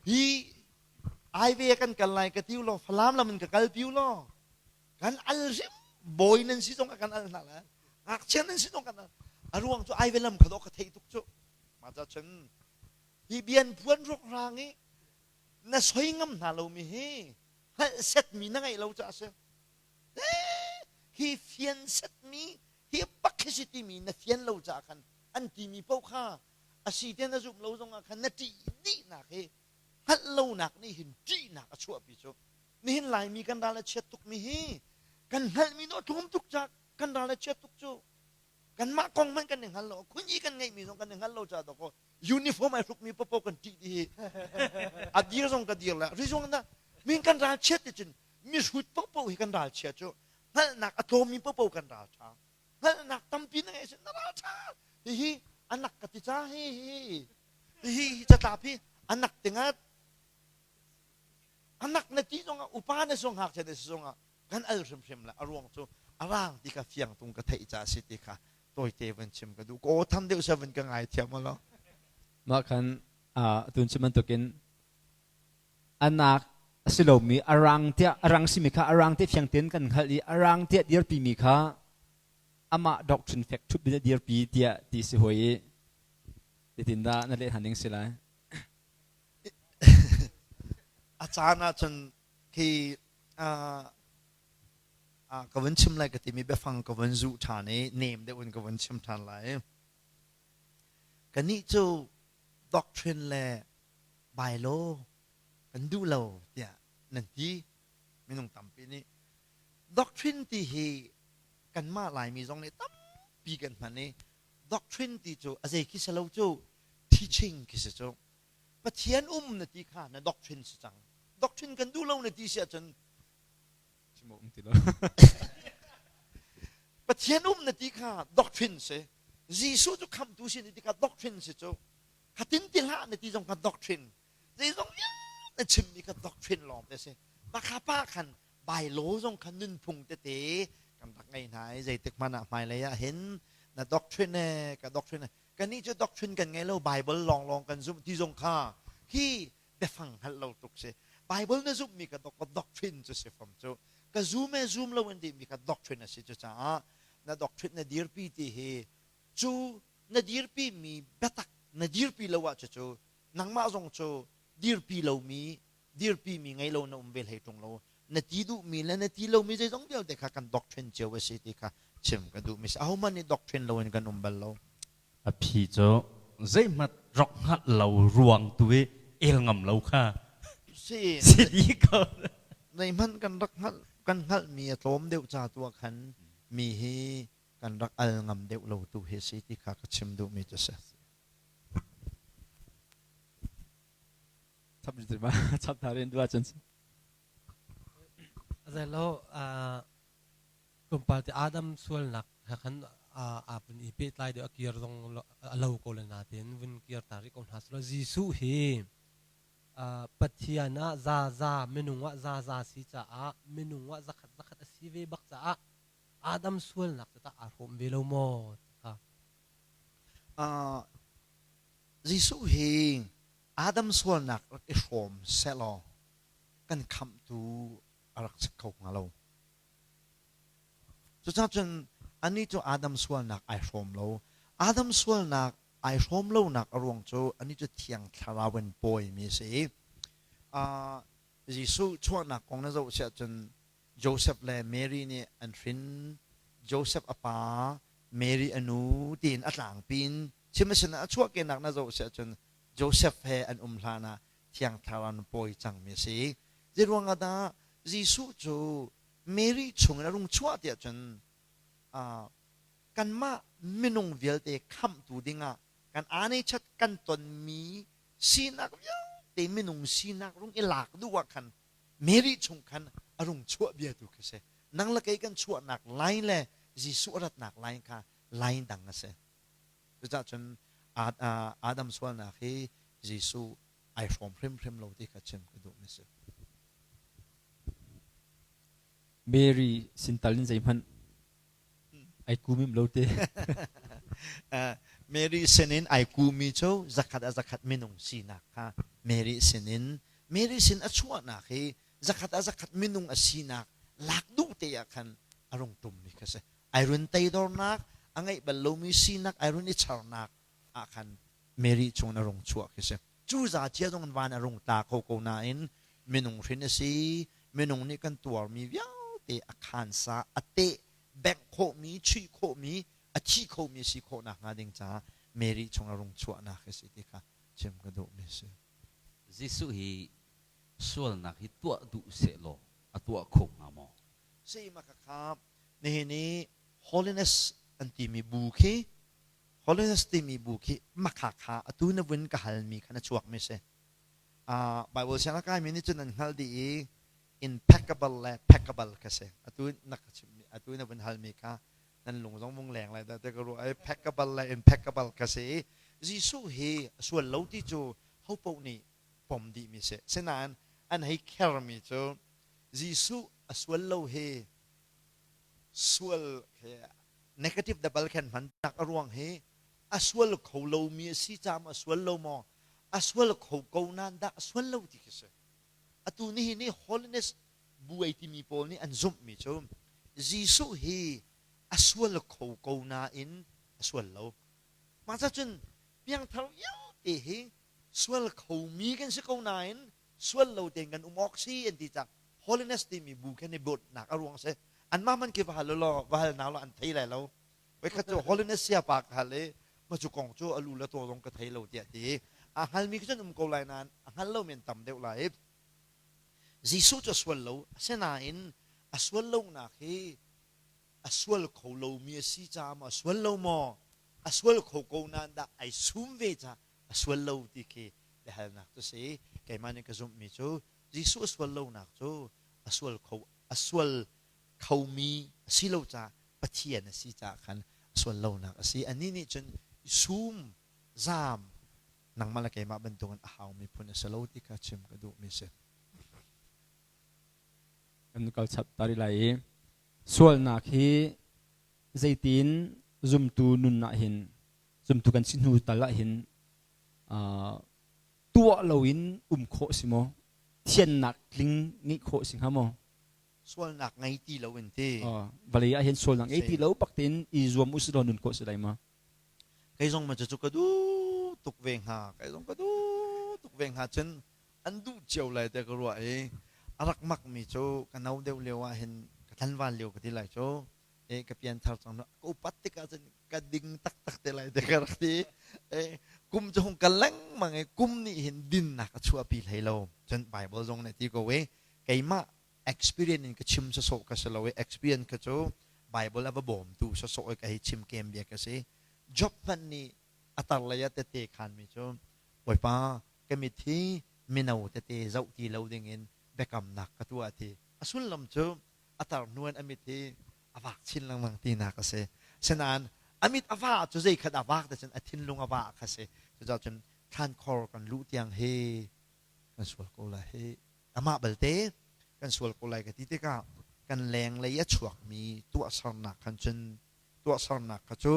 hi ai ve kan kal lai ka tiu lo falam lam in ka kal piu lo kan al hrim bawi nan si zong kan al hna la ngakchia nan si zong kan al a ruang cu ai ve lam kha do ka theih tuk cu ma ca cun Hi bian puan rukrang i na soi ngam hna lomi hi hngalh setmi na ngeih lo caah a si. Hi fian setmi hi bak hi si timi na fian lo caah khan an timi paoh kha a si te na zumh lo zongah khan na ṭih dihnak hi hngalh lonak nih hin ṭihnak a chuahpi cu. Nihin Laimi kan ral a chiat tukmi hi kan hngalhmi dawh tlawm tuk caah kan ral a chiat tuk cu. Kanmah kong hmanh kan i hngal lo. Khunyi kan ngeihmi zong kan i hngal lo caah dawkaw uniform ai hrukmi popo kan ṭih dih hi a dir zong ka dir le rizong na min kan ral chiat ti cun mihrut popo hi kan ral chia cu hngalhnak a tlawmmi popo kan ral ṭha hngalhnak tampi na ngeih na ral ṭha hihi anak ka ti ca hi hi hi hi catlap hi anak tingat anak na ti zongah upa na zong ngakchia na si zongah kan al hrimhrim le a ruang cu a rang ti kha fiang tung ka theih ca si ti kha tawite van chim ka duh ko tham deuh sa van ka ngai thiam lo mah khan tun chim bantukin anak a si lomi a rang tiah a rang simi kha a rang te fiang tein kan hngalh i a rang tiah dirpi mi kha amah doctrine fek ṭhup in a dirpi tiah ti si hoi i zeitin dah na leh hna ning si lai a caan ahcun khi ka vun chim lai ka timi biafang ka vun zuh ṭhan i nem deuh in ka vun chim ṭhan lai. Kannih cu doctrine le bylaw kan duh lo tiah nan ti minung tampi nih. Doctrine ti hi kanmah Laimi zong nih tampi kan hman i doctrine ti cu a zei khi si lo cu teaching khi si cu. Pathian um na ti kha na doctrine si cang. Doctrine kan duh lo na ti si ahcun chim um ti lo. Pathian um na ti kha doctrine si. Jesuh cu khamhtu si na ti kha doctrine si cu. Khatin ti hlah na ti zong kha doctrine. Zeizong vialte chimmi kha doctrine lawng te si. Makha pa khan bylaw zong kha nunphung tete kan rak ngei hna i zeitik hmanh ah hmailei ah hin na doctrine e ka doctrine e kannih cu doctrine kan ngei lo Bible lawnglawng kan zumh ti zong kha khi biafang hngalh lo tuk si Bible na zumhmi ka doctrine cu si fam cu ka zum e zum lo in timi kha doctrine a si cu caah na doctrine na dirpi ti hi cu na dirpi mi biatak na dirpi lo ah cu nangmah zong cu dirpi lomi dirpi mi ngei lo na um ve hlei ṭung lo na ti duhmi le na ti lomi zeizong vialte kha kan doctrine cio a si ti kha chim ka duhmi si ahohmanh nih doctrine loin kan um bal lo a phi cu zeihmanh rok hngalh lo ruang tu i el ngam lo kha si si dih ko zeihmanh kan rak hngalh kan hngalhmi a tlawm deuh ca tu ah khan mi hi kan rak al ngam deuh lo tu hi si ti kha ka chim duhmi cu si Chap chap ta rin dua cun. Zelo tlawmpal te Adam sualnak he khan aa vun i pehtlai deuh a kir zong a lo ko le nain vun kir ta rih ko hna selaw Jesuh hi Pathian ah zaza minung ah zaza si caah minung ah zakhat zakhat a si ve bak caah Adam sualnak cu tah aa hrawm ve lo maw ti kha. Jesuh hi Adam sualnak rak i hrawm sehlaw kan khamhtu a rak si kho hnga lo. Cucaah cun anih cu Adam sualnak ai hrawm lo. Adam sualnak ai hrawm lonak a ruang cu anih cu Thiang Thlarau in pawimi a si. Uh, Jesuh chuahnak kong na zoh siah cun Joseph le Mary nih an hrin. Joseph a pa, Mary a nu tiin a tlangpi in chim a sinah a chuahkehnak na zoh siah cun Joseph he an um hlan ah Thiang Thlarau in pawi cangmi a si. Zeiruang ah dah Jesuh cu Mary chungin a rung chuah tiah cun kanmah minung vialte khamhtu dingah kan aanechat kan tonmi sinak vialte minung sinak rung i lak duh ah khan Mary chung khan a rung chuah bia tu khi si. Nang le kei kan chuahnak line le Jesuh a ratnak line kha line dang a si. Cucaah cun Adam sualnak hi Jesuh ai hrawm hrimhrim lo ti kha chim ka duhmi si. Mary sin tal in zeihmanh ai kumim lo te. Mary sinin ai kumi cu zakhat a zakhat minung sinak kha Mary sinin Mary sin a chuahnak hi zakhat a zakhat minung a sinak lak duh te ah khan a rung tummi kha si. Ai run teidornak, a ngeih bal lomi sinak, ai run i charnak ah khan Mary chung in a rung chuah khi si. Cu za cia zong in van a rung tla kho ko nain minung hrin a si, minung nih kan tuarmi vialte a khansa, a teh, bengh khawhmi, chuih khawhmi, a thi khomi a si khawh nakhnga ding caah Mary chung a rung chuahnak hi si ti kha chim ka duhmi a si. Jesuh hi sualnak hi tuah duh sehlaw a tuah kho hnga maw? Si ma kha nihin i holiness an timi bu khi holiness timi bu khi makha kha atu na vun ka halmi kha na chuakmi si. Uh, Bible siang a kaimi nih cun an hngalh dih i impeccable le peccable ka si. Atu na ka chimmi atu na vun halmi kha nan lung zong vung leng lai dah te ka ruah ai peccable le impeccable ka si. Jesuh hi a sual lo ti cu ho paoh nih pom dihmi si. Sinain an hei khermi cu Jesuh a sual lo hi sual negative double khan hman nak a ruang hi a sual kho lomi a si caah a sual lo maw a sual kho ko nain dah a sual lo ti khi si atu nihin ni holiness buai timi pawl nih an zumhmi cu Jesuh hi a sual kho ko nain a sual lo mah cun piangthar vialte hi sual khomi kan si ko nain sual lo tein kan um awk si an ti cang holiness timi bu khan i bawtnak a ruang si anmah man khi va hal law va hal na law an thei lai lo voikhat cu holiness sia pa ka hal i ma cu kong cu alu le taw zong ka thei lo tiah ti a hngalmi khi cun um ko lai nain a hngal lo men tam deuh lai Jesuh cu a sual lo asinain a sual lonak hi a sual kho lomi a si caah maw a sual lo maw a sual kho ko nain dah ai sum ve caah a sual lo ti khi biahalnak cu si keimah nih ka zumhmi cu Jesuh a sual lonak cu a sual kho a sual khomi a si lo caah Pathian a si caah khan a sual lonak a si anih nih cun sum zaam nangmah le keimah bantukin a haumi phun a si lo ti kha chim ka duhmi si. Kan kal chap ta rih lai i sualnak hi zeitin zumtu nun ah hin zumtu kan si hnu tal ah hin tuah loin um khawh si maw thiannak tling ngeih khawh si hnga maw sualnak ngei ti lo in ti vawlei ah hin sualnak ngei ti lo bak tein i zuam u si law nun khawh si lai ma kei zong ma cu ka duh tuk ve hnga kei zong ka duh tuk ve hnga cun an duh cio lai te ka ruah i a rak mak mi cu ka no deuh lio ah hin ka tlanval lio ka ti lai cu e ka pianthar cang ka upat tikah cun ka ding taktak te lai te ka rak ti e kum cu hung kal lengmang i kum nih hin dinnak a chuahpi hlei lo cun bible zong nih ti ko i keimah experience in ka chim sawsawh ka si lo i experience ka cu bible a va bawmtu sawsawh i ka hei chim kem bia ka si job hmanh nih a tar lei ah tete khan mi cu bawipa ka mit hi mino tete zoh ti lo ding in biakamnak ka tuah ti a sullam cu a tar hnuan a mit hi a vak chin lengmang tinak a si. Sinain a mit a va cu zei khat a vak te cun a thinlung a va kha si. Cucaah cun thlankhor kan luh tiang hi kan sual ko lai hi. Amah balte kan sual ko lai ka ti tikah kan lenglei a chuakmi tuahsernak khan cun tuahsernak kha cu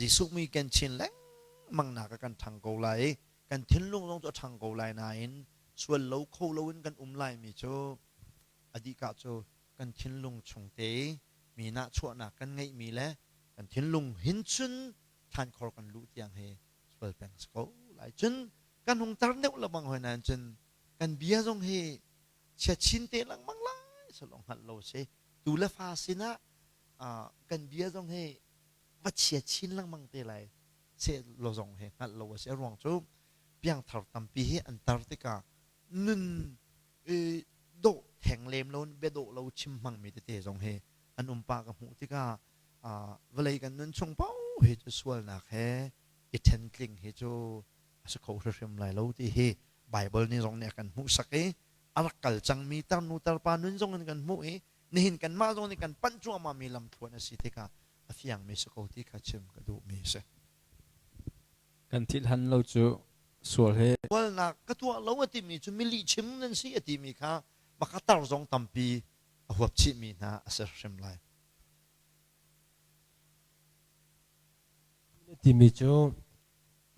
Jesuh mui ken chin lengmang nak ah kan ṭhang ko lai i kan thinlung zong cu a ṭhang ko lai nain sual lo kho loin kan um laimi cu a dihka cu kan thinlung chung te i mi nahchuahnak kan ngeihmi le kan thinlung hin cun thlankhor kan luh tiang hi sual peng si ko lai cun kan hung tar deuh lengmang hoi nain cun kan bia zong hi chia chin te lengmang lai salong hngalh lo si tu le fa sinah kan bia zong hi va chia chin lengmang te lai se lo zong hi hngalh lo a si a ruang cu piangthar tampi hi an tar tikah nun. dawh theng lem lo bia dawh lo chim hmangmi tete zong hi an um pah ka hmuh tikah vawlei kan nun chung paoh hi cu sualnak he i ṭhentling hi cu a si kho hrimhrim lai lo ti hi Baibal nih zong nih a kan hmuhsak i a rak kal cangmi tarnu tarpa nun zong in kan hmuh i nihin kanmah zong nih kan panh cuahmahmi lamthluan a si tikah a fiangmi si ko ti kha chim ka duhmi a si. Kan thil han lo cu sual he. Sualnak ka tuah lo a timi cu mi lihchim nan si a timi kha makatar zong tampi a huap chihmi hna a si hrim lai. Timi cu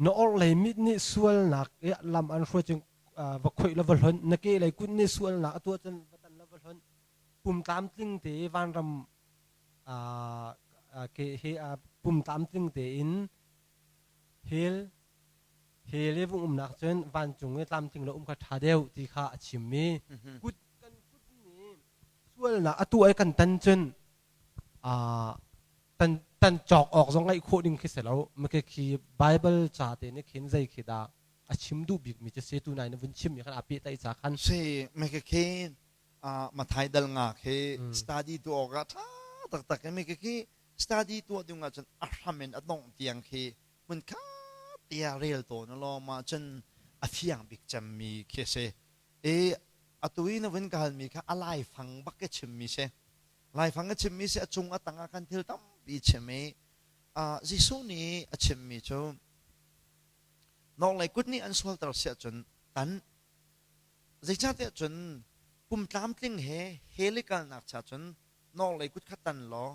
na orhlei mit nih sualnak i lam an hruai cun va khoih la va hlonh na kehlei kut nih sualnak a tuah cun va tan la va hlonh pum tlamtling te vanram ke he pum tlamtling tein hell hell i vung umnak cun vancung i tlamtling lo um kha ṭha deuh ti kha a chim i kut kan kut nih sualnak a tuah i kan tan cun tan tan cawk awk zong ngaih khawh ding khi si lo maka khi Bible ca te nih khin zei khi dah a chim duh bik mi cu si tu nai na vun chim mi khan a pehtlaih ca khan si maka khi Mathai dal nga khi study tu awk ah ṭha taktak i maka khi study tuah ding ahcun a hram in a dongh tiang khi hmun khat tiah rel tawn law mah cun a fiang bik cemmi khi a si i atu i na vun ka halmi kha a laifang bak ka chimmi si Laifang a chimmi si a cung a tang ah khan thil tampi chim i Jesuh nih a chimmi cu nawlei kut nih an sualter si ahcun tan zeicahtiah cun pum tlamtling he hell i kalnak cha cun nawlei kut kha tan law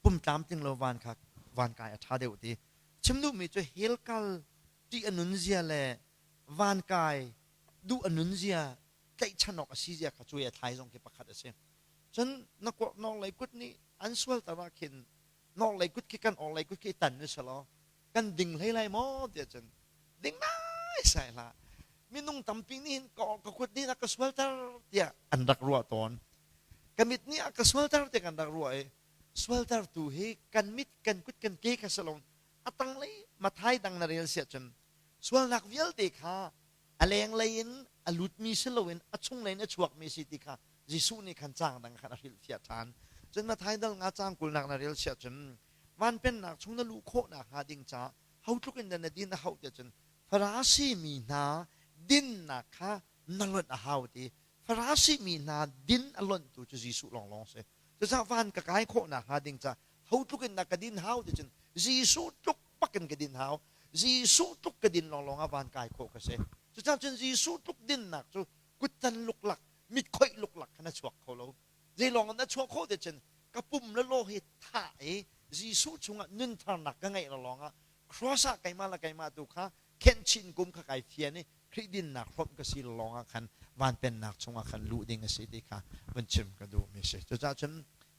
pum tlamtling lo van kha van kai a ṭha deuh ti chim duhmi cu hell kal ṭih a nun zia le van kai duh a nun zia tlaihchan awk a si zia kha cuai a thlai zong khi pakhat a si. Cun na nawlei kut nih an sualter ah khin nawlei kut khi kan awlei kut khi tan u selaw kan ding hlei lai maw tiah cun ding nai sai hlah. Minung tampi nih hin ka kut nih a ka sualter tiah an rak ruah tawn. Ka mit nih a ka sualter tiah kan rak ruah i sualtertu hi kan mit kan kut kan ke kha si lo a tanglei Mathai dang na rel siah cun sualnak vialte kha a lenglei in a lutmi si loin a chunglei in a chuakmi si ti kha Jesuh nih khan caang dang khan a hrilhfiah ṭhan. Cun Matthai dal nga caang kulnak na rel siah cun van pennak chung na luh khawh nakhnga ding caah ho tluk in dah na din a hauh tiah cun Farasi mi hna dinnak kha na lonh a hau ti. Farasi mi hna din a lonhtu cu Jesuh lawnglawng si. Cucaah van ka kai khawh nakhnga ding caah ho tluk in dah ka din hau ti cun Jesuh tluk bak in ka din hau. Jesuh tluk ka din lawnglawng ah van kai khawh ka si. Cucaah cun Jesuh tluk dinnak cu kuttan luklak, mit khoih luklak khan a chuak kho lo. Zei lawng in a chuah khawh ti cun ka pum le law hi thah i Jesuh chungah nun tharnak ka ngeih lawng ah cross ah keimah le keimah tu kha khenh chin kum kha kai fian i Khrih dinnak hrawmh ka si lawng ah khan van pennak chungah khan luh ding a si ti kha vun chim ka duhmi a si. Cucaah cun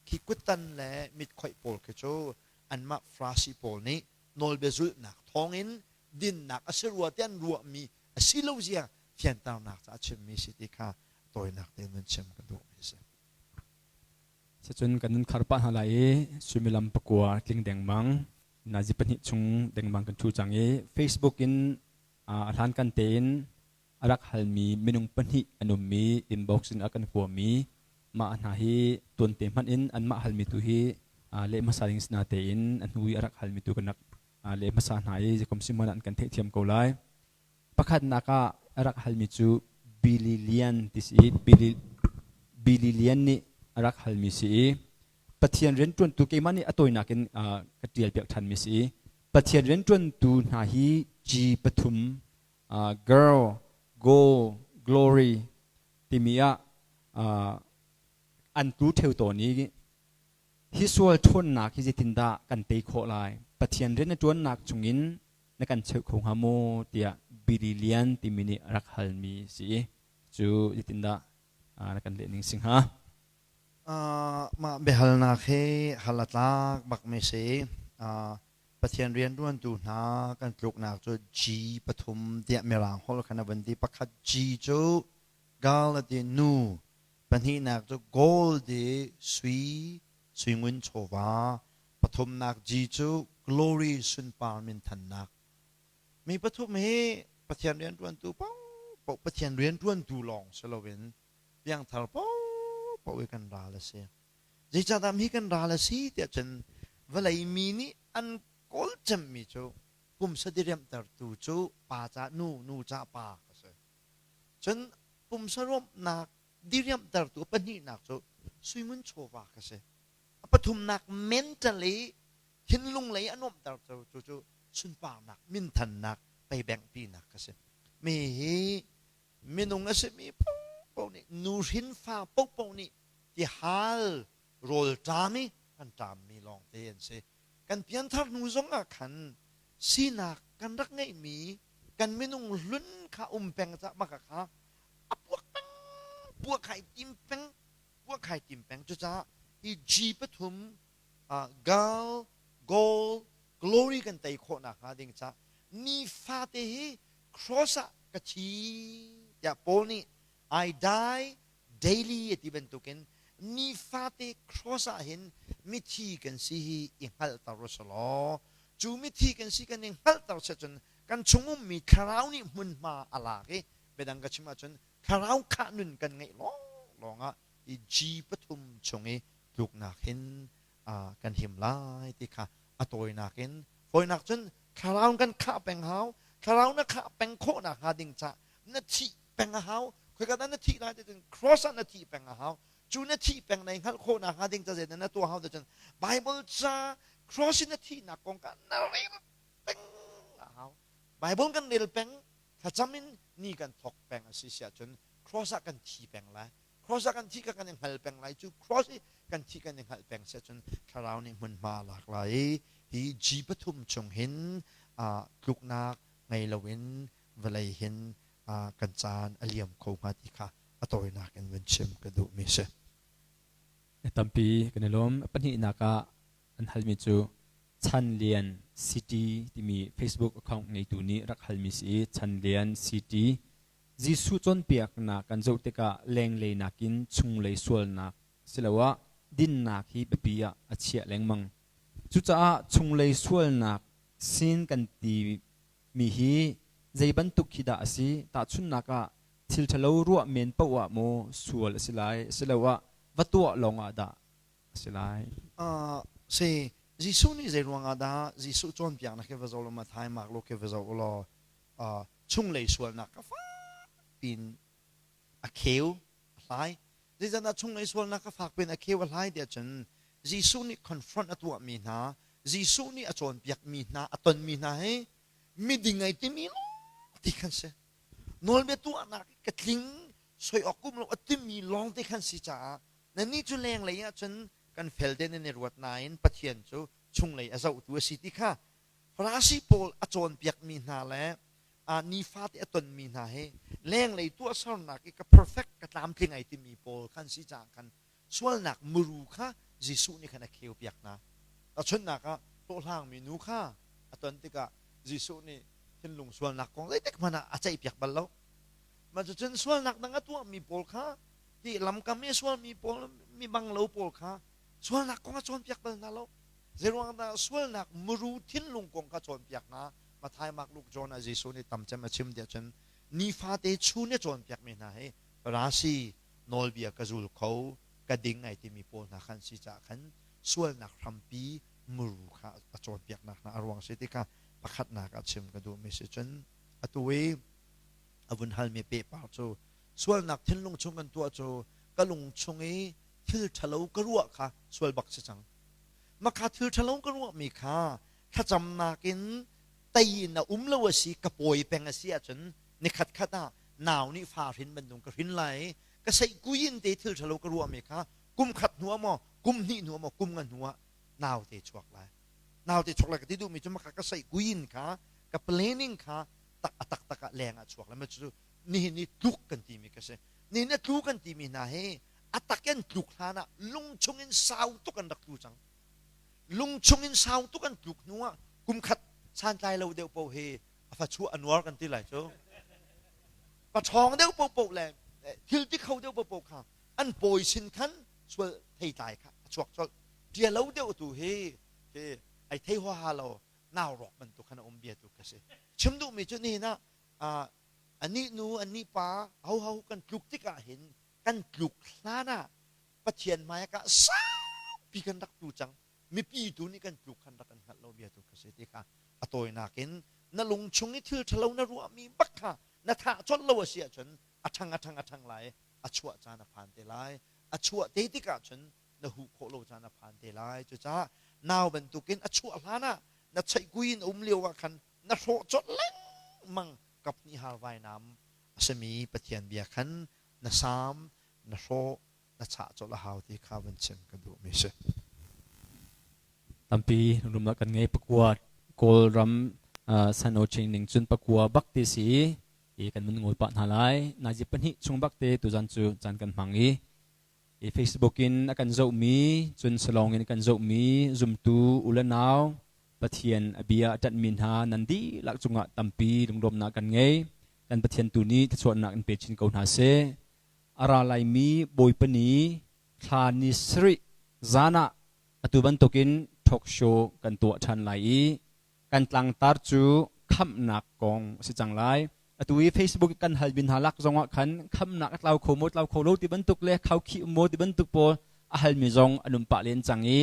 khi kuttan le mit khoih pawl khi cu anmah Farasi pawl nih nawlbia zulhnak thawngin dinnak a si rua ti an ruahmi a si lo zia fianternak caah chimmi si ti kha tawinak tein vun chim ka duhmi a si. Sicun kan nun khar pah hna lai i suimilam pakua tling dengmang nazi pahnih chung dengmang kan ṭhu cang i Facebook in a hlankan tein a rak halmi minung pahnih an ummi inbox in a kan kuami mah hna hi tuante hmanh in anmah halmi tu hi leh hmasa ding sina tein a hnu i a rak halmi tu kan rak leh hmasa hna i zeikom si hmanh an kan theihthiam ko lai. Pakhatnak ah a rak halmi cu Billy Lian ti si i Billy, Billy Lian nih a rak halmi si i Pathian rianṭuantu keimah nih a tawinak in ka ṭialpiak ṭhanmi si i Pathian rianṭuantu hna hi G pathum girl, go, glory timi ah an tlu ṭheo tawn i hi sual ṭhawnnak hi zeitindah kan tei khawh lai? Pathian rian na ṭuannak chungin na kan cheuh kho hnga maw? tiah Billy Lian timi nih a rak halmi si i cu zeitindah na kan leh ning si hnga? Mah biahalnak hi hal a tlak bakmi si. Pathian rianṭuantu hna kan tluknak cu G pathum tiah Mirang holh khan a vun ti. Pakhat G cu girl a ti nu, pahnihnak cu gold i sui, sui ngun chawva, pathumnak G cu glory sunpar minthannak. Mi pathum hi Pathian rianṭuantu paohpaoh paoh Pathian rianṭuantu lawng si loin piangthar paohpaoh i kan ral a si. Zeicahdah mi kan ral a si tiah cun vawlei mi nih an kawl cemmi cu pumsa diriamhtertu cu pa ca nu, nu ca pa a si. Cun pumsa ruamhnak diriamhtertu a pahnihnak cu suingun chawva ka si. A pathumnak mentally thinlung lei a nuamhter cu cu cu sunparnak, minthannak, peibengpinak ka si. Mi hi minung a simi paohpaoh nih nuhrin fa paohpaoh nih tihal rawl ṭam i kan ṭammi lawngte an si. Kan pianthar hnu zongah khan sinak kan rak ngeihmi kan minung hlun kha um peng cah maka kha a puak peng puak khai tim peng puak khai tim peng cucaah hi G pathum uh, girl gold glory kan tei khawh nakhnga ding ca nifate hi cross ah ka thi tiah Paul nih I die daily a ti bantukin nifate cross ah hin mithi kan si hi i hngalhter u law cu mithi kan si kan i hngalhter se cun kan chung ummi thlarau nih hmunhma a lak i biadang ka chim ahcun thlarau khah nun kan ngeih lawng lawngah i G pathum chung i tluknak hin kan him lai ti kha a tawinak in fawinak cun thlarau kan khah peng hau thlarau na khah peng khawh nakhnga ding ca na thih peng a hau khoika dah na thih lai ti cun cross ah na thih peng a hau cu na thih peng na i hngalh khawh nakhnga ding ca zeidah na tuah hau ti cun Bible ca cross in na thihnak kong kha na rel peng a hau Bible kan rel peng thlacam in ni kan thawk peng a si si ahcun cross ah kan thi peng lai cross ah kan thi ka kan i hngal peng lai cu cross i kan thi kan i hngalh peng si ahcun thlarau nih hmunhma a lak lai i hi G pathum chung hin tluknak ngei loin vawlei hin kan caan a liam kho hnga ti kha a tawinak in vun chim ka duhmi si. Tampi kan i lawm. Pahnihnak ah an halmi cu Chan Lian City timi Facebook account ngeitu nih rak halmi si i Chan Lian City Jesuh cawnpiaknak kan zoh tikah lenglei nakin chunglei sualnak siloah dinnak hi biapi ah a chiah lengmang. Cucaah chunglei sualnak sin kan timi hi zei bantuk khi dah a si? Tahchunhnak ah thil ṭhalo ruah men paoh ah maw sual a si lai asiloah va tuah lawngah dah a si lai? Uh, si Jesuh nih zei ruangah dah Jesuh cawnpiaknak hi va zoh law Matthai, Mark, Luke hi va zoh u law uh, chunglei sualnak kha fak piin a kheu a hlai. Zeicahtiah chunglei sualnak kha fak piin a kheu a hlai tiah cun Jesuh nih confront a tuahmi hna, Jesuh nih a cawnpiakmi hna, a tonmi hna hi miding ai timi lawng ti khan si. Nawlbia tuahnak i ka tling soi awk um lo a timi lawng te khan si caah nannih cu lenglei ah cun kan fel te nan i ruat nain Pathian cu chunglei a zohtu a si ti kha Farasi pawl a cawnpiakmi hna le nifate a tonmi hna hi lenglei tuahsernak i ka perfect ka tlamtling ai timi pawl khan si caah khan sualnak muru kha Jesuh nih khan a kheu piak hna. Tahchunhnak ah hlawhhlangmi nu kha a ton tikah Jesuh nih thinlung sualnak kong zeitik hmanh ah a ceihpiak bal lo. Mah cucun sualnak dang a tuahmi pawl kha hi lamkam i a sualmi pawl mi banglo pawl kha sualnak kong a cawnpiak bal hna lo. Zeiruang dah sualnak muru thinlung kong kha cawnpiak hna Matthai, Mark, Luke, John ah Jesuh nih tam cem a chim tiah cun nifate chun a cawnpiakmi hna hi Farasi nawlbia ka zul kho ka ding ai timi pawl hna khan si caah khan sualnak hrampi muru kha a cawnpiaknak hna a ruang si tikha pakhatnak ah chim ka duhmi si cun atu i a vun halmi pehpar cu sualnak thinlung chung kan tuah cu ka lung chung i thil ṭhalo ka ruah kha sual bak si cang Maka thil ṭhalo ka ruahmi kha thlacamnak in tei in a um lo a si ka pawi peng a si ahcun nikhat khat ah nau nih fa hrin bantuk ka hrin lai i ka seihkui in te thil ṭhalo ka ruahmi kha kum khat hnu ah maw kum hnih hnu ah maw kum nga hnu ah naute chuak lai naute chuak lai ka ti duhmi cu maka ka seihkui in kha ka planning kha tak a taktak ah leng ah chuak lai ma cu nihin i tluk kan timi ka si nihin a tlu kan timi hna hi a tak in tluk hlan ah lung chung in sau tuk an rak tlu cang lung chung in sau tuk an tluk hnu ah kum khat santlai lo deuh paoh hi a fa chuah a nuar kan ti lai cu paṭhawng deuh paohpaoh le thil ti kho deuh paohpaoh kha an pawi sin khan sual theitlai kha a chuak colh ṭia lo deuh tu hi hi ai thei huaha lo nau rawk bantuk khan a um bia tu ka si chim duhmi cu nihin ah. Anih nu anih pa hoho kan tluk tikah hin kan tluk hlan ah Pathian hmai ah saupi kan rak tlu cang. Mipi tu nih kan tluk khan rak kan hngalh lo bia tu kha si ti kha a tawinak in na lung chung i thil ṭhalo na ruahmi bak kha na thah colh lo a si ahcun a ṭhang a ṭhang a ṭhang lai a chuah caan a phan te lai. A chuah te tikah cun na huh khawh lo caan a phan te lai. Cucaah nau bantukin a chuah hlan ah na cheihkui in a um lio ah khan na hrawh colh lengmang kaphnih har vainam a simi Pathian bia khan na saam na hrawh na chah colh a hau ti kha van chim ka duhmi si. Tampi rumnak kan ngei pakua Kawlram sano ning cun pakua bak ti si i kan mun ngol pah hna lai. Nazi pahnih chung bak te tuzan cu caan kan hmang i i Facebook in a kan zohmi cun salong in a kan zohmi zumtu u le nau Pathian a bia a ṭanhmi hna nan dihlak cungah tampi lunglawmhnak kan ngei. Kan Pathian tu nih thluachuahnak in pe chin ko hna seh. A ra laimi Bawipa ni thla ni sarih zan ah atu bantukin talk show kan tuah ṭhan lai i kan tlangtar cu khamhnak kong a si cang lai. Atu i Facebook kan hal mi hna lak zongah khan khamhnak a tlau kho maw tlau kho lo ti bantuk le khaukhih um maw ti bantuk pawl a halmi zong an um pah len cang i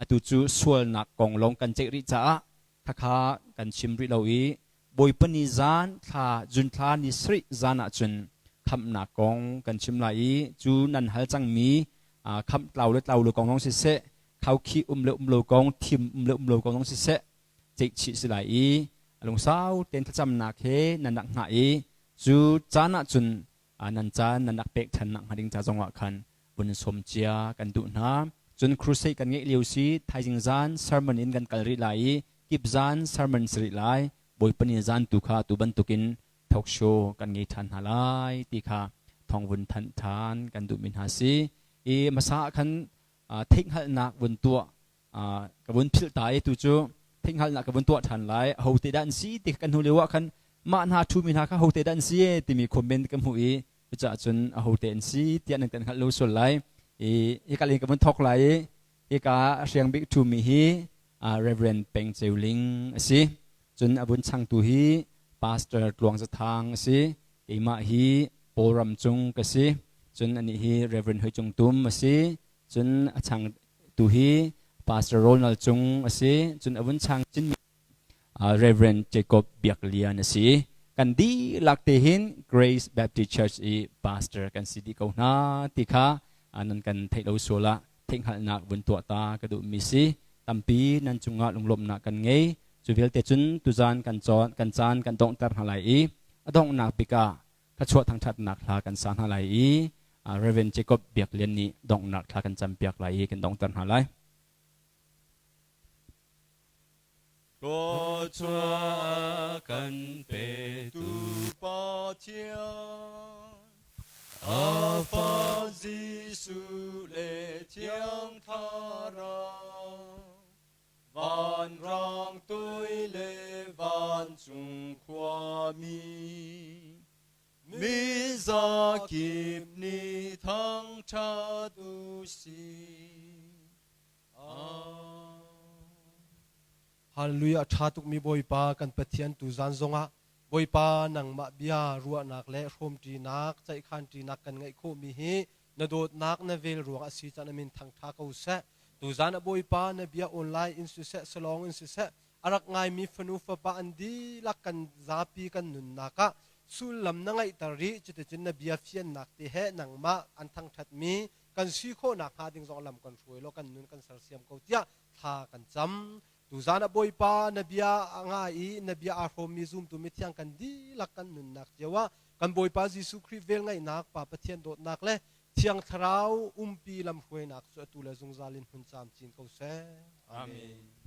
atu cu sualnak kong lawng kan ceih rih caah khakha kan chim rih lo i Bawipa ni zan thla June thla ni sarih zan ah cun khamhnak kong kan chim lai i cu nan hal cangmi khamh tlau le tlau lo kong zong siseh khaukhih um le um lo kong thim um le um lo kong zong siseh ceihchih si lai i a lungsau tein thlacamnak he nan rak hngah i cu caan ah cun nan caan nan rak pek ṭhan nak hnga ding ca zongah khan vun sawm cia kan duh hna. Cun crusade kan ngeih lio si thaizing zan sermon in kan kal rih lai i kip zan sermon si rih lai. Bawipa ni zan tu kha tu bantukin talk show kan ngei ṭhan hna lai ti kha thawng vun thanh ṭhan kan duhmi hna si. I hmasa ah khan theihhngalhnak vun tuah ka vun philh ta i tu cu theihhngalhnak ka vun tuah ṭhan lai ahote dah an si ti kan hnu lio ah khan mah hna ṭhumi hna kha ahote dah an si timi comment ka hmuh i cucaah cun ahote an si tiah nan kan hngalh lo sual lai i hika in ka vun thawk lai i hika hriang bik ṭhumi hi Reverend Peng Ceu Ling a si cun a vun changtu hi Pastor Tluang Za Thang a si keimah hi Paul Ram Cung ka si cun anih hi Reverend Hoi Cung Tum a si cun a changtu hi Pastor Ronald Cung a si cun a vun chang chinmi Reverend Jacob Biak Lian a si kan dihlak te hin Grace Baptist Church i pastor kan si dih ko hna ti kha nan kan theih lo sual ah theihhngalhnak vun tuah ta ka duhmi si tampi nan cungah lunglawmhnak kan ngei cu vialte cun tuzan kan cawn kan caan kan donghter hna lai i a donghnak bik ah thluachuah thangṭhatnak hla kan sa hna lai i Reverend Jacob Biak Lian nih donghnak thla kan campiak lai i kan donghter hna lai. Thluachuah kan petu Pathian, a Fa Jesuh le Thiang Thlarau, vanrang tui le vancung khuami, mizakip nih thangṭhat u sih. Hallelujah ṭha tukmi Bawipa kan Pathian tu zan zongah Bawipa nangmah bia ruahnak le hrawmṭinak ceihkhanṭinak kan ngeih khawhmi hi na dawtnak na vel ruang a si caan amin thangṭha ko seh tuzan ah Bawipa na bia online in siseh salong in siseh a rak ngaimi fanu fapa an dihlak kan zapi kan nunnak ah sullam na ngeihter rih cuticun na bia fiannak te he nangmah an thangṭhatmi kan si khawhnak hnga ding zong lam kan hruai law kan nun kan sersiam ko tiah thla kan cam tuzan ah Bawipa na bia a ngai i na bia aa hrawmmi zumtu mithiang kan dihlak kan nunnak cio ah kan Bawipa Jesuh Khrih velngeihnak Pa Pathian dawtnak le Thiang Thlarau umpi lamhruainak cu atu le zungzal in hmun camcin ko seh. Amen.